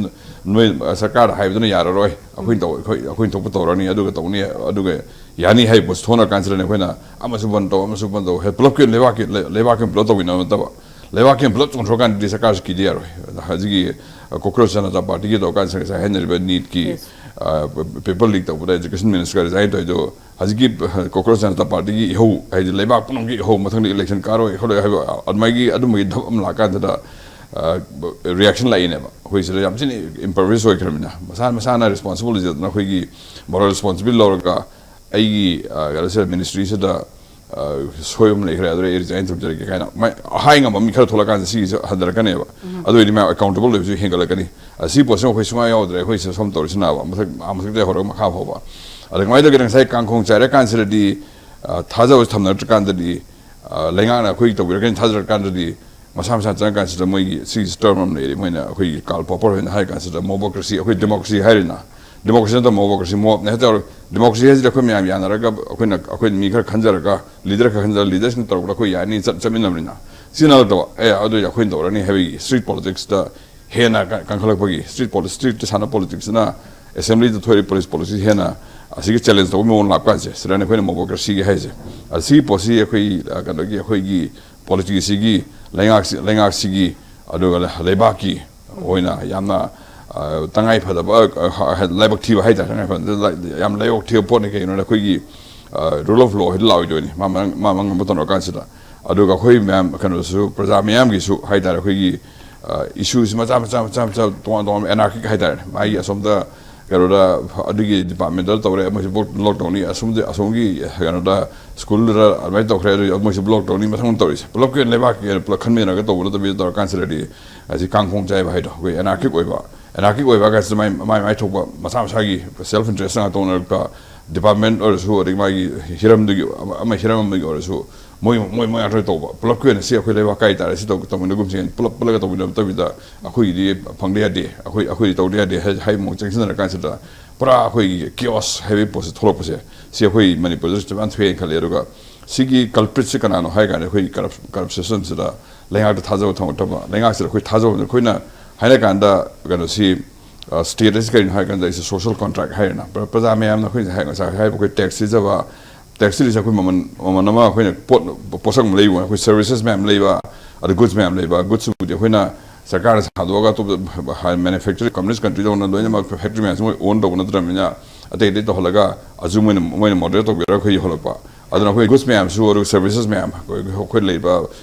ꯅꯣꯏ ꯁꯔꯀꯥꯔꯗ ꯍꯥꯏꯕꯗꯨꯅ ꯌꯥꯔꯔꯣꯏ, ꯑꯩꯈꯣꯏꯅ ꯇꯧ-, ꯑꯩꯈꯣꯏ, ꯑꯩꯈꯣꯏꯅ ꯊꯣꯛꯄ ꯇꯧꯔꯅꯤ, ꯑꯗꯨꯒ ꯇꯧꯅꯤ, ꯑꯗꯨꯒ ꯌꯥꯅꯤ ꯍꯥꯏꯕ ꯄꯣꯠꯁꯤ ꯊꯣꯛꯅꯔ ꯀꯥꯟꯁꯤꯗꯅꯦ ꯑꯩꯈꯣꯏꯅ ꯑꯃꯁꯨ ꯕꯟ ꯇꯧ, ꯑꯃꯁꯨ ꯕꯟ ꯇꯧ, ꯍꯦ, ꯄꯨꯂꯞꯀꯤ ꯑꯣꯏꯅ ꯂꯩꯕꯥꯛꯀꯤ, ꯂꯩ-, ꯂꯩꯕꯥꯛꯀꯤ ꯑꯣꯏꯅ ꯄꯨꯂꯞ ꯇꯧꯃꯤꯟꯅꯕ ꯅꯠꯇꯕ, ꯂꯩꯕꯥꯛꯀꯤ ꯑꯣꯏꯅ ꯄꯨꯂꯞ ꯆꯣꯡꯊꯣꯔꯀꯥꯟꯗꯗꯤ ꯁꯔꯀꯥꯔꯁꯤ ꯀꯤꯗ ꯌꯥꯔꯣꯏ꯫ ꯍꯧꯖꯤꯛꯀꯤ ꯀꯣꯀ꯭ꯔꯣꯆ ꯖꯅꯇꯥ ꯄꯥꯔꯇꯤꯒꯤ ꯇꯧꯔꯀꯥꯟꯁꯤꯗ ꯉꯁꯥꯏ ꯍꯥꯏꯅꯔꯤꯕ ꯅꯤꯠꯀꯤ, Yes. ꯑ, ꯄꯦꯄꯔ ꯂꯤꯛ ꯇꯧꯕꯗ education minister resign ꯇꯧꯔꯤꯗꯣ, ꯍꯧꯖꯤꯛꯀꯤ ꯀꯣꯀ꯭ꯔꯣꯆ ꯖꯅꯇꯥ ꯄꯥꯔꯇꯤꯒꯤ ꯏꯍꯧ, ꯍꯥꯏꯗꯤ ꯂꯩꯕꯥꯛ ꯄꯨꯝꯅꯃꯛꯀꯤ ꯏꯍꯧ, ꯃꯊꯪꯗ election ꯀꯥꯔꯣꯏ ꯈꯣꯠꯂꯣꯏ ꯍꯥꯏꯕ ꯑꯗꯨꯃꯥꯏꯒꯤ, ꯑꯗꯨꯝꯕꯒꯤ ꯙꯞ ꯑꯃ ꯂꯥꯛꯀꯥꯟꯁꯤꯗ, ꯑ, reaction ꯂꯥꯛꯏꯅꯦꯕ꯫ ꯑꯩꯈꯣꯏ ꯁꯤꯗ ꯌꯥꯝ ꯊꯤꯅ improvised ꯑꯣꯏꯈ꯭ꯔꯕꯅꯤꯅ, ꯃꯁꯥꯅ, ꯃꯁꯥꯅ responsible ꯑꯣꯏꯖꯗꯅ ꯑꯩꯈꯣꯏꯒꯤ moral responsibility ꯂꯧꯔꯒ ꯑꯩꯒꯤ, ꯑ, ꯀꯩꯅꯣ ꯁꯤꯗ, ministry ꯁꯤꯗ, ꯑ, ꯁꯣꯏꯕ ꯑꯃ ꯂꯩꯈ꯭ꯔꯦ, ꯑꯗꯨꯗ ꯑꯩ resign ꯇꯧꯖꯔꯒꯦ ꯀꯥꯏꯅ ꯃꯥꯏ ꯍꯥꯏ ꯉꯝꯕ ꯃꯤ ꯈꯔ ꯊꯣꯛꯂꯛꯀꯥꯟꯗ ꯁꯤꯒꯤꯁꯨ ꯍꯟꯊꯔꯛꯀꯅꯦꯕ꯫ ꯎꯝ꯫ ꯑꯗꯨ ꯑꯣꯏꯔꯗꯤ ꯃꯌꯥꯝ accountable ꯑꯣꯏꯕꯁꯨ ꯍꯦꯟꯒꯠꯂꯛꯀꯅꯤ꯫ ꯑ, ꯁꯤ ꯄꯣꯠꯁꯤꯃ ꯑꯩꯈꯣꯏ ꯁꯨꯡꯌꯥ ꯌꯥꯎꯗ꯭ꯔꯦ, ꯑꯩꯈꯣꯏ ꯁꯤꯗ ꯁꯣꯝ ꯇꯧꯔꯤꯁꯤꯅꯕ ꯃꯊꯛ, ꯑꯥ, ꯃꯊꯛꯇꯒꯤ ꯍꯧꯔꯒ ꯃꯈꯥ ꯐꯥꯎꯕ꯫ ꯑꯗ ꯀꯃꯥꯏꯅ ꯇꯧꯒꯦ, ꯉꯁꯥꯏ ꯀꯥꯡꯈꯣꯡ ꯆꯥꯏꯔꯀꯥꯟꯁꯤꯗꯗꯤ, ꯑ, ꯊꯥꯖꯕ ꯊꯝꯅꯔꯛꯇ꯭ꯔꯀꯥꯟꯗꯗꯤ, ꯑ, ꯂꯩꯉꯥꯛꯅ ꯑꯩꯈꯣꯏ ꯇꯧꯕꯤꯔꯛꯀꯅꯤ ꯊꯥꯖꯔꯀꯥꯟꯗꯗꯤ ꯃꯁꯥ ꯃꯁꯥ ꯆꯪꯉꯀꯥꯟꯁꯤꯗ ꯃꯣꯏꯒꯤ ꯁꯤꯒꯤ term ꯑꯃ ꯂꯩꯔꯤ, ꯃꯣꯏꯅ ꯑꯩꯈꯣꯏꯒꯤ Karl Popper ꯍꯣꯏꯅ ꯍꯥꯏꯔ ꯀꯥꯟꯁꯤꯗ mobocracy, ꯑꯩꯈꯣꯏ democracy ꯍꯥꯏꯔꯤꯅ, democracy ꯅꯠꯇꯕ mobocracy, mobꯅꯦ ꯍꯥꯏꯇꯥꯔꯦ꯫ Democracy ꯍꯥꯏꯁꯤꯗꯤ ꯑꯩꯈꯣꯏ ꯃꯌꯥꯝ ꯌꯥꯅꯔꯒ ꯑꯩꯈꯣꯏꯅ, ꯑꯩꯈꯣꯏ ꯃꯤ ꯈꯔ ꯈꯟꯖꯔꯒ, leader ꯈꯔ ꯈꯟꯖꯔꯒ, leaderꯁꯤꯡ ꯇꯧꯔꯒ ꯑꯩꯈꯣꯏ ꯌꯥꯅꯤ, ꯆꯠ-, ꯆꯠꯃꯤꯟꯅꯕꯅꯤꯅ꯫ ꯁꯤ ꯅꯠꯇꯕ, "ꯑꯦ, ꯑꯗꯨꯗꯤ ꯑꯩꯈꯣꯏꯅ ꯇꯧꯔꯅꯤ" ꯍꯥꯏꯕꯒꯤ street politicsꯇ ꯍꯦꯟꯅ ꯀ-, ꯀꯟꯈꯠꯂꯛꯄꯒꯤ, street poli-, streetꯇ ꯁꯥꯟꯅ politicsꯅ assemblyꯗ ꯊꯣꯛꯏ policy, policy ꯍꯦꯟꯅ ꯑꯁꯤꯒꯤ challenge ꯇꯧꯕ ꯃꯑꯣꯡ ꯂꯥꯛꯄ ꯀꯥꯟꯁꯦ, ꯁꯤꯗꯅ ꯑꯩꯈꯣꯏꯅ mobocracyꯒꯤ ꯍꯥꯏꯁꯦ꯫ ꯑꯁꯤꯒꯤ ꯄꯣꯠꯁꯤ ꯑꯩꯈꯣꯏ, ꯑ, ꯀꯩꯅꯣꯒꯤ, ꯑꯩꯈꯣꯏꯒꯤ politicꯁꯤꯒꯤ, ꯂꯩꯉꯥꯛꯁꯤ-, ꯂꯩꯉꯥꯛꯁꯤꯒꯤ, ꯑꯗꯨꯒ ꯂꯩꯕꯥꯛꯀꯤ ꯑꯣꯏꯅ ꯌꯥꯝꯅ, ꯑ, ꯇꯉꯥꯏ ꯐꯗꯕ, ꯑ, ꯂꯥꯏꯕꯛ ꯊꯤꯕ ꯍꯥꯏꯇꯥꯔꯦ, ꯇꯉꯥꯏ ꯐꯗꯕ ꯂꯥꯏ-, ꯌꯥꯝ ꯂꯥꯏꯕꯛ ꯊꯤꯕ ꯄꯣꯠꯅꯤ꯫ ꯀꯩꯒꯤꯅꯣꯗ ꯑꯩꯈꯣꯏꯒꯤ, ꯑ, rule of law ꯍꯥꯏꯗꯣ ꯂꯥꯛꯑꯣꯏꯗꯣꯏꯅꯤ, ꯃꯥ ꯃꯥ-, ꯃꯥ ꯃꯥ ꯉꯝꯕ ꯇꯧꯅꯔ ꯀꯥꯟꯁꯤꯗ꯫ ꯑꯗꯨꯒ ꯑꯩꯈꯣꯏ ꯃꯌꯥꯝ ꯀꯩꯅꯣꯁꯨ, ꯄ꯭ꯔꯖꯥ ꯃꯤꯌꯥꯝꯒꯤꯁꯨ ꯍꯥꯏꯇꯥꯔꯦ, ꯑꯩꯈꯣꯏꯒꯤ, ꯑ, issueꯁꯤ ꯃꯆꯥ ꯃꯆꯥ ꯃꯆꯥ ꯃꯆꯥ ꯇꯣꯉꯥꯟ ꯇꯣꯉꯥꯟꯕ anarchic ꯍꯥꯏꯇꯥꯔꯦ, ꯃꯥꯒꯤ ꯑꯁꯣꯝꯗ ꯀꯩꯅꯣꯗ ꯑꯗꯨꯒꯤ departmentꯇ ꯇꯧꯔꯦ, ꯃꯣꯏꯁꯨ block, block ꯇꯧꯅꯤ, ꯑꯁꯣꯝꯗ, ꯑꯁꯣꯝꯒꯤ ꯀꯩꯅꯣꯗ schoolꯗꯨꯗ ꯑꯗꯨꯃꯥꯏꯅ ꯇꯧꯈ꯭ꯔꯦ, ꯑꯗꯨ ꯃꯣꯏꯁꯨ block ꯇꯧꯅꯤ, ꯃꯊꯪ ꯇꯧꯔꯤꯁꯦ ꯄꯨꯂꯞꯀꯤ ꯑꯣꯏꯅ ꯂꯩꯕꯥꯛꯀꯤ ꯑꯣꯏꯅ ꯄꯨꯂꯞ ꯈꯟꯃꯤꯟꯅꯔꯒ ꯇꯧꯕ ꯅꯠꯇꯕꯤꯗ ꯇꯧꯔꯀꯥꯟꯁꯤꯗꯗꯤ ꯑꯁꯤ ꯀꯥꯡꯈꯣꯡ ꯆꯥꯏꯕ ꯍꯥꯏꯗꯣ, ꯑꯩꯈꯣꯏ anarchic ꯑꯣꯏꯕ, anarchic ꯑꯣꯏꯕ ꯍꯥꯏꯁꯤꯗ ꯃꯥꯏ, ꯃꯥꯏ, ꯃꯥꯏ ꯊꯣꯛꯄ ꯃꯁꯥ ꯃꯁꯥꯒꯤ self interest ꯉꯥꯛꯇ ꯇꯧꯅꯔꯛꯄ, ꯗꯤꯄꯥꯔꯠꯃꯦꯟ ꯑꯣꯏꯔꯁꯨ, ꯑꯗꯒꯤ ꯃꯥꯒꯤ ꯍꯤꯔꯝꯗꯨꯒꯤ ꯑꯃ, ꯑꯃ ꯍꯤꯔꯝ ꯑꯃꯒꯤ ꯑꯣꯏꯔꯁꯨ, ꯃꯣꯏ, ꯃꯣꯏ, ꯃꯣꯏ ꯉꯥꯛꯇ ꯇꯧꯕ꯫ ꯄꯨꯂꯞꯀꯤ ꯑꯣꯏꯅ ꯁꯤ ꯑꯩꯈꯣꯏ ꯂꯩꯕꯥꯛ ꯀꯥꯏ ꯇꯥꯔꯦ, ꯁꯤ ꯇꯧ-, ꯇꯧꯃꯤꯟꯅꯒꯨꯝꯁꯦ, ꯄꯨꯂꯞ ꯄꯨꯜꯂꯒ ꯇꯧꯃꯤꯟꯅꯕ ꯅꯠꯇꯕꯤꯗ, ꯑꯩꯈꯣꯏꯒꯤꯗꯤ ꯐꯪꯗ ꯌꯥꯗꯦ, ꯑꯩꯈꯣꯏ, ꯑꯩꯈꯣꯏꯗꯤ ꯇꯧꯗ ꯌꯥꯗꯦ ꯍꯥꯏ, ꯍꯥꯏ ꯃꯑꯣꯡ ꯆꯪꯁꯤꯟꯅꯔ ꯀꯥꯟꯁꯤꯗ, ꯄꯨꯔꯥ ꯑꯩꯈꯣꯏꯒꯤ ꯀꯤꯑꯣꯁ ꯍꯥꯏꯕꯒꯤ ꯄꯣꯠꯁꯦ ꯊꯣꯛꯂꯛꯄꯁꯦ, ꯁꯤ ꯑꯩꯈꯣꯏ ꯃꯅꯤꯄꯨꯔꯗꯁꯨ ꯌꯥꯝ ꯊꯣꯛꯑꯦꯅ ꯈꯜꯂꯦ꯫ ꯑꯗꯨꯒ ꯁꯤꯒꯤ ꯀꯜꯄ꯭ꯔꯤꯠꯁꯦ ꯀꯅꯥꯅꯣ ꯍꯥꯏ ꯀꯥꯟꯗ, ꯑꯩꯈꯣꯏꯒꯤ ꯀꯔꯞ-, ꯀꯔꯞꯁꯟꯁꯤꯗ ꯂꯩꯉꯥꯛꯇ ꯊꯥꯖꯕ ꯊꯝꯃꯛꯇꯕ, ꯂꯩꯉꯥꯛꯁꯤꯗ ꯑꯩꯈꯣꯏ ꯊꯥꯖꯕ, ꯑꯩꯈꯣꯏꯅ ꯍꯥꯏꯅ ꯀꯥꯟꯗ, ꯀꯩꯅꯣꯁꯤ, ꯑ, ꯁ꯭ꯇꯦꯠ ꯑꯁꯤ ꯀꯔꯤꯅꯣ ꯍꯥꯏ ꯀꯥꯟꯗ, ꯑꯩꯁꯦ ꯁꯣꯁꯤꯌꯦꯜ ꯀꯣꯟꯇ꯭ꯔꯦꯛ ꯍꯥꯏꯔꯦꯅ, ꯄ꯭ꯔ-, ꯄ꯭ꯔꯖꯥ ꯃꯌꯥꯝꯅ ꯑꯩꯈꯣꯏ ꯉꯁꯥꯏ, ꯉꯁꯥꯏ ꯍꯥꯏꯕ ꯑꯩꯈꯣꯏ ꯇꯦꯛꯁ ꯊꯤꯖꯕ, ꯇꯦꯛꯁ ꯊꯤꯔꯤꯁꯦ ꯑꯩꯈꯣꯏ ꯃꯃꯜ, ꯃꯃꯜ ꯑꯃ ꯑꯩꯈꯣꯏꯅ ꯄꯣꯠ, ꯄꯣꯠꯁꯛ ꯑꯃ ꯂꯩꯕ, ꯑꯩꯈꯣꯏ ꯁꯔꯚꯤꯁꯦꯁ ꯃꯌꯥꯝ ꯂꯩꯕ, ꯑꯗ ꯒꯨꯗꯁ ꯃꯌꯥꯝ ꯂꯩꯕ, ꯒꯨꯗꯁꯁꯤꯕꯨꯗꯤ ꯑꯩꯈꯣꯏꯅ ꯁꯔꯀꯥꯔꯅ ꯁꯥꯗꯣꯛꯑꯒ ꯑꯇꯣꯞꯄ ꯃꯦꯅꯨꯐꯦꯛꯆꯔꯤꯡ ꯀꯝꯃꯨꯅꯤꯁ ꯀꯟꯇ꯭ꯔꯤꯗꯧꯅ ꯂꯣꯏꯅꯃꯛ ꯐꯦꯛꯇ꯭ꯔꯤ ꯃꯌꯥꯝꯁꯤ ꯃꯣꯏ ꯑꯣꯟ ꯇꯧꯕ ꯅꯠꯇ꯭ꯔꯕꯅꯤꯅ, ꯑꯇꯩ ꯑꯇꯩ ꯇꯧꯍꯜꯂꯒ ꯑꯗꯨ ꯃꯣꯏꯅ, ꯃꯣꯏꯅ ꯃꯣꯗꯦꯜ ꯇꯧꯕꯤꯔꯒ ꯑꯩꯈꯣꯏ ꯌꯣꯜꯂꯛꯄ꯫ ꯑꯗꯨꯅ ꯑꯩꯈꯣꯏ ꯒꯨꯗꯁ ꯃꯌꯥꯝꯁꯨ, ꯑꯗꯨꯒ ꯁꯔꯚꯤꯁꯦꯁ ꯃꯌꯥꯝ, ꯑꯩꯈꯣꯏ, ꯑꯩꯈꯣꯏ ꯂꯩꯔꯤꯕ,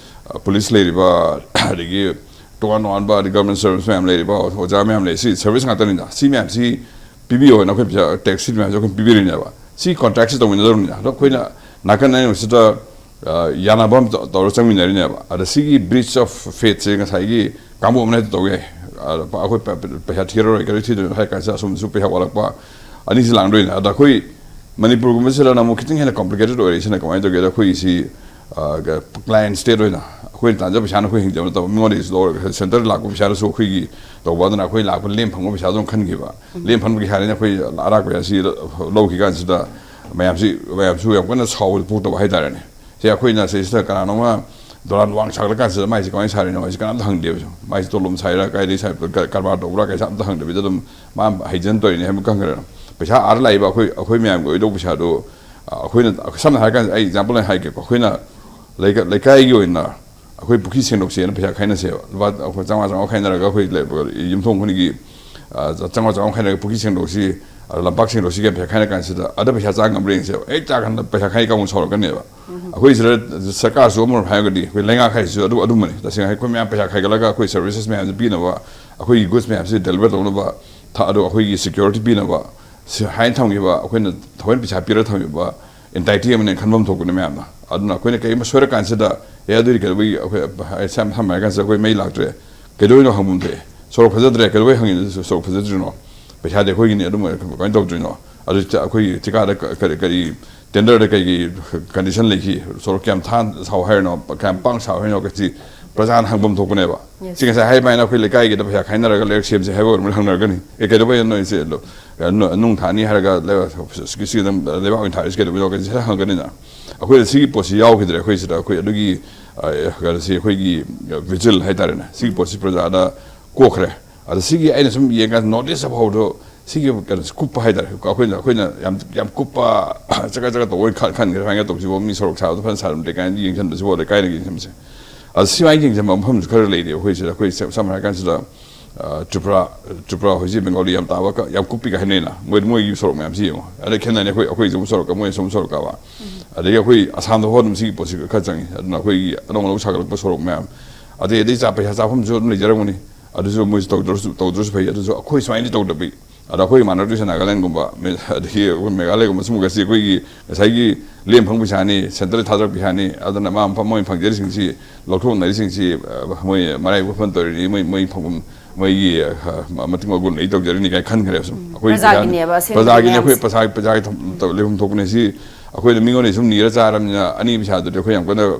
ꯑ, ꯄꯨꯂꯤꯁ ꯂꯩꯔꯤꯕ, ꯑꯗꯒꯤ ꯇꯣꯉꯥꯟ ꯇꯣꯉꯥꯟꯕ, ꯑꯗꯩ ꯒꯚꯔꯟꯃꯦꯟ ꯁꯔꯚꯤꯁ ꯃꯌꯥꯝ ꯂꯩꯔꯤꯕ, ꯑꯣꯖꯥ ꯃꯌꯥꯝ ꯂꯩ, ꯁꯤ ꯁꯔꯚꯤꯁ ꯉꯥꯛꯇꯅꯤꯅ, ꯁꯤ ꯃꯌꯥꯝꯁꯤ ꯄꯤꯕꯤꯌꯣ ꯍꯥꯏꯅ ꯑꯩꯈꯣꯏ ꯄꯩꯁꯥ, ꯇꯦꯛꯁ ꯁꯤ ꯃꯌꯥꯝꯁꯤ ꯑꯩꯈꯣꯏ ꯄꯤꯕꯤꯔꯤꯅꯦꯕ꯫ ꯁꯤ ꯀꯣꯟꯇ꯭ꯔꯦꯛꯁꯤ ꯇꯧꯃꯤꯟꯅꯗꯧꯔꯕꯅꯤꯅ꯫ ꯑꯗꯣ ꯑꯩꯈꯣꯏꯅ ꯅꯥꯀꯟ ꯑꯅꯤꯃꯛꯁꯤꯗ, ꯑ, ꯌꯥꯅꯕ ꯑꯃ ꯇꯧ-, ꯇꯧꯔ ꯆꯪꯃꯤꯟꯅꯔꯤꯅꯦꯕ꯫ ꯑꯗ ꯁꯤꯒꯤ ꯕ꯭ꯔꯤꯆ ꯑꯣꯐ ꯐꯦꯠꯁꯦ ꯉꯁꯥꯏꯒꯤ ꯀꯥꯡꯕꯨ ꯑꯃꯅ ꯍꯦꯛꯇ ꯇꯧ ꯌꯥꯏ꯫ ꯑꯗ ꯄ-, ꯑꯩꯈꯣꯏ ꯄ-, ꯄ-, ꯄꯩꯁꯥ ꯊꯤꯔꯔꯣꯏ, ꯀꯔꯤ ꯊꯤꯗꯣꯏꯅꯣ ꯍꯥꯏ ꯀꯥꯟꯁꯤꯗ ꯑꯁꯣꯝꯗꯁꯨ ꯄꯩꯁꯥ ꯋꯥꯠꯂꯛꯄ, ꯑꯅꯤꯁꯤ ꯂꯥꯡꯗꯣꯏꯅꯦ꯫ ꯑꯗ ꯑꯩꯈꯣꯏ ꯃꯅꯤꯄꯨꯔꯒꯨꯝꯕꯁꯤꯗꯅ ꯑꯃꯨꯛ ꯈꯤꯇꯪ ꯍꯦꯟꯅ ꯀꯣꯝꯄ꯭ꯂꯤꯀꯦꯇꯦꯠ ꯑꯣꯏꯔꯤꯁꯤꯅ ꯀꯃꯥꯏꯅ ꯇꯧꯒꯦꯗ, ꯑꯩꯈꯣꯏꯒꯤꯁꯤ, ꯑ, ꯒ-, ꯀ꯭ꯂꯥꯏꯟ ꯁ꯭ꯇꯦꯠ ꯑꯣꯏꯅ ꯑꯩꯈꯣꯏꯅ ꯇꯥꯟꯖꯕ ꯄꯩꯁꯥꯅ ꯑꯩꯈꯣꯏ ꯍꯤꯡꯖꯕ ꯅꯠꯇꯕ, ꯃꯤꯉꯣꯟꯗꯒꯤꯁꯨ ꯂꯧꯔꯒ ꯁꯦꯟꯇꯔꯗ ꯂꯥꯛꯄ ꯄꯩꯁꯥꯗꯨꯁꯨ ꯑꯩꯈꯣꯏꯒꯤ ꯇꯧꯕ, ꯑꯗꯨꯅ ꯑꯩꯈꯣꯏ ꯂꯥꯛꯄ ꯂꯦꯝ ꯐꯪꯕ ꯄꯩꯁꯥꯗꯨ ꯑꯗꯨꯝ ꯈꯟꯈꯤꯕ꯫ ꯂꯦꯝ ꯐꯪꯕ ꯄꯩꯁꯥꯅꯤꯅ ꯑꯩꯈꯣꯏ ꯑꯔꯥꯛꯄ ꯄꯩꯁꯥꯁꯤ ꯂꯧꯈꯤ ꯀꯥꯟꯁꯤꯗ ꯃꯌꯥꯝꯁꯤ, ꯃꯌꯥꯝꯁꯨ ꯌꯥꯝ ꯀꯟꯅ ꯁꯥꯎꯕ ꯄꯣꯛꯇꯕ ꯍꯥꯏꯇꯥꯔꯦꯅꯦ꯫ ꯁꯤ ꯑꯩꯈꯣꯏꯅ ꯁꯤꯁꯤꯗ ꯀꯅꯥꯅꯣꯝꯃ ꯗꯣꯂꯥꯟ ꯋꯥꯡ ꯁꯥꯒꯠꯂ ꯀꯥꯟꯁꯤꯗ ꯃꯥꯏꯁꯤ ꯀꯃꯥꯏꯅ ꯁꯥꯔꯤꯅꯣ ꯍꯥꯏꯁꯤ ꯀꯅꯥꯝꯇ ꯍꯪꯗꯦꯕ꯫ ꯃꯥꯏꯁꯤ ꯇꯣꯂꯣꯞ ꯁꯥꯏꯔ, ꯀꯥꯏꯗꯒꯤ ꯁꯥꯏ-, ꯀ-, ꯀꯔꯕꯥꯔ ꯇꯧꯕ꯭ꯔꯥ ꯀꯩꯁꯥ ꯑꯝꯇ ꯍꯪꯗꯕꯤꯗ ꯑꯗꯨꯝ ꯃꯥ ꯍꯩꯖꯟ ꯇꯧꯔꯤꯅꯦ ꯍꯥꯏꯕ ꯈꯪꯈ꯭ꯔꯦ꯫ ꯄꯩꯁꯥ ꯑꯥꯗ ꯂꯥꯛꯏꯕ ꯑꯩꯈꯣꯏ, ꯑꯩꯈꯣꯏ ꯃꯌꯥꯝꯒꯤ ꯑꯣꯏꯗꯧꯕ ꯄꯩꯁꯥꯗꯣ, ꯑ, ꯑꯩꯈꯣꯏꯅ, ꯁꯝꯅ ꯍꯥꯏꯔ ꯀꯥꯟꯗ ꯑꯩ ꯑꯦꯛꯖꯥꯝꯄꯜ ꯑꯣꯏꯅ ꯍꯥꯏꯒꯦꯀꯣ꯫ ꯑꯩꯈꯣꯏꯅ ꯂꯩꯀ-, ꯂꯩꯀꯥꯏꯒꯤ ꯑꯣꯏꯅ ꯑꯩꯈꯣꯏ ꯄꯨꯈ꯭ꯔꯤ ꯁꯦꯡꯗꯣꯛꯁꯦꯅ ꯄꯩꯁꯥ ꯈꯥꯏꯅꯁꯦꯕ꯫ ꯂꯨꯄꯥ ꯑꯩꯈꯣꯏ ꯆꯥꯝꯃꯉꯥ, ꯆꯥꯝꯃꯉꯥ ꯈꯥꯏꯅꯔꯒ ꯑꯩꯈꯣꯏ ꯂꯩ-, ꯌꯨꯝꯊꯣꯡ ꯈꯨꯗꯤꯡꯒꯤ, ꯑ, ꯆꯥꯝꯃꯉꯥ, ꯆꯥꯝꯃꯉꯥ ꯈꯥꯏꯅꯔꯒ ꯄꯨꯈ꯭ꯔꯤ ꯁꯦꯡꯗꯣꯛꯁꯤ, ꯑ, ꯂꯝꯄꯥꯛ ꯁꯦꯡꯗꯣꯛꯁꯤꯒ ꯄꯩꯁꯥ ꯈꯥꯏꯅ ꯀꯥꯟꯁꯤꯗ ꯑꯗ ꯄꯩꯁꯥ ꯆꯥ ꯉꯝꯕ꯭ꯔꯥ ꯌꯦꯡꯁꯦꯕ꯫ ꯍꯦꯛ ꯆꯥ ꯀꯥꯟꯗ ꯄꯩꯁꯥ ꯈꯥꯏ ꯀꯥꯡꯕꯨ ꯁꯥꯎꯔꯛꯀꯅꯦꯕ꯫ ꯑꯩꯈꯣꯏ ꯁꯤꯗ ꯁꯔꯀꯥꯔꯁꯨ ꯑꯃꯔꯣꯝ ꯍꯥꯏꯔꯒꯗꯤ ꯑꯩꯈꯣꯏ ꯂꯩꯉꯥꯛ ꯍꯥꯏꯁꯤꯁꯨ ꯑꯗꯨ, ꯑꯗꯨꯝꯕꯅꯤ꯫ ꯇꯁꯦꯡꯅ ꯑꯩꯈꯣꯏ ꯃꯌꯥꯝ ꯄꯩꯁꯥ ꯈꯥꯏꯒꯠꯂꯒ ꯑꯩꯈꯣꯏ ꯁꯔꯚꯤꯁꯦꯁ ꯃꯌꯥꯝꯁꯦ ꯄꯤꯅꯕ, ꯑꯩꯈꯣꯏꯒꯤ ꯒꯨꯗꯁ ꯃꯌꯥꯝꯁꯦ ꯗꯦꯂꯤꯚꯔ ꯇꯧꯅꯕ, ꯊ-, ꯑꯗꯣ ꯑꯩꯈꯣꯏꯒꯤ ꯁꯦꯀ꯭ꯌꯨꯔꯤꯇꯤ ꯄꯤꯅꯕ, ꯁꯤ ꯍꯥꯏꯅ ꯊꯝꯈꯤꯕ, ꯑꯩꯈꯣꯏꯅ ꯊꯑꯣꯏꯅ ꯄꯩꯁꯥ ꯄꯤꯔꯒ ꯊꯝꯈꯤꯕ ꯑꯦꯟꯇꯥꯏꯇꯤ ꯑꯃꯅꯦꯅ ꯈꯟꯐꯝ ꯊꯣꯛꯄꯅꯦ ꯃꯌꯥꯝꯅ꯫ ꯑꯗꯨꯅ ꯑꯩꯈꯣꯏꯅ ꯀꯔꯤꯒꯨꯝꯕ ꯁꯣꯏꯔꯀꯥꯟꯁꯤꯗ, "ꯑꯦ, ꯑꯗꯨꯗꯤ ꯀꯩꯗꯧꯕꯒꯤ ꯑꯩꯈꯣꯏ", ꯍꯥꯏ-, ꯁꯝ-, ꯁꯝꯅ ꯍꯥꯏꯔꯀꯥꯟꯁꯤꯗ ꯑꯩꯈꯣꯏ ꯃꯩ ꯂꯥꯛꯇ꯭ꯔꯦ, ꯀꯩꯗꯧꯔꯤꯅꯣ ꯍꯪꯐꯝ ꯊꯣꯛꯑꯦ꯫ "ꯁꯣꯔꯣꯛ ꯐꯖꯗ꯭ꯔꯦ", ꯀꯩꯗꯧꯕꯩ ꯍꯪꯉꯤꯅꯣ ꯁꯣꯔꯣꯛ ꯐꯖꯗ꯭ꯔꯤꯅꯣ? "ꯄꯩꯁꯥꯗꯤ ꯑꯩꯈꯣꯏꯒꯤꯅꯤ", ꯑꯗꯨꯝ ꯑꯣꯏꯔꯦ, "ꯀꯃꯥꯏꯅ ꯇꯧꯗ꯭ꯔꯤꯅꯣ?" ꯑꯗꯨ ꯆ-, ꯑꯩꯈꯣꯏꯒꯤ ꯊꯤꯀꯥꯗ ꯀ-, ꯀꯔꯤ, ꯀꯔꯤ tenderꯗ ꯀꯩꯒꯤ condition ꯂꯩꯈꯤ, ꯁꯣꯔꯣꯛ ꯀꯌꯥꯝ ꯊꯥꯅ ꯁꯥꯎ ꯍꯥꯏꯔꯤꯅꯣ, ꯀꯌꯥꯝ ꯄꯥꯡ ꯁꯥꯎ ꯍꯥꯏꯔꯤꯅꯣ ꯀꯁꯤ ꯄ꯭ꯔꯖꯥꯅ ꯍꯪꯐꯝ ꯊꯣꯛꯄꯅꯦꯕ꯫ Yes. ꯁꯤ ꯉꯁꯥꯏ ꯍꯥꯏꯕ ꯍꯥꯏꯅ ꯑꯩꯈꯣꯏ ꯂꯩꯀꯥꯏꯒꯤꯗ ꯄꯩꯁꯥ ꯈꯥꯏꯅꯔꯒ ꯂꯩꯔꯛ ꯁꯦꯝꯁꯦ ꯍꯥꯏꯕ ꯑꯣꯏꯔꯕꯅꯤꯅ ꯍꯪꯅꯔꯛꯀꯅꯤ, "ꯑꯦ, ꯀꯩꯗꯧꯕꯩꯅꯣ ꯅꯣꯏꯁꯦ ꯂꯣ-, ꯅꯨ-, ꯅꯨꯡ ꯊꯥꯅꯤ ꯍꯥꯏꯔꯒ ꯂꯩꯕꯥꯛ, ꯁꯤ, ꯁꯤ ꯑꯗꯨꯝ ꯂꯩꯕꯥꯛ ꯑꯣꯏꯅ ꯊꯥꯔꯤꯁꯤ ꯀꯩꯗꯧꯕꯩꯅꯣ?" ꯀꯁꯤ ꯍꯪꯉꯛꯀꯅꯤꯅ꯫ ꯑꯩꯈꯣꯏꯗ ꯁꯤꯒꯤ ꯄꯣꯠꯁꯤ ꯌꯥꯎꯈꯤꯗ꯭ꯔꯦ꯫ ꯑꯩꯈꯣꯏ ꯁꯤꯗ ꯑꯩꯈꯣꯏ ꯑꯗꯨꯒꯤ, ꯑ, ꯀꯩꯅꯣꯁꯤ ꯑꯩꯈꯣꯏꯒꯤ vigil ꯍꯥꯏꯇꯥꯔꯦꯅꯦ, ꯁꯤꯒꯤ ꯄꯣꯠꯁꯤ ꯄ꯭ꯔꯖꯥꯗ ꯀꯣꯛꯈ꯭ꯔꯦ꯫ ꯑꯗ ꯁꯤꯒꯤ ꯑꯩꯅ ꯁꯨꯝ ꯌꯦꯡꯀꯥꯟꯗ notice ꯑꯃ ꯍꯧꯕꯗꯣ, ꯁꯤꯒꯤ ꯀꯩꯅꯣꯁꯦ ꯀꯨꯞꯄ ꯍꯥꯏꯇꯥꯔꯦ꯫ ꯑꯩꯈꯣꯏꯅ, ꯑꯩꯈꯣꯏꯅ ꯌꯥꯝ, ꯌꯥꯝ ꯀꯨꯞꯄ ꯆꯀꯠ ꯆꯀꯠ ꯇꯧꯕ ꯑꯣꯏꯅ ꯈꯟ-, ꯈꯟꯈ꯭ꯔꯦ꯫ ꯁꯨꯃꯥꯏꯅ ꯇꯧꯁꯤꯕꯣ, ꯃꯤ ꯁꯣꯔꯣꯛ ꯁꯥꯕꯗꯣ ꯐꯖꯅ ꯁꯥꯔꯝꯗꯦ ꯀꯥꯏꯅ ꯌꯦꯡꯁꯤꯟꯕꯁꯤꯕꯣ, ꯂꯩꯀꯥꯏꯅ ꯌꯦꯡꯁꯤꯟꯕꯁꯦ꯫ ꯑꯗ ꯁꯨꯃꯥꯏꯅ ꯌꯦꯡꯁꯤꯟꯕ ꯃꯐꯝꯁꯨ ꯈꯔ ꯂꯩꯔꯤ ꯑꯩꯈꯣꯏ ꯁꯤꯗ꯫ ꯑꯩꯈꯣꯏ ꯁꯝ-, ꯁꯝꯅ ꯍꯥꯏꯔ ꯀꯥꯟꯁꯤꯗ, ꯑ, ꯇ꯭ꯔꯤꯄꯨꯔꯥ, ꯇ꯭ꯔꯤꯄꯨꯔꯥ ꯍꯧꯖꯤꯛ ꯕꯦꯡꯒꯣꯂꯤ ꯌꯥꯝ ꯇꯥꯕ ꯀ-, ꯌꯥꯝ ꯀꯨꯞꯄꯤꯒ ꯍꯥꯏꯅꯩꯅ, ꯃꯣꯏ, ꯃꯣꯏꯒꯤ ꯁꯣꯔꯣꯛ ꯃꯌꯥꯝꯁꯤ ꯌꯦꯡꯉꯣ꯫ ꯑꯗꯩ ꯈꯦꯠꯅꯅꯤ ꯑꯩꯈꯣꯏ, ꯑꯩꯈꯣꯏ ꯁꯣꯝ ꯁꯣꯔꯣꯛꯀ ꯃꯣꯏ ꯁꯣꯝ ꯁꯣꯔꯣꯛꯀꯕ꯫ ꯑꯗꯒꯤ ꯑꯩꯈꯣꯏ ꯑꯁꯥꯝꯗ ꯍꯣꯠꯅꯕ ꯁꯤꯒꯤ ꯄꯣꯠꯁꯤ ꯈꯔ ꯆꯪꯉꯤ꯫ ꯑꯗꯨꯅ ꯑꯩꯈꯣꯏꯒꯤ ꯑꯅꯧ ꯑꯅꯧ ꯁꯥꯒꯠꯂꯛꯄ ꯁꯣꯔꯣꯛ ꯃꯌꯥꯝ, ꯑꯗꯩ, ꯑꯗꯩ ꯆꯥ-, ꯄꯩꯁꯥ ꯆꯥꯐꯝꯁꯨ ꯑꯗꯨꯝ ꯂꯩꯖꯔꯝꯒꯅꯤ꯫ ꯑꯗꯨꯁꯨ ꯃꯣꯏꯁꯨ ꯇꯧꯗ꯭ꯔꯁꯨ, ꯇꯧꯗ꯭ꯔꯁꯨ ꯐꯩ꯫ ꯑꯗꯨꯁꯨ ꯑꯩꯈꯣꯏ ꯁꯨꯃꯥꯏꯅꯗꯤ ꯇꯧꯗꯕꯤ꯫ ꯑꯗ ꯑꯩꯈꯣꯏ ꯃꯥꯟꯅꯗ꯭ꯔꯤꯁꯦ ꯅꯥꯒꯥꯂꯦꯟꯒꯨꯝꯕ, ꯃꯦ-, ꯑꯗꯒꯤ ꯑꯩꯈꯣꯏ ꯃꯦꯘꯥꯂꯌꯒꯨꯝꯕ ꯁꯨꯝꯕꯒꯁꯤ ꯑꯩꯈꯣꯏꯒꯤ ꯉꯁꯥꯏꯒꯤ ꯂꯦꯝ ꯐꯪ ꯄꯩꯁꯥꯅꯤ, centreꯗ ꯊꯥꯗꯔꯛ ꯄꯩꯁꯥꯅꯤ, ꯑꯗꯨꯅ ꯃꯥ ꯃꯐꯝ ꯃꯣꯏ ꯐꯪꯖꯔꯤꯁꯤꯡꯁꯤ, ꯂꯧꯊꯣꯛꯅꯔꯤꯁꯤꯡꯁꯤ, ꯑ, ꯃꯣꯏ ꯃꯔꯥꯏꯕꯛ ꯐꯅ ꯇꯧꯔꯤꯅꯤ, ꯃꯣꯏ, ꯃꯣꯏ ꯐꯪꯐꯝ, ꯃꯣꯏꯒꯤ, ꯑ, ꯃ-, ꯃꯇꯤꯛ ꯃꯒꯨꯟ ꯂꯩ ꯇꯧꯖꯔꯤꯅꯤ ꯀꯥꯏꯅ ꯈꯟꯈ꯭ꯔꯦꯕ ꯁꯨꯝ꯫ ꯎꯝ, ꯑꯩꯈꯣꯏ ꯄ꯭ꯔꯖꯥꯒꯤꯅꯦꯕ ꯑꯁꯦꯡꯕ ꯄ꯭ꯔꯖꯥꯒꯤꯅꯦ, ꯑꯩꯈꯣꯏ ꯃꯌꯥꯝꯁꯦ꯫ ꯄ꯭ꯔꯖꯥ, ꯄ꯭ꯔꯖꯥꯒꯤ ꯊꯝ-, ꯇꯧ-, ꯂꯩꯐꯝ ꯊꯣꯛꯄꯅꯦ꯫ ꯁꯤ ꯑꯩꯈꯣꯏꯅ ꯃꯤꯉꯣꯟꯗ ꯁꯨꯝ ꯅꯤꯔ ꯆꯥꯔꯕꯅꯤꯅ ꯑꯅꯤ ꯄꯩꯁꯥꯗꯨꯗꯤ ꯑꯩꯈꯣꯏ ꯌꯥꯝ ꯀꯟꯅ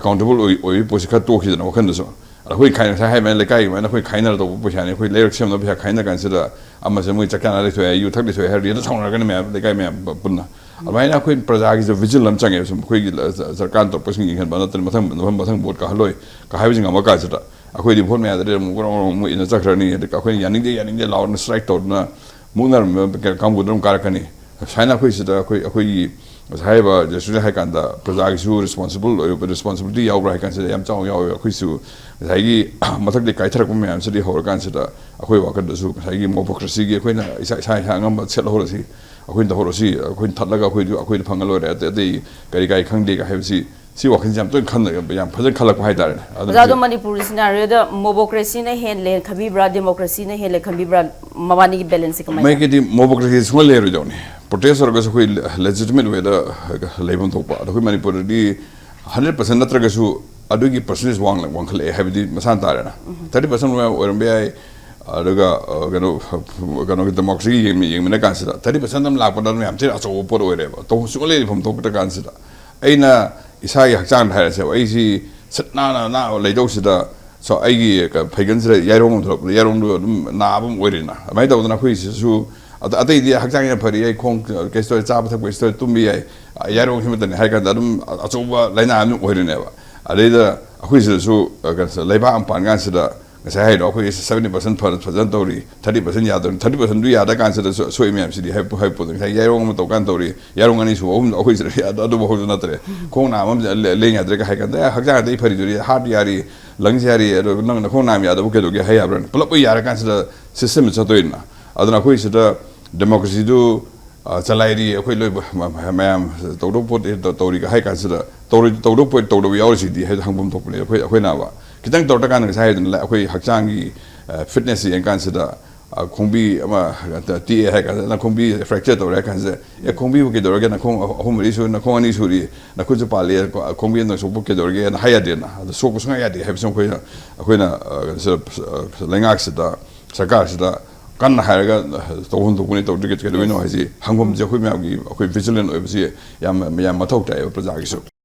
accountable ꯑꯣꯏ-, ꯑꯣꯏꯕꯒꯤ ꯄꯣꯠꯁꯤ ꯈꯔ ꯇꯣꯛꯈꯤꯗꯅ ꯋꯥꯈꯟꯗꯁꯨ꯫ ꯑꯗ ꯑꯩꯈꯣꯏ ꯈꯥꯏ-, ꯉꯁꯥꯏ ꯍꯥꯏꯕ ꯂꯩꯀꯥꯏꯒꯤ ꯑꯗꯨꯃꯥꯏꯅ ꯑꯩꯈꯣꯏ ꯈꯥꯏꯅꯔ ꯇꯧꯕ ꯄꯩꯁꯥꯅꯤ꯫ ꯑꯩꯈꯣꯏ ꯂꯩꯔꯛ ꯁꯦꯝꯅꯕ ꯄꯩꯁꯥ ꯈꯥꯏꯅ ꯀꯥꯟꯁꯤꯗ ꯑꯃꯁꯦ ꯃꯣꯏ ꯆꯥꯛ ꯆꯥꯅ ꯂꯩꯊꯣꯛꯑꯦ, ꯌꯨ ꯊꯛ ꯂꯩꯊꯣꯛꯑꯦ ꯍꯥꯏꯔꯗꯤ ꯍꯦꯛꯇ ꯁꯥꯎꯅꯔꯛꯀꯅꯤ ꯃꯌꯥꯝ, ꯂꯩꯀꯥꯏ ꯃꯌꯥꯝ ꯄꯨꯟꯅ꯫ ꯑꯗꯨꯃꯥꯏꯅ ꯑꯩꯈꯣꯏ ꯄ꯭ꯔꯖꯥꯒꯤꯁꯨ vigil ꯑꯃ ꯆꯪꯉꯦꯕ꯫ ꯁꯨꯝ ꯑꯩꯈꯣꯏꯒꯤ ꯂ-, ꯁ-, ꯁꯔꯀꯥꯔꯅ ꯇꯧꯔꯛꯄꯁꯤꯡ ꯌꯦꯡꯁꯤꯟꯕ ꯅꯠꯇꯅ ꯃꯊꯪ, ꯃꯊꯪ, ꯃꯊꯪ vote ꯀꯥꯍꯜꯂꯣꯏ, ꯀꯥꯍꯜꯂꯣꯏ ꯀꯥ ꯍꯥꯏꯕꯁꯤ ꯉꯝꯃ ꯀꯥꯟꯁꯤꯗ ꯑꯩꯈꯣꯏꯗꯤ vote ꯃꯌꯥꯗꯗꯤ ꯑꯃꯨꯛ ꯒ꯭ꯔꯣꯡ ꯒ꯭ꯔꯣꯡ ꯃꯣꯏ ꯏꯟꯅ ꯆꯠꯈ꯭ꯔꯅꯤ꯫ ꯑꯗꯨꯒ ꯑꯩꯈꯣꯏꯅ ꯌꯥꯅꯤꯡꯗꯦ, ꯌꯥꯅꯤꯡꯗꯦ ꯂꯥꯎꯔꯅ strike ꯇꯧꯗꯅ ꯃꯨꯛꯅꯔꯝꯕ ꯀꯥꯡꯕꯨꯗꯨ ꯑꯗꯨꯝ ꯀꯥꯔꯛꯀꯅꯤ꯫ ꯁꯨꯃꯥꯏꯅ ꯑꯩꯈꯣꯏ ꯁꯤꯗ ꯑꯩꯈꯣꯏ, ꯑꯩꯈꯣꯏꯒꯤ ꯉꯁꯥꯏ ꯍꯥꯏꯕ ꯖꯦꯁꯨꯅ ꯍꯥꯏ ꯀꯥꯟꯗ ꯄ꯭ꯔꯖꯥꯒꯤꯁꯨ responsible ꯑꯣꯏꯕ, responsibility ꯌꯥꯎꯕ꯭ꯔꯥ ꯍꯥꯏ ꯀꯥꯟꯁꯤꯗ ꯌꯥꯝ ꯆꯥꯎꯅ ꯌꯥꯎꯋꯦꯕ꯫ ꯑꯩꯈꯣꯏꯁꯨ ꯉꯁꯥꯏꯒꯤ ꯃꯊꯛꯇ ꯀꯥꯏꯊꯔꯛꯄ ꯃꯌꯥꯝꯁꯤꯗꯒꯤ ꯍꯧꯔꯀꯥꯟꯁꯤꯗ ꯑꯩꯈꯣꯏ ꯋꯥꯈꯜꯗꯁꯨ ꯉꯁꯥꯏꯒꯤ ꯃꯣꯕꯣꯀ꯭ꯔꯦꯁꯤꯒꯤ ꯑꯩꯈꯣꯏꯅ ꯏꯁꯥ, ꯏꯁꯥ, ꯏꯁꯥ ꯑꯉꯝꯕ ꯁꯦꯠꯍꯧꯔꯁꯤ, ꯑꯩꯈꯣꯏꯅ ꯇꯧꯍꯧꯔꯁꯤ, ꯑꯩꯈꯣꯏꯅ ꯊꯠꯂꯒ ꯑꯩꯈꯣꯏꯗꯨ, ꯑꯩꯈꯣꯏꯗ ꯐꯪꯉ ꯂꯣꯏꯔꯦ, ꯑꯇꯩ, ꯑꯇꯩ ꯀꯔꯤ ꯀꯥꯏ ꯈꯪꯗꯦꯒ ꯍꯥꯏꯕꯁꯤ, ꯁꯤ ꯋꯥꯈꯜꯁꯤ ꯌꯥꯝ ꯇꯣꯏꯅ ꯈꯟꯅ-, ꯌꯥꯝ ꯐꯖꯅ ꯈꯜꯂꯛꯄ ꯍꯥꯏꯇꯥꯔꯦꯅꯦ꯫ ꯑꯗꯨꯅ ꯑꯣꯖꯥꯗꯣ ꯁꯤ ꯃꯅꯤꯄꯨꯔ scenarioꯗ ꯃꯣꯕꯣꯀ꯭ꯔꯦꯁꯤꯅ ꯍꯦꯜꯂꯦ ꯈꯟꯕꯤꯕ꯭ꯔꯥ, ꯗꯦꯃꯣꯀ꯭ꯔꯦꯁꯤꯅ ꯍꯦꯜꯂꯦ ꯈꯟꯕꯤꯕ꯭ꯔꯥ? ꯃꯕꯥꯅꯤꯒꯤ balance ꯀꯃꯥꯏꯅ? ꯃꯥꯏꯒꯤꯗꯤ ꯃꯣꯕꯣꯀ꯭ꯔꯦꯁꯤ ꯁꯨꯡꯂꯩ ꯂꯩꯔꯣꯏꯗꯧꯅꯤ꯫ Protest ꯇꯧꯔꯒꯁꯨ ꯑꯩꯈꯣꯏ legitimate wayꯗ ꯂꯩꯐꯝ ꯊꯣꯛꯄ꯫ ꯑꯗꯣ ꯑꯩꯈꯣꯏ ꯃꯅꯤꯄꯨꯔꯗꯗꯤ hundred percent ꯅꯠꯇ꯭ꯔꯒꯁꯨ ꯑꯗꯨꯒꯤ percentage ꯋꯥꯡꯂ-, ꯋꯥꯡꯈꯠꯂꯛꯑꯦ ꯍꯥꯏꯕꯗꯤ ꯃꯁꯥꯅ ꯇꯥꯔꯦꯅ꯫ Thirty percent ꯑꯣꯏꯔꯝꯕ ꯌꯥꯏ, ꯑꯗꯨꯒ ꯑ, ꯀꯩꯅꯣ ꯀꯩꯅꯣꯒꯤ ꯗꯦꯃꯣꯀ꯭ꯔꯦꯁꯤꯒꯤ ꯌꯦꯡꯃꯤ ꯌꯦꯡꯃꯤꯟꯅ ꯀꯥꯟꯁꯤꯗ ꯊꯥꯔꯇꯤ ꯄꯔꯁꯦꯟ ꯑꯗꯨꯝ ꯂꯥꯛꯄꯗ ꯑꯗꯨꯝ ꯌꯥꯝ ꯊꯤꯅ ꯑꯆꯧꯕ ꯄꯣꯠ ꯑꯣꯏꯔꯦꯕ꯫ ꯇꯧꯐꯝ ꯁꯨꯡꯂꯩ ꯂꯩꯐꯝ ꯊꯣꯛꯇ꯭ꯔ ꯀꯥꯟꯁꯤꯗ ꯑꯩꯅ ꯏꯁꯥꯒꯤ ꯍꯛꯆꯥꯡꯗ ꯍꯥꯏꯔꯁꯦꯕ, ꯑꯩꯁꯤ ꯁꯤꯠ ꯅꯥꯟꯅ ꯅꯥ ꯂꯩꯗꯧꯁꯤꯗ, ꯁꯣ ꯑꯩꯒꯤ ꯀ- ꯐꯩꯒꯟꯁꯤꯗ ꯌꯥꯏꯔꯣꯡ ꯑꯃ ꯊꯣꯛꯂꯛꯄꯗ ꯌꯥꯏꯔꯣꯡꯗꯣ ꯑꯗꯨꯝ ꯅꯥꯕ ꯑꯃ ꯑꯣꯏꯔꯦꯅ꯫ ꯑꯗꯨꯃꯥꯏꯅ ꯇꯧꯗꯅ ꯑꯩꯈꯣꯏ ꯁꯤꯗꯁꯨ ꯑꯇ- ꯑꯇꯩꯗꯤ ꯍꯛꯆꯥꯡ ꯌꯥꯝ ꯐꯔꯤ, ꯑꯩ ꯈꯣꯡ ꯀꯩꯁꯨ ꯇꯧꯔꯦ, ꯆꯥꯕ ꯊꯛꯄ ꯀꯩꯁꯨ ꯇꯧꯔꯦ, ꯇꯨꯝꯕ ꯌꯥꯏ, ꯌꯥꯏꯔꯣꯡ ꯁꯤꯃꯇꯅꯤ ꯍꯥꯏ ꯀꯥꯟꯗ ꯑꯗꯨꯝ ꯑꯆꯧꯕ ꯂꯥꯏꯅꯥ ꯑꯃ ꯑꯣꯏꯔꯤꯅꯦꯕ꯫ ꯑꯗꯩꯗ ꯑꯩꯈꯣꯏ ꯁꯤꯗꯁꯨ ꯑ, ꯀꯩꯅꯣ, ꯂꯩꯕꯥꯛ ꯑꯃ ꯄꯥꯟ ꯀꯥꯟꯁꯤꯗ ꯉꯁꯥꯏ ꯍꯥꯏꯗꯣ ꯑꯩꯈꯣꯏ ꯁꯕꯦꯟꯇꯤ ꯄꯥꯔꯁꯦꯟ ꯐꯖꯅ ꯇꯧꯔꯤ, ꯊꯥꯔꯇꯤ ꯄꯥꯔꯁꯦꯟ ꯌꯥꯗꯕꯅꯤ, ꯊꯥꯔꯇꯤ ꯄꯥꯔꯁꯦꯟꯗꯨ ꯌꯥꯗ ꯀꯥꯟꯁꯤꯗ ꯁꯣ- ꯁꯣꯏ ꯃꯌꯥꯝꯁꯤꯗꯤ ꯍꯥꯏꯕ ꯍꯥꯏꯕ ꯄꯣꯠꯇꯣ ꯉꯁꯥꯏ ꯌꯥꯏꯔꯣꯡ ꯑꯃ ꯇꯧ ꯀꯥꯟ ꯇꯧꯔꯤ, ꯌꯥꯏꯔꯣꯡ ꯑꯅꯤ ꯁꯨꯕ ꯑꯍꯨꯝ ꯑꯩꯈꯣꯏ ꯁꯤꯗ ꯑꯗꯨ- ꯑꯗꯨꯐꯥꯎꯁꯨ ꯅꯠꯇ꯭ꯔꯦ꯫ ꯈꯣꯡ ꯅꯥꯕ ꯑꯃ ꯂꯦꯡ ꯌꯥꯗ꯭ꯔꯦꯒ ꯍꯥꯏ ꯀꯥꯟꯗ, "ꯑꯦ, ꯍꯛꯆꯥꯡ ꯑꯇꯩ ꯐꯔꯤꯗꯨꯗꯤ, ꯍꯥꯔꯠ ꯌꯥꯔꯤ, ꯂꯪꯁ ꯌꯥꯔꯤ, ꯑꯗꯣ ꯅꯪ ꯅꯈꯣꯡ ꯅꯥꯝ ꯌꯥꯗꯕ ꯀꯩꯗꯧꯒꯦ?" ꯍꯥꯏ ꯌꯥꯕ꯭ꯔꯥꯅꯦ? ꯄꯨꯂꯞ ꯂꯣꯏ ꯌꯥꯔ ꯀꯥꯟꯁꯤꯗ ꯁꯤꯁꯇꯦꯝꯗ ꯆꯠꯇꯣꯏꯅ꯫ ꯑꯗꯨꯅ ꯑꯩꯈꯣꯏ ꯁꯤꯗ ꯗꯦꯃꯣꯀ꯭ꯔꯦꯁꯤꯗꯨ ꯑ, ꯆꯂꯥꯏꯔꯤ, ꯑꯩꯈꯣꯏ ꯂꯣꯏ ꯃ- ꯃ- ꯃꯌꯥꯝ ꯇꯧꯗꯧ ꯄꯣꯠ ꯇꯧꯔꯤꯒ ꯍꯥꯏ ꯀꯥꯟꯁꯤꯗ, ꯇꯧꯔꯣꯏ- ꯇꯧꯗꯧ ꯄꯣꯠ ꯇꯧꯗꯕ ꯌꯥꯎꯔꯤꯁꯤꯗꯤ ꯍꯥꯏꯗꯤ ꯍꯪꯐꯝ ꯊꯣꯛꯄꯅꯦ꯫ ꯑꯩꯈꯣꯏ ꯑꯩꯈꯣꯏꯅꯕ ꯈꯤꯇꯪ ꯇꯧꯔꯀꯥꯟꯗ ꯉꯁꯥꯏ ꯍꯥꯏꯗꯅ ꯑꯩꯈꯣꯏ ꯍꯛꯆꯥꯡꯒꯤ ꯐꯤꯠꯅꯦꯁꯁꯤ ꯌꯦꯡ ꯀꯥꯟꯁꯤꯗ, ꯑ, ꯈꯣꯡꯕꯤ ꯑꯃ ꯇꯦꯛꯑꯦ ꯍꯥꯏ ꯀꯥꯟꯁꯤꯗ, ꯅꯈꯣꯡꯕꯤ ꯐ꯭ꯔꯦꯛꯆꯔ ꯇꯧꯔꯦ ꯍꯥꯏ ꯀꯥꯟꯁꯤꯗ, "ꯑꯦ, ꯈꯣꯡꯕꯤꯕꯨ ꯀꯩꯗꯧꯔꯒꯦ? ꯅꯈꯣꯡ ꯑꯍꯨꯝ ꯃꯔꯤ ꯁꯨ ꯅꯈꯣꯡ ꯑꯅꯤ ꯁꯨꯔꯤ, ꯅꯈꯨꯠꯁꯨ ꯄꯥꯜꯂꯤ, ꯈꯣꯡꯕꯤ ꯑꯃ ꯁꯣꯛꯄ ꯀꯩꯗꯧꯔꯒꯦꯅ?" ꯍꯥꯏ ꯌꯥꯗꯦꯅ꯫ ꯑꯗꯣ ꯁꯣꯛꯄ ꯁꯨꯡꯌꯥ ꯌꯥꯗꯦ ꯍꯥꯏꯕꯁꯤ ꯑꯩꯈꯣꯏꯅ ꯑꯩꯈꯣꯏꯅ ꯑ, ꯁ- ꯑ, ꯂꯩꯉꯥꯛꯁꯤꯗ, ꯁꯔꯀꯥꯔꯁꯤꯗ ꯀꯟꯅ ꯍꯥꯏꯔꯒ, ꯑ, ꯇꯧꯐꯝ ꯊꯣꯛꯄꯅꯤ, ꯇꯧꯗ꯭ꯔꯤꯒꯦ ꯀꯩꯗꯧꯕꯩꯅꯣ ꯍꯥꯏꯁꯤ ꯍꯪꯐꯝꯁꯦ ꯑꯩꯈꯣꯏ ꯃꯌꯥꯝꯒꯤ, ꯑꯩꯈꯣꯏ ꯚꯤꯖꯤꯂꯦꯟ ꯑꯣꯏꯕꯁꯤ ꯌꯥꯝ ꯌꯥꯝ ꯃꯊꯧ ꯇꯥꯏꯌꯦꯕ ꯄ꯭ꯔꯖꯥꯒꯤꯁꯨ꯫